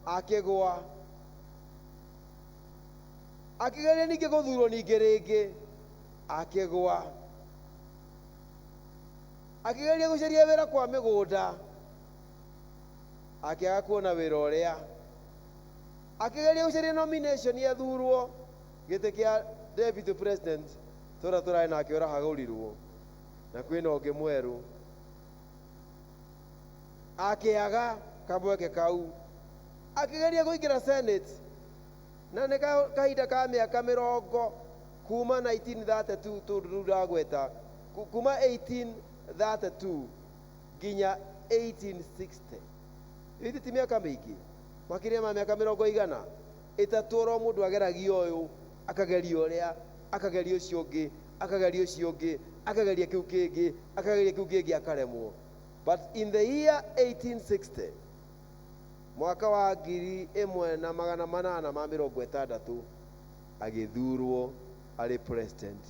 akĩgũa, akĩgeria ningĩ gũthurwo ningĩ rĩngĩ, akĩgũa, akĩgeria gũcaria wĩra kwa mĩgũnda, akĩaga kuona wĩra ũrĩa, akĩgeria gũcaria nomination athurwo gĩtĩ kĩa deputy president tũrĩa tũrarĩ nake ũrahagũrirwo, na kwĩna ũngĩ mwerũ, akĩaga kamweke kau, akĩgeria kũingĩra senate, na nĩ kahinda ka mĩaka mĩrongo kuma 1932 tondũ rĩu ndagweta, kuma 1832 nginya 1860, ĩthi ti mĩaka mĩingĩ, makĩria ma mĩaka mĩrongo igana ĩtatũ oro mũndũ ageragia ũyũ, akageria ũrĩa, akageria ũcio ũngĩ, akageria ũcio ũngĩ, akageria kĩu kĩngĩ, akageria kĩu kĩngĩ, akaremwo. But in the year 1860, mwaka wa 1860, agĩthurwo arĩ president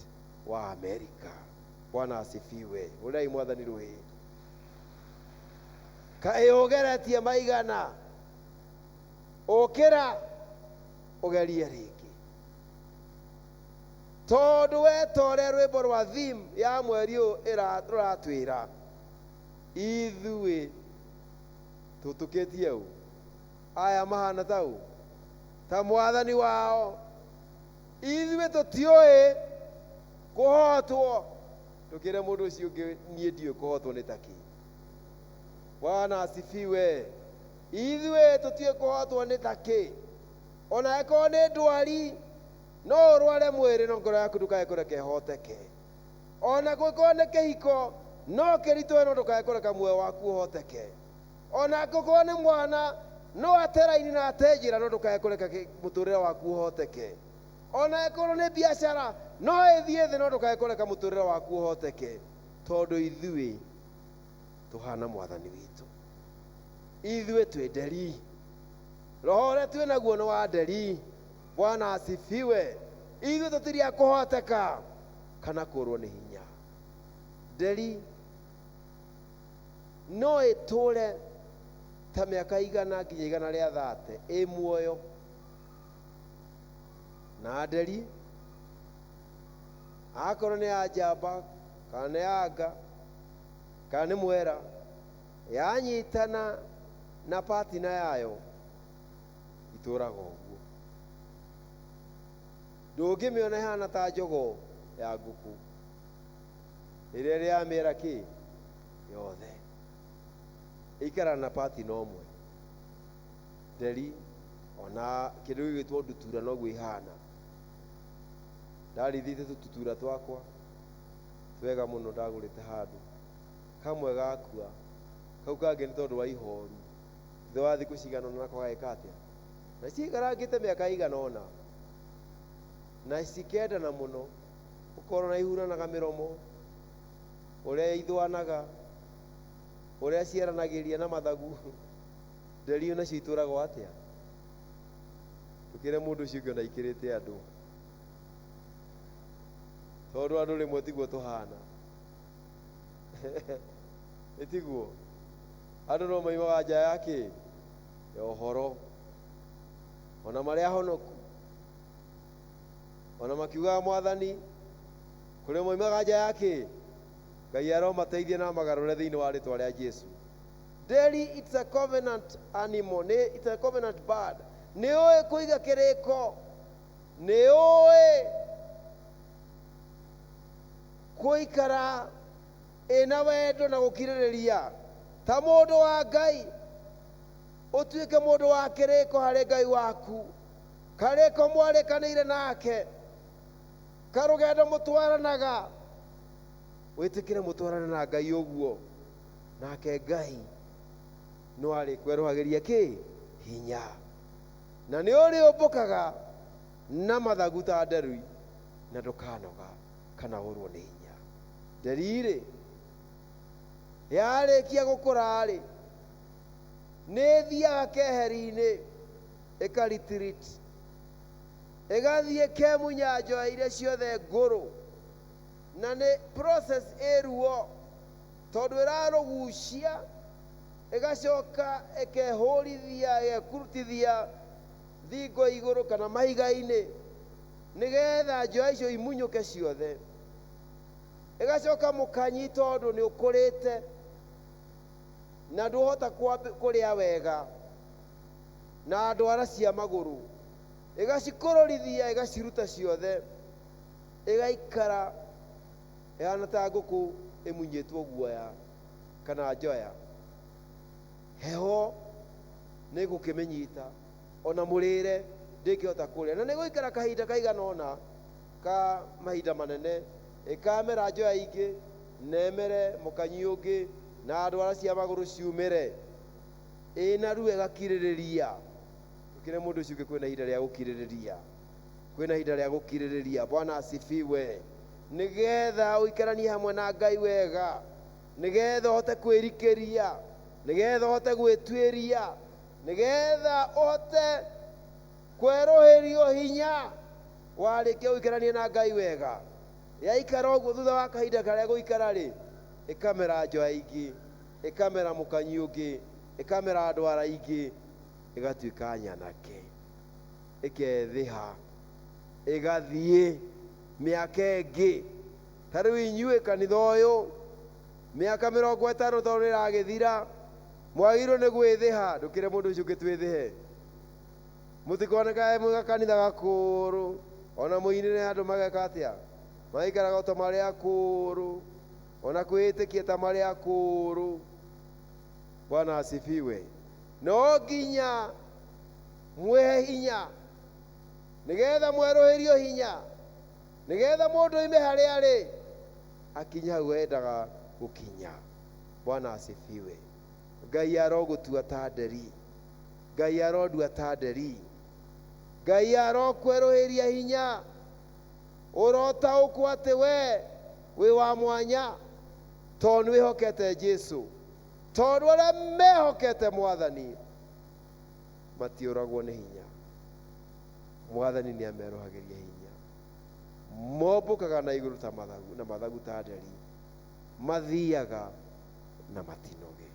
wa America. Bwana asifiwe. Ũrĩai mwathani rũhĩ. Kaĩ ũgeretie maigana, ũkĩra ũgerie rĩngĩ, tondũ we ta ũrĩa rwĩmbo rwa theme ya mweri ũyũ rũratwĩra, ithuĩ tũtũkĩtie ũ, aya mahana tau ta mwathani wao, ithuĩ tũtiũĩ kũhotwo. Ndũkĩre mũndũ ũcio ũngĩ, niĩ ndiũĩ kũhotwo nĩ takĩ. Bwana asifiwe. Ithuĩ tũtiũĩ kũhotwo nĩ takĩ. Ona angĩkorwo nĩ ndwari, no ũrware mwĩrĩ, no ngoro yaku ndũkae kũreka ĩhoteke. Ona kũngĩkorwo nĩ kĩhiko, no kĩritũhe, no ndũkae kũreka muoyo waku ũhoteke. Ona angĩkorwo nĩ mwana, no ate raini na ate njĩra, no ndũkae kũreka mũtũrĩre waku ũhoteke. Ona angĩkorwo nĩ biacara, no ĩthiĩ thĩ, no ndũkae kũreka mũtũrĩre waku ũhoteke, tondũ ithuĩ tũhana mwathani witũ. Ithuĩ twĩ nderi, roho ũrĩa twĩ naguo nĩ wa nderi. Bwana asifiwe. Ithuĩ tũtirĩ a kũhoteka kana kũrwo nĩ hinya. Nderi no ĩtũre ta mĩaka 100 nginya 130 ĩ muoyo, na nderi akorwo nĩ ya njamba kana nĩ ya nga kana nĩ mwera, yanyitana na patina yayo itũraga ũguo. Ndũngĩmĩona ĩhana ta njogoo ya ngũkũ ĩrĩa ĩrĩaga mĩera kĩ yothe, ĩikaraga na patina ũmwe. Nderi ona kĩndũ gĩgwĩtwo ndutura noguo ihana. Ndarĩithĩtie tũtutura twakwa twega mũno, ndagũrĩte handũ kamwe gakua, kau kangĩ nĩ tondũ wa ihoru, thutha wa thikũ cigana ũna nako gagĩka atĩa, na ciikarangĩte mĩaka ĩigana ũna, na cikendana mũno, ũkorwo na ihuranaga mĩromo, ũrĩa ithwanaga, ũrĩa ciaranagĩria na mathagu. Nderi nacio itũragwo atĩa? Ndũkĩre mũndũ ũcio ũngĩ ona ikĩrĩte andũ. Tondũ andũ rĩmwe tiguo tũhana. Ĩtiguo andũ no maimaga nja ya kĩ ya ũhoro, ona marĩa ahonoku, ona makiugaga Mwathani, kũrĩ moimaga nja ya kĩ. Ngai aromateithia na magarũre thĩinĩ wa rĩtwa rĩa Jesu. Nderi, it's a covenant animal, nĩ it's a covenant bird. Nĩ ũĩ kũiga kĩrĩko, nĩ ũĩ gũikara ĩna wendo na gũkirĩrĩria ta mũndũ wa Ngai. Ũtuĩke mũndũ wa kĩrĩko harĩ Ngai waku, karĩko mwarĩkanĩire nake, karũgendo mũtwaranaga, wĩtĩkĩre mũtwarane na Ngai ũguo, nake Ngai no arĩkwerũhagĩria kĩ hinya, na nĩ ũrĩũmbũkaga na mathagu ta nderi, na ndũkanoga kana ũrwo nĩ hinya. Nderi-rĩ, yarĩkia gũkũra-rĩ, nĩ ĩthiaga keheri-inĩ, ĩkaretreat, ĩgathiĩ kemunya njoya iria ciothe ngũrũ, na nĩ process ĩ ruo, tondũ ĩrarũgucia, ĩgacoka ĩkehũrithia, ĩgekurutithia thingo igũrũ kana mahiga-inĩ, nĩgetha njoya icio imunyũke ciothe. Ĩgacoka mũkanyi, tondũ nĩ ũkũrĩte na ndũhota kũrĩa wega, na ndwara cia magũrũ, ĩgacikũrũrithia, ĩgaciruta ciothe, ĩgaikara ĩhana ta ngũkũ ĩmunyĩtwo guoya kana njoya. Heho nĩ gũkĩmĩnyita, ona mũrĩre ndĩngĩhota kũrĩa, na nĩ gũikara kahinda kaigana ũna ka mahinda manene, ĩkamera njoya ingĩ, na ĩmere mũkanyi ũngĩ, na ndwara cia magũrũ ciumĩre. Ĩna ruo ĩgakirĩrĩria. Tũkĩre mũndũ ũcio ũngĩ, kwĩna ihinda rĩa gũkirĩrĩria, kwĩna ihinda rĩa gũkirĩrĩria. Bwana asifiwe. Nĩgetha ũikaranie hamwe na Ngai wega, nĩgetha ũhote kwĩrikĩria, nĩgetha ũhote gwĩtuĩria, nĩgetha ũhote kwerũhĩrio hinya warĩkia gũikarania na Ngai wega. Yaikara ũguo, thutha wa kahinda karĩa gũikara rĩ, ĩkamera njoya ingĩ, ĩkamera mũkanyi ũngĩ, ĩkamera ndwara ingĩ, ĩgatuĩka nyanake, ĩkethĩha, ĩgathiĩ mĩaka ĩngĩ. Ta rĩu inyuĩ kanitha ũyũ, mĩaka 50 tondũ nĩ ĩragĩthira, mwagĩrĩirwo nĩ gwĩthĩha. Ndũkĩre mũndũ ũcio ũngĩ, twĩthĩhe. Mũtikonekae mwĩ kanitha gakũrũ, ona mũinĩre andũ mageka atĩa, maikaraga ta marĩ akũrũ, ona kwĩĩtĩkia ta marĩ akũrũ. Bwana asifiwe. No nginya mwĩhe hinya, nĩgetha mwerũhĩrio hinya, nĩgetha mũndũ oime harĩa arĩ akinye hau endaga gũkinya. Bwana asifiwe. Ngai arogũtua ta nderi, Ngai arondua ta nderi, Ngai arokwerũhĩria hinya, ũrotaũkwo atĩ we wĩ wa mwanya, tondũ nĩ wĩhokete Jesu, tondũ arĩa mehokete Mwathani matiũragwo nĩ hinya. Mwathani nĩ amerũhagĩria hinya, mombũkaga na igũrũ ta mathagu, na mathagu ta nderi, mathiaga na matinoge.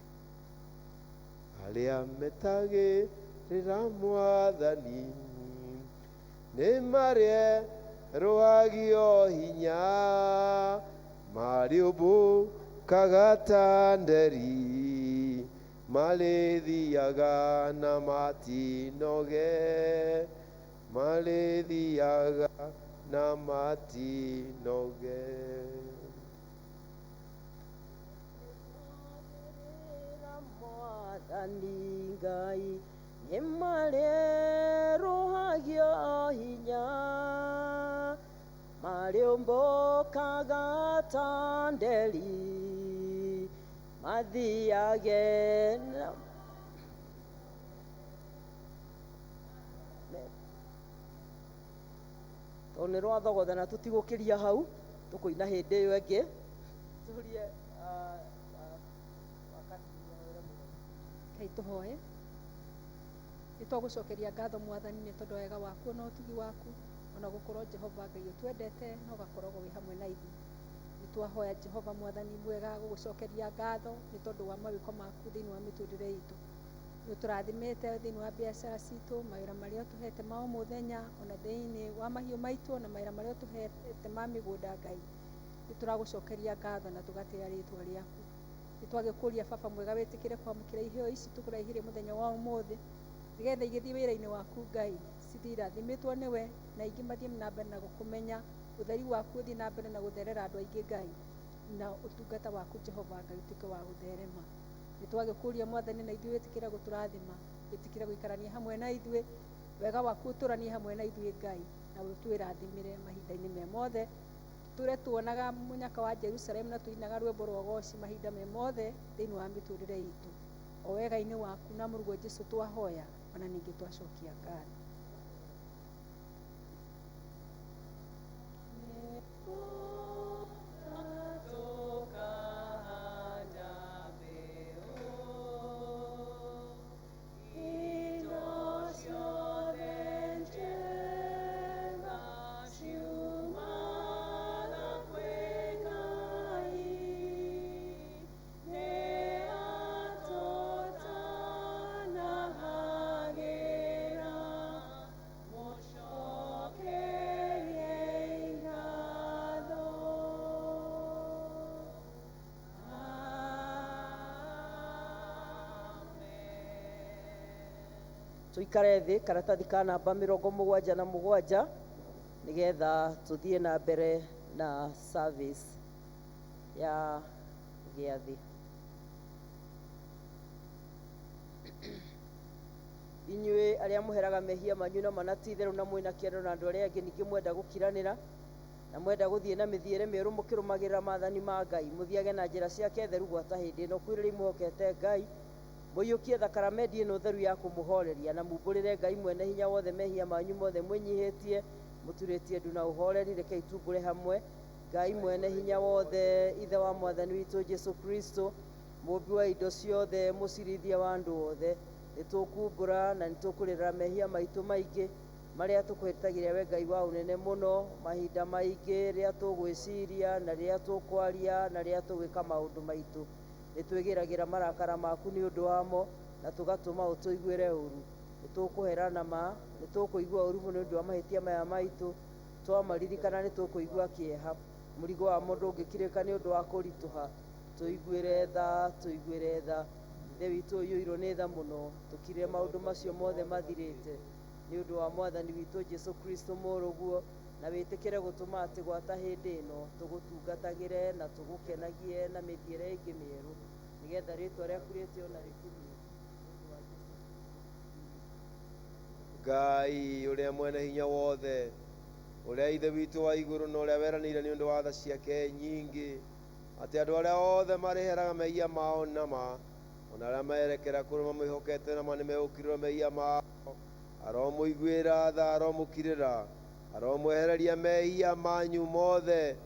Arĩa metagĩrĩra Mwathani nĩ marĩerũhagio hinya, marĩũmbũkaga ta nderi, marĩthiaga na matinoge, marĩthiaga na matinoge. Mwathani Ngai nĩ marĩerũhagio hinya, marĩũmbũkaga ta nderi, mathiage na tondũ nĩ rwathogothana, tũtigũkĩria hau, tũkũina hĩndĩ ĩyo ĩngĩ. Tũrie. Ngai, tũhoe. Nĩ twagũcokeria ngatho, Mwathani, nĩ tondũ wega waku na ũtugi waku. Ona gũkorwo Jehova Ngai ũtwendete na ũgakoragwo wĩ hamwe na ithuĩ. Nĩ twahoya Jehova Mwathani mwega gũgũcokeria ngatho nĩ tondũ wa mawĩko maku thĩinĩ wa mĩtũrĩre itũ. Nĩ ũtũrathimĩte thĩinĩ wa biacara citũ, mawĩra marĩa ũtũhete ma o mũthenya, ona thĩinĩ wa mahiũ maitũ na mawĩra marĩa ũtũhete ma mĩgũnda Ngai. Nĩ tũragũcokeria ngatho na tũgatĩĩa rĩtwa rĩaku. Nĩ twagĩkũria baba mwega wĩtĩkĩre kwamũkĩra iheo ici tũkũraihĩrie mũthenya wa ũmũthĩ, nĩgetha igĩthiĩ wĩra-inĩ waku Ngai, cithiĩ irathimĩtwo nĩwe, na aingĩ mathiĩ na mbere na gũkũmenya, ũtheri waku ũthiĩ na mbere na gũtherera andũ aingĩ Ngai, na ũtungata waku Jehova Ngai ũtuĩke wa gũtherema. Nĩ twagĩkũria Mwathani na ithuĩ wĩtĩkĩre gũtũrathima, wĩtĩkĩre gũikarania hamwe na ithuĩ, wega waku ũtũranie hamwe na ithuĩ Ngai, na ũtwĩrathimĩre mahinda-inĩ me mothe. Tũre tuonaga mũnyaka wa Jerusalemu na tũinaga rwĩmbo rwa ũgoci mahinda me mothe thĩinĩ wa mĩtũrĩre itũ. O wega-inĩ waku na mũrũguo Jesũ twahoya, ona ningĩ twacokia ngatho. Tuikare thĩ karatathi ka namba 77 nĩgetha tũthiĩ na mbere na service ya gĩathĩ. Inyuĩ arĩa mũheraga mehia manyu na mana ti itherũ na mwĩna kĩendo na andũ arĩa angĩ, ningĩ mwenda gũkiranĩra na mwenda gũthiĩ na mĩthiĩre mĩerũ mũkĩrũmagĩrĩra maathani ma Ngai, mũthiage na njĩra ciake theru gwata hĩndĩ ĩno kwĩrĩrĩi mũhokete Ngai, mũiyũkie thakaramendi ĩno theru ya kũmũhoreria, na mumbũrĩre Ngai mwene hinya wothe mehia manyu mothe mwĩnyihĩtie, mũturĩtie ndu na ũhoreri. Rekei tumbũre hamwe Ngai mwene hinya wothe, Ithe wa Mwathani witũ Jesũ Kristo, mũmbi wa indo ciothe, mũcirithia wa andũ othe. Nĩtũkumbũra na nĩtũkũrĩrĩra mehia maitũ maingĩ marĩa tũkũhĩtagĩria we Ngai wa ũnene mũno, mahinda maingĩ rĩrĩa tũgwĩciria na rĩrĩa tũkwaria na rĩrĩa tũgwĩka maũndũ maitũ. Nĩtwĩgĩragĩra marakara maku nĩ ũndũ wamo na tũgatũma ũtũiguĩre ũru. Nĩtũkũhera na ma, nĩtũkũigua ũru mũno nĩ ũndũ wa mahĩtia maya maitũ, twamaririkana nĩtũkũigua kĩeha. Mũrigo wa mũndũ ũngĩkirĩka nĩ ũndũ wa kũritũha. Tũiguĩre tha, tũiguĩre tha. Ithe witũ ũiyũirwo nĩ tha mũno, tũkirĩre maũndũ macio mothe mathirĩte nĩ ũndũ wa Mwathani witũ Jesũ Kristo mũrũguo, na wĩtĩkĩre gũtũma atĩ gwata hĩndĩ ĩno tũgũtungatagĩre na tũgũkenagie na mĩthiĩre ĩngĩ mĩerũ, nĩgetha rĩtwa rĩaku rĩtĩo na rĩkumio. Ngai ũrĩa mwene hinya wothe, ũrĩa Ithe witũ wa igũrũ na ũrĩa weranĩire nĩ ũndũ wa tha ciake nyingĩ, atĩ andũ arĩa othe marĩheraga mehia mao na ma, ona arĩa merekera kũrĩ mamwĩhokete na ma nĩmegũkirĩrwo mehia mao, aromũiguĩra tha, aromũkirĩra, aromwehereria mehia manyu mothe,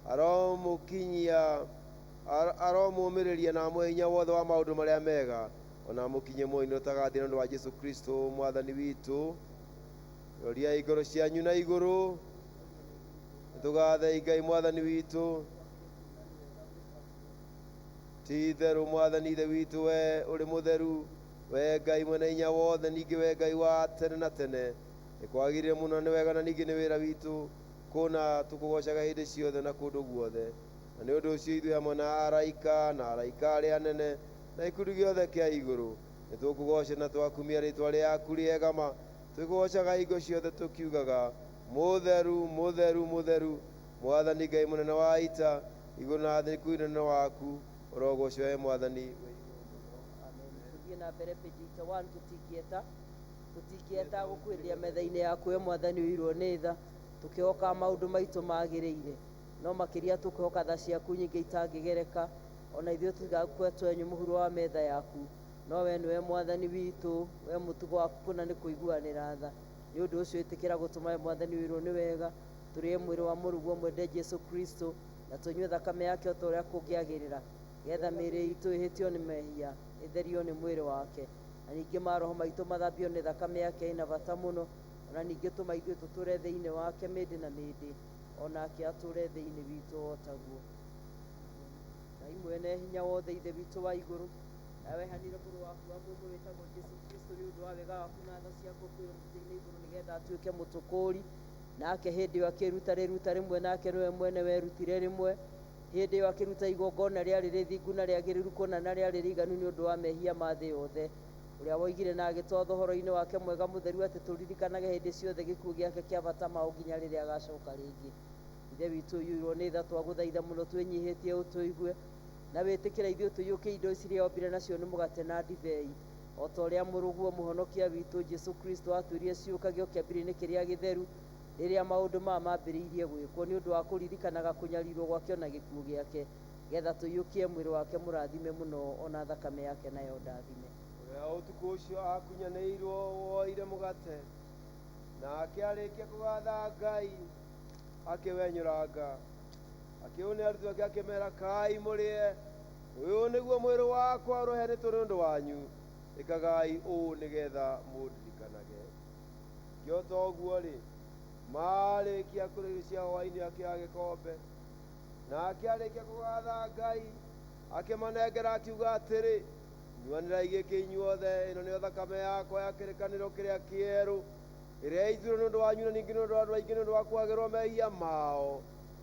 aromũkinyia, aromũmĩrĩria na amũhe hinya wothe wa maũndũ marĩa mega, ona amũkinyie muoyo-inĩ ũtagathira nĩ ũndũ wa Jesũ Kristo Mwathani witũ. Roriai ngoro cianyu na igũrũ, nĩtũgathei Ngai Mwathani witũ. Ti itherũ Mwathani Ithe witũ, we ũrĩ mũtheru, we Ngai mwene hinya wothe, ningĩ we Ngai wa tene na tene. Nĩ kwagĩrĩire mũno, nĩ wega na ningĩ nĩ wĩra witũ kũna tũkũgocaga hĩndĩ ciothe na kũndũ guothe. Na nĩ ũndũ ũcio ithuĩ hamwe na araika na araika arĩa anene na gĩkundi gĩothe kĩa igũrũ nĩtũkũgoca na twakumia rĩtwa rĩaku rĩega ma, twĩkũgocaga hingo ciothe tũkiugaga mũtheru, mũtheru, mũtheru, Mwathani Ngai mũnene wa ita, igũrũ na thĩ nĩ ũnene waku, ũrogocwo we Mwathani. Amen. Tũthiĩ na mbere page 81, tũtingĩeta gũkuhĩrĩria metha-inĩ yaku we Mwathani ũirwo nĩ tha, tũkĩhoka maũndũ maitũ magĩrĩire, no makĩria tũkĩhoka tha ciaku nyingĩ itangĩgereka, ona ithuĩ tũtigakue twenyũ mũhuro wa metha yaku, no we nĩwe Mwathani witũ, we mũtugo waku kũna nĩ kũiguanĩra tha. Nĩ ũndũ ũcio ĩtĩkĩra gũtũma we Mwathani ũirwo nĩ wega, tũrĩe mwĩrĩ wa mũrũguo mwende Jesũ Kristo, na tũnyue thakame yake o ta ũrĩa kũngĩagĩrĩra, nĩgetha mĩĩrĩ itũ ĩhĩtio nĩ mehia, ĩtherio nĩ mwĩrĩ wake, na ningĩ maroho maitũ mathambio nĩ thakame yake ĩna bata mũno, Ona ningĩ tũma ithuĩ tũtũre thĩinĩ wake mĩndĩ na mĩndĩ, onake atũre thĩinĩ witũ o taguo. Ngai mwene hinya wothe, Ithe witũ wa igũrũ, nawe wehanire mũrũ waku wa mũmwe wĩtagwo Jesũ Kristo nĩ ũndũ wa wega waku na tha ciaku kwĩrwo mũtĩ-inĩ igũrũ nĩgetha atuĩke mũtũkũũri. Nake hĩndĩ ĩyo akĩruta rĩruta rĩmwe, nake nĩwe mwene werutire rĩmwe. Hĩndĩ ĩyo akĩruta igongona rĩarĩ rĩthingu na rĩagĩrĩru kũna na rĩarĩ rĩiganu nĩ ũndũ wa mehia ma thĩ yothe. Ũrĩa woigire na agĩtwatha ũhoro-inĩ wake mwega mũtheru atĩ tũririkanage hĩndĩ ciothe gĩkuũ gĩake kĩa bata mao nginya rĩrĩa agacoka rĩngĩ. Ithe witũ ũiyũirwo nĩ tha, twagũthaitha mũno twĩnyihĩtie ũtũigue na wĩtĩkĩre ithuĩ tũiyũkie indo ici iria ombire nacio nĩ mũgate na ndibei, o ta ũrĩa mũrũguo mũhonokia witũ Jesũ Kristo atwĩrire ciũkagio kĩambĩrĩria-inĩ kĩrĩa gĩtheru rĩrĩa maũndũ maya mambĩrĩirie gwĩkwo, nĩ ũndũ wa kũririkanaga kũnyarirwo gwake ona gĩkuũ gĩake, getha tũiyũkie mwĩrĩ wake mũrathime mũno ona thakame yake nayo ndathime. Ũrĩa ũtukũ ũcio akunyanĩirwo woire mũgate, nake arĩkia kũgatha Ngai akĩwenyũranga, akĩũne arutwo ake akĩmera, kai mũrĩe, ũyũ nĩguo mwĩrĩ wakwa ũrũheanĩtwo nĩ ũndũ wanyu, ĩkagai ũũ nĩgetha mũndirikanage. Ningĩ o ta ũguo rĩ, marĩkia kũrĩa irio cia hwaĩ-inĩ akĩoya gĩkombe, nake arĩkia kũgatha Ngai akĩmanengera akiuga atĩrĩ, nyuanĩrai gĩkĩ inyuothe, ĩno nĩyo thakame yakwa ya kĩrĩkanĩro kĩrĩa kĩerũ, ĩrĩa yaitirwo nĩ ũndũ wanyu na ningĩ nĩ ũndũ wa andũ aingĩ nĩ ũndũ wa kwagĩrwo mehia mao.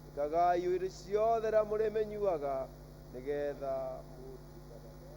Ĩkagai ũũ hĩndĩ ciothe rĩrĩa mũrĩmĩnyuaga nĩgetha mũndirikanage.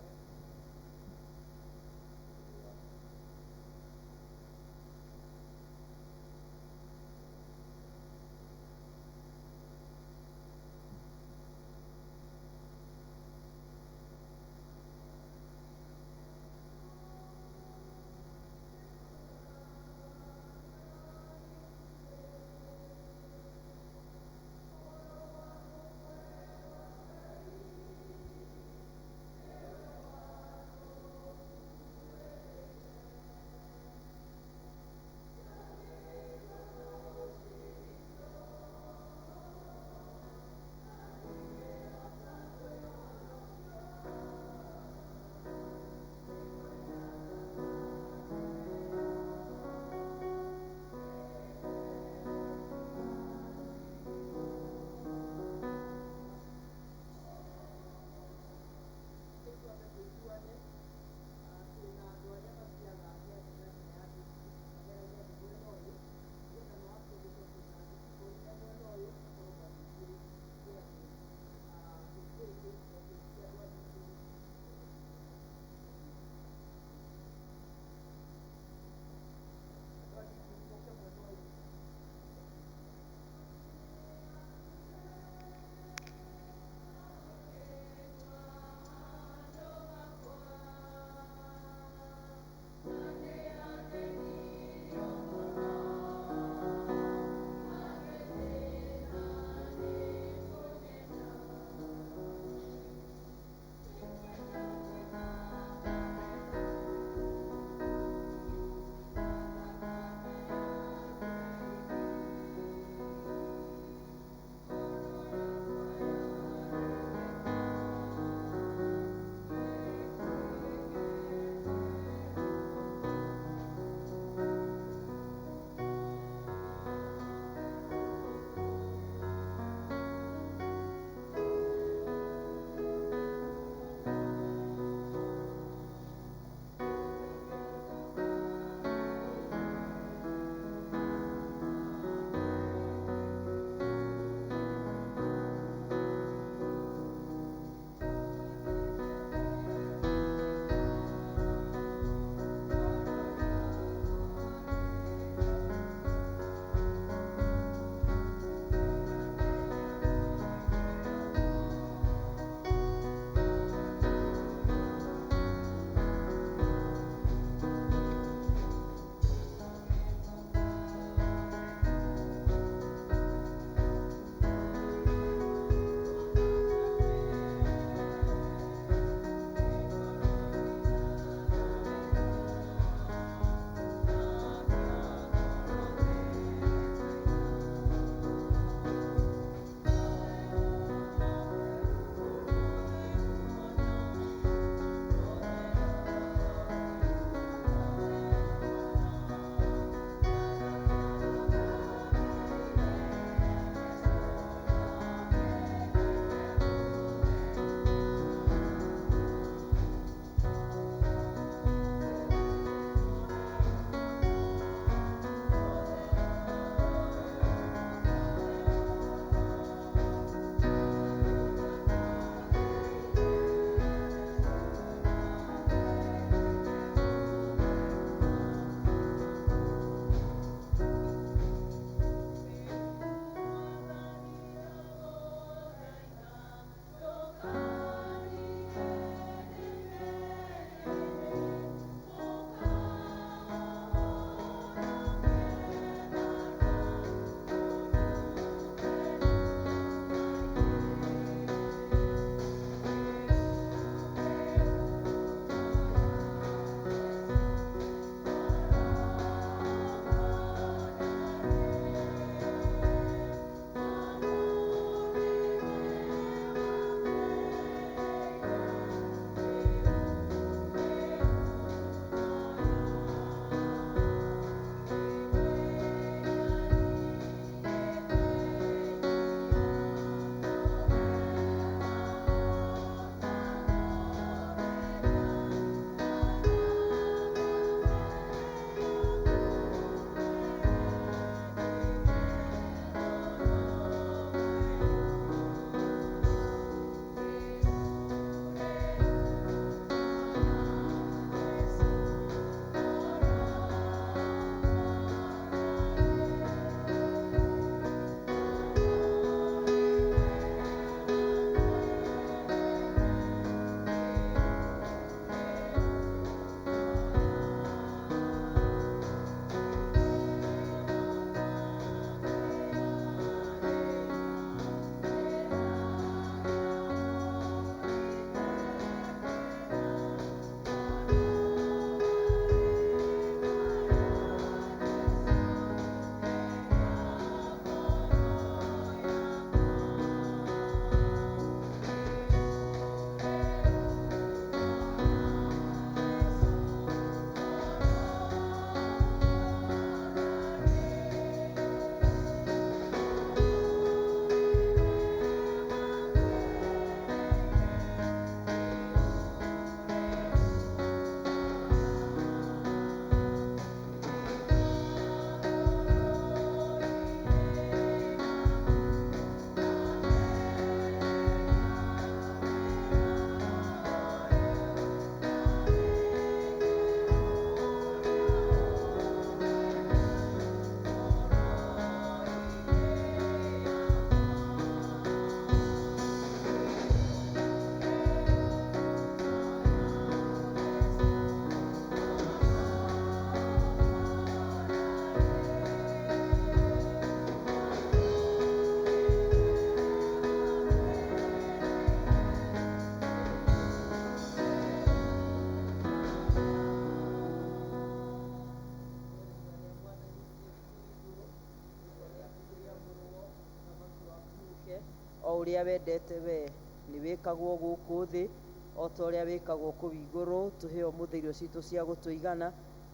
Ũrĩa wendete we nĩ wĩkagwo gũkũ thĩ o ta ũrĩa wĩkagwo kũu igũrũ. Tũhe ũmũthĩ irio citũ cia gũtũigana,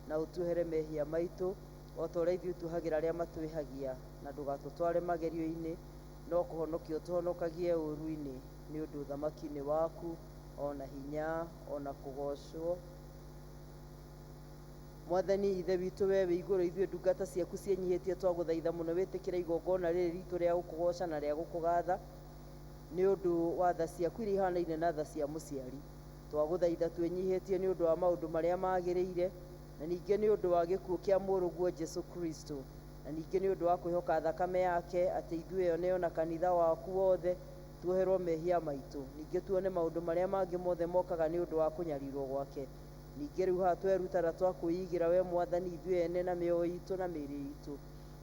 na ũtuohere mehia maitũ o ta ũrĩa ithuĩ tuohagĩra arĩa matwĩhagia, na ndũgatũtware magerio-inĩ, no kũhonokia ũtũhonokagie ũũru-inĩ, nĩ ũndũ ũthamaki nĩ waku, ona hinya, ona kũgoocwo. Mwathani Ithe witũ, we wĩ igũrũ, ithuĩ ndungata ciaku ciĩnyihĩtie twagũthaitha mũno wĩtĩkĩre igongona rĩrĩ ritũ rĩa gũkũgooca na rĩa gũkũgatha nĩ ũndũ wa tha ciaku iria ihanaine na tha cia mũciari. Twagũthaitha twĩnyihĩtie nĩ ũndũ wa maũndũ marĩa magĩrĩire, na ningĩ nĩ ũndũ wa gĩkuũ kĩa mũrũguo Jesu Kristo, na ningĩ nĩ ũndũ wa kwĩhoka thakame yake atĩ ithuĩ one ona kanitha waku wothe tuoherwo mehia maitũ, ningĩ tuone maũndũ marĩa mangĩ mothe mokaga nĩ ũndũ wa kũnyarirwo gwake. Ningĩ rĩu haha tweruta na twakwĩigĩra we Mwathani ithuĩ ene na mĩoyo itũ na mĩĩrĩ itũ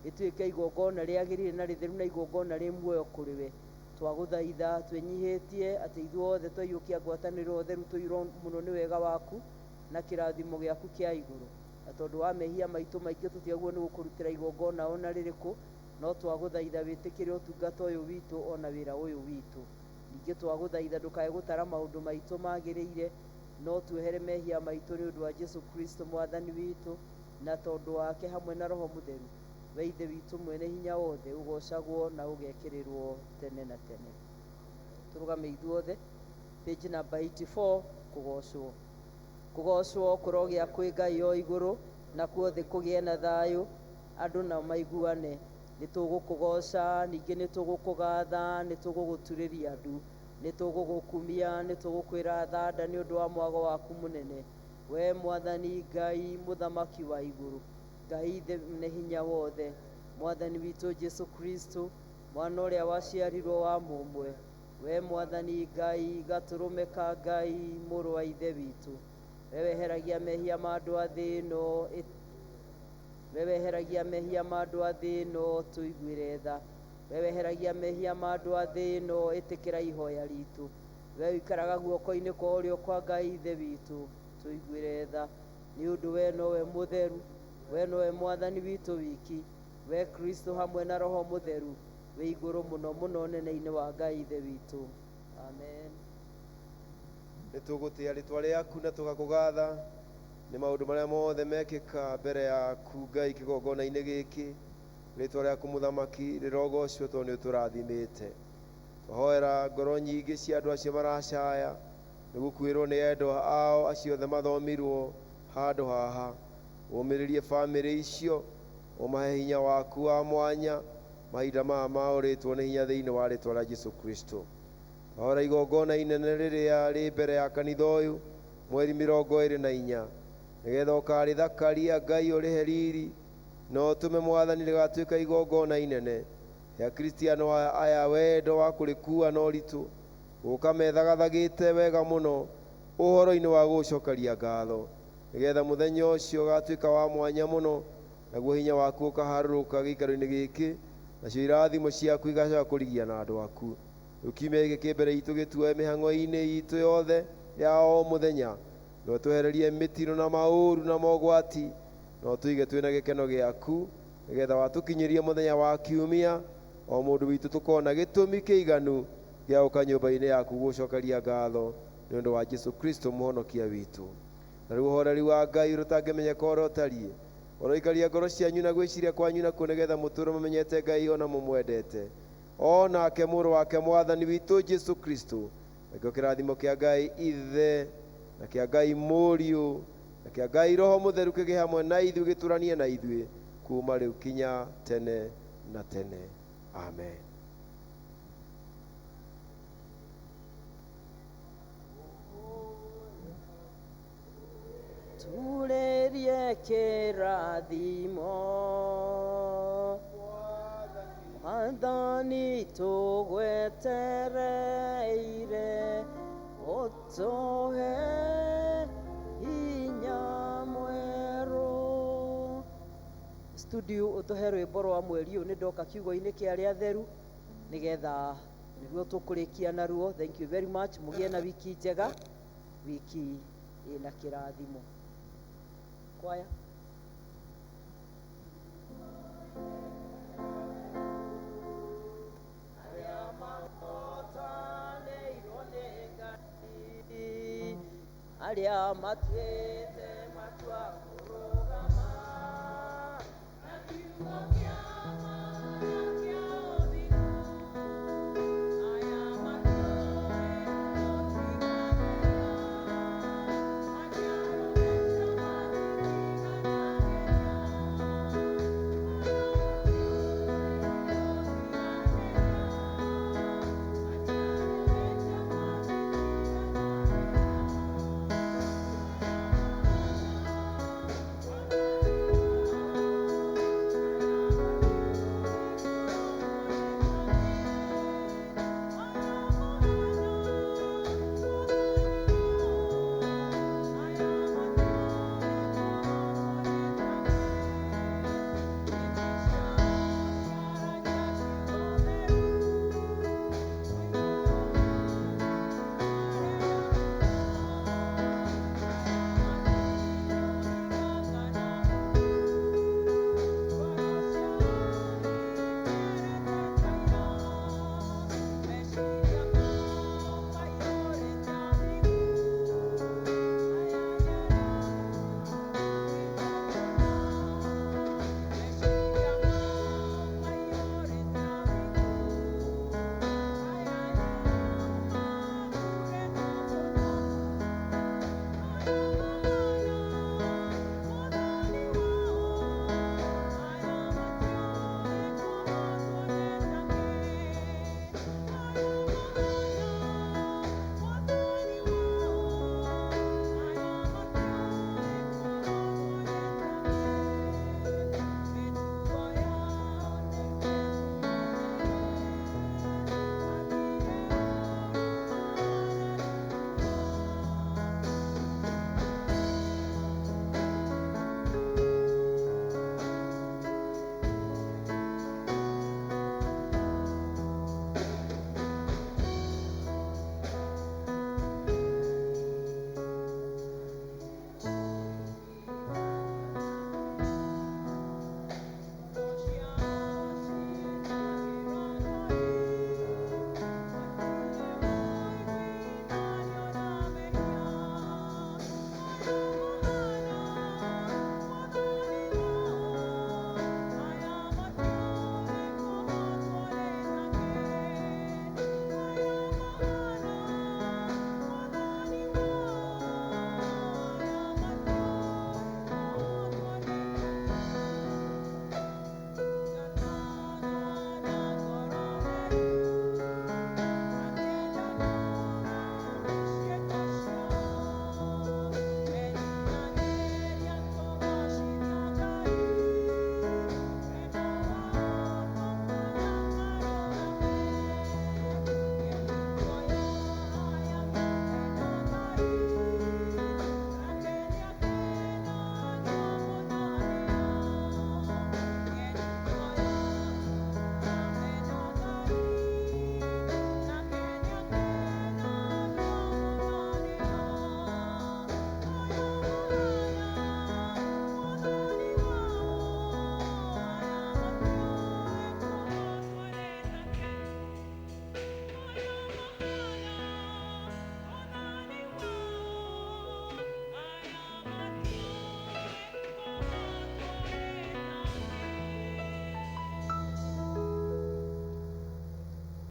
ĩtuĩke igongona rĩagĩrĩire na rĩtheru na igongona rĩ muoyo kũrĩ we. Twagũthaitha twĩnyihĩtie atĩ ithuothe twaiyũkia ngwatanĩro theru tũiyũrwo mũno nĩ wega waku na kĩrathimo gĩaku kĩa igũrũ. Na tondũ wa mehia maitũ maingĩ tũtiagĩrĩirwo nĩ gũkũrutĩra igongona ona rĩrĩkũ, no twagũthaitha wĩtĩkĩre ũtungata ũyũ witũ ona wĩra ũyũ witũ. Ningĩ twagũthaitha ndũkae gũtara maũndũ maitũ magĩrĩire, no tuohere mehia maitũ nĩ ũndũ wa Jesu Kristo Mwathani witũ, na tondũ wake hamwe na Roho Mũtheru, we Ithe witũ mwene hinya wothe, ũgoocagwo na ũgekĩrĩrwo tene na tene. Tũrũgame ithuothe, page number 84, kũgoocwo. Kũgoocwo kũrogĩa kwĩ Ngai o igũrũ, nakuo thĩ kũgĩe na thayũ, andũ nao maiguane. Nĩ tũgũkũgooca, ningĩ nĩ tũgũkũgatha, nĩ tũgũgũturĩria ndu, nĩ tũgũgũkumia, nĩ tũgũkwĩra thanda nĩ ũndũ wa mwago waku mũnene. We Mwathani Ngai, mũthamaki wa igũrũ, Ngai Ithe nĩ hinya wothe, Mwathani witũ Jesu Kristo, mwana ũrĩa waciarirwo wa mũmwe, we Mwathani Ngai, gatũrũme ka Ngai, mũrũ wa Ithe witũ, we weheragia mehia ma andũ a thĩ ĩno, we weheragia mehia ma andũ a thĩ ĩno, tũiguĩre tha. We weheragia mehia ma andũ a thĩ ĩno, ĩtĩkĩra ihoya ritũ. We ũikaraga guoko-inĩ kwa ũrĩo kwa Ngai Ithe witũ, tũiguĩre tha. Nĩ ũndũ we nowe mũtheru, we nowe Mwathani witũ wiki, we Kristo hamwe na Roho Mũtheru, wĩ igũrũ mũno mũno nene-inĩ wa Ngai Ithe witũ. Amen. Nĩ tũgũtĩa rĩtwa rĩaku na tũgakũgatha nĩ maũndũ marĩa mothe mekĩka mbere yaku Ngai kĩgongona-inĩ gĩkĩ. Rĩtwa rĩaku mũthamaki rĩrogocwo tondũ nĩ ũtũrathimĩte. Twahoera ngoro nyingĩ cia andũ acio maracaya nĩ gũkuĩrwo nĩ endwa ao acio othe mathomirwo handũ haha. Ũmĩrĩrie bamĩrĩ icio, ũmahe hinya waku wa mwanya mahinda maya maũrĩtwo nĩ hinya thĩinĩ wa rĩtwa rĩa Jesu Kristo. Twahora igongona inene rĩrĩa rĩ mbere ya kanitha ũyũ mweri 24, nĩgetha ũkarĩthakaria Ngai ũrĩhe riri, na ũtũme Mwathani rĩgatuĩka igongona inene. He Akristiano aya wendo wa kũrĩkua na ũritũ, gũka methagathagĩte wega mũno ũhoro-inĩ wa gũgũcokeria ngatho, nĩgetha mũthenya ũcio ũgatuĩka wa mwanya mũno, naguo hinya waku ũkaharũrũka gĩikaro-inĩ gĩkĩ, nacio irathimo ciaku igacoka kũrigia na andũ aku. Rĩu kiumia gĩkĩ kĩ mbere itũ gĩtuoe mĩhang'o-inĩ itũ yothe ya o mũthenya, no twehererie mĩtino na maũru na mogwati, no tũige twĩna gĩkeno gĩaku, nĩgetha watũkinyĩria mũthenya wa kiumia, o mũndũ witũ tũkona gĩtũmi kĩiganu gĩa gũka nyũmba-inĩ yaku gũcokeria ngatho nĩ ũndũ wa Jesu Kristo mũhonokia witũ. Na rĩu ũhoreri wa Ngai ũrĩa ũtangĩmenyeka ũrĩa ũtariĩ, ũroikaria ngoro cianyu na gwĩciria kwanyu nakuo, nĩgetha mũtũũre mũmenyete Ngai ona mũmwendete, o nake mũrũ wake Mwathani witũ Jesu Kristo. Nakĩo kĩrathimo kĩa Ngai Ithe na kĩa Ngai Mũriũ na kĩa Ngai Roho Mũtheru kĩgĩe hamwe na ithuĩ, gĩtũranie na ithuĩ kuma rĩu kinya tene na tene. Amen. Turĩrie kĩrathimo, Mwathani tũgwetereire, ũtũhe hinya mwerũ. Studio ũtũhe rwĩmbo rwa mweri ũyũ, nĩ ndoka kiugo-inĩ kĩa arĩa atheru nĩgetha nĩruo tũkũrĩkia naruo. Thank you very much. Mũgĩe na wiki njega, wiki ĩna kĩrathimo. Kwaya. Arĩa mahotete. Arĩa matuĩte.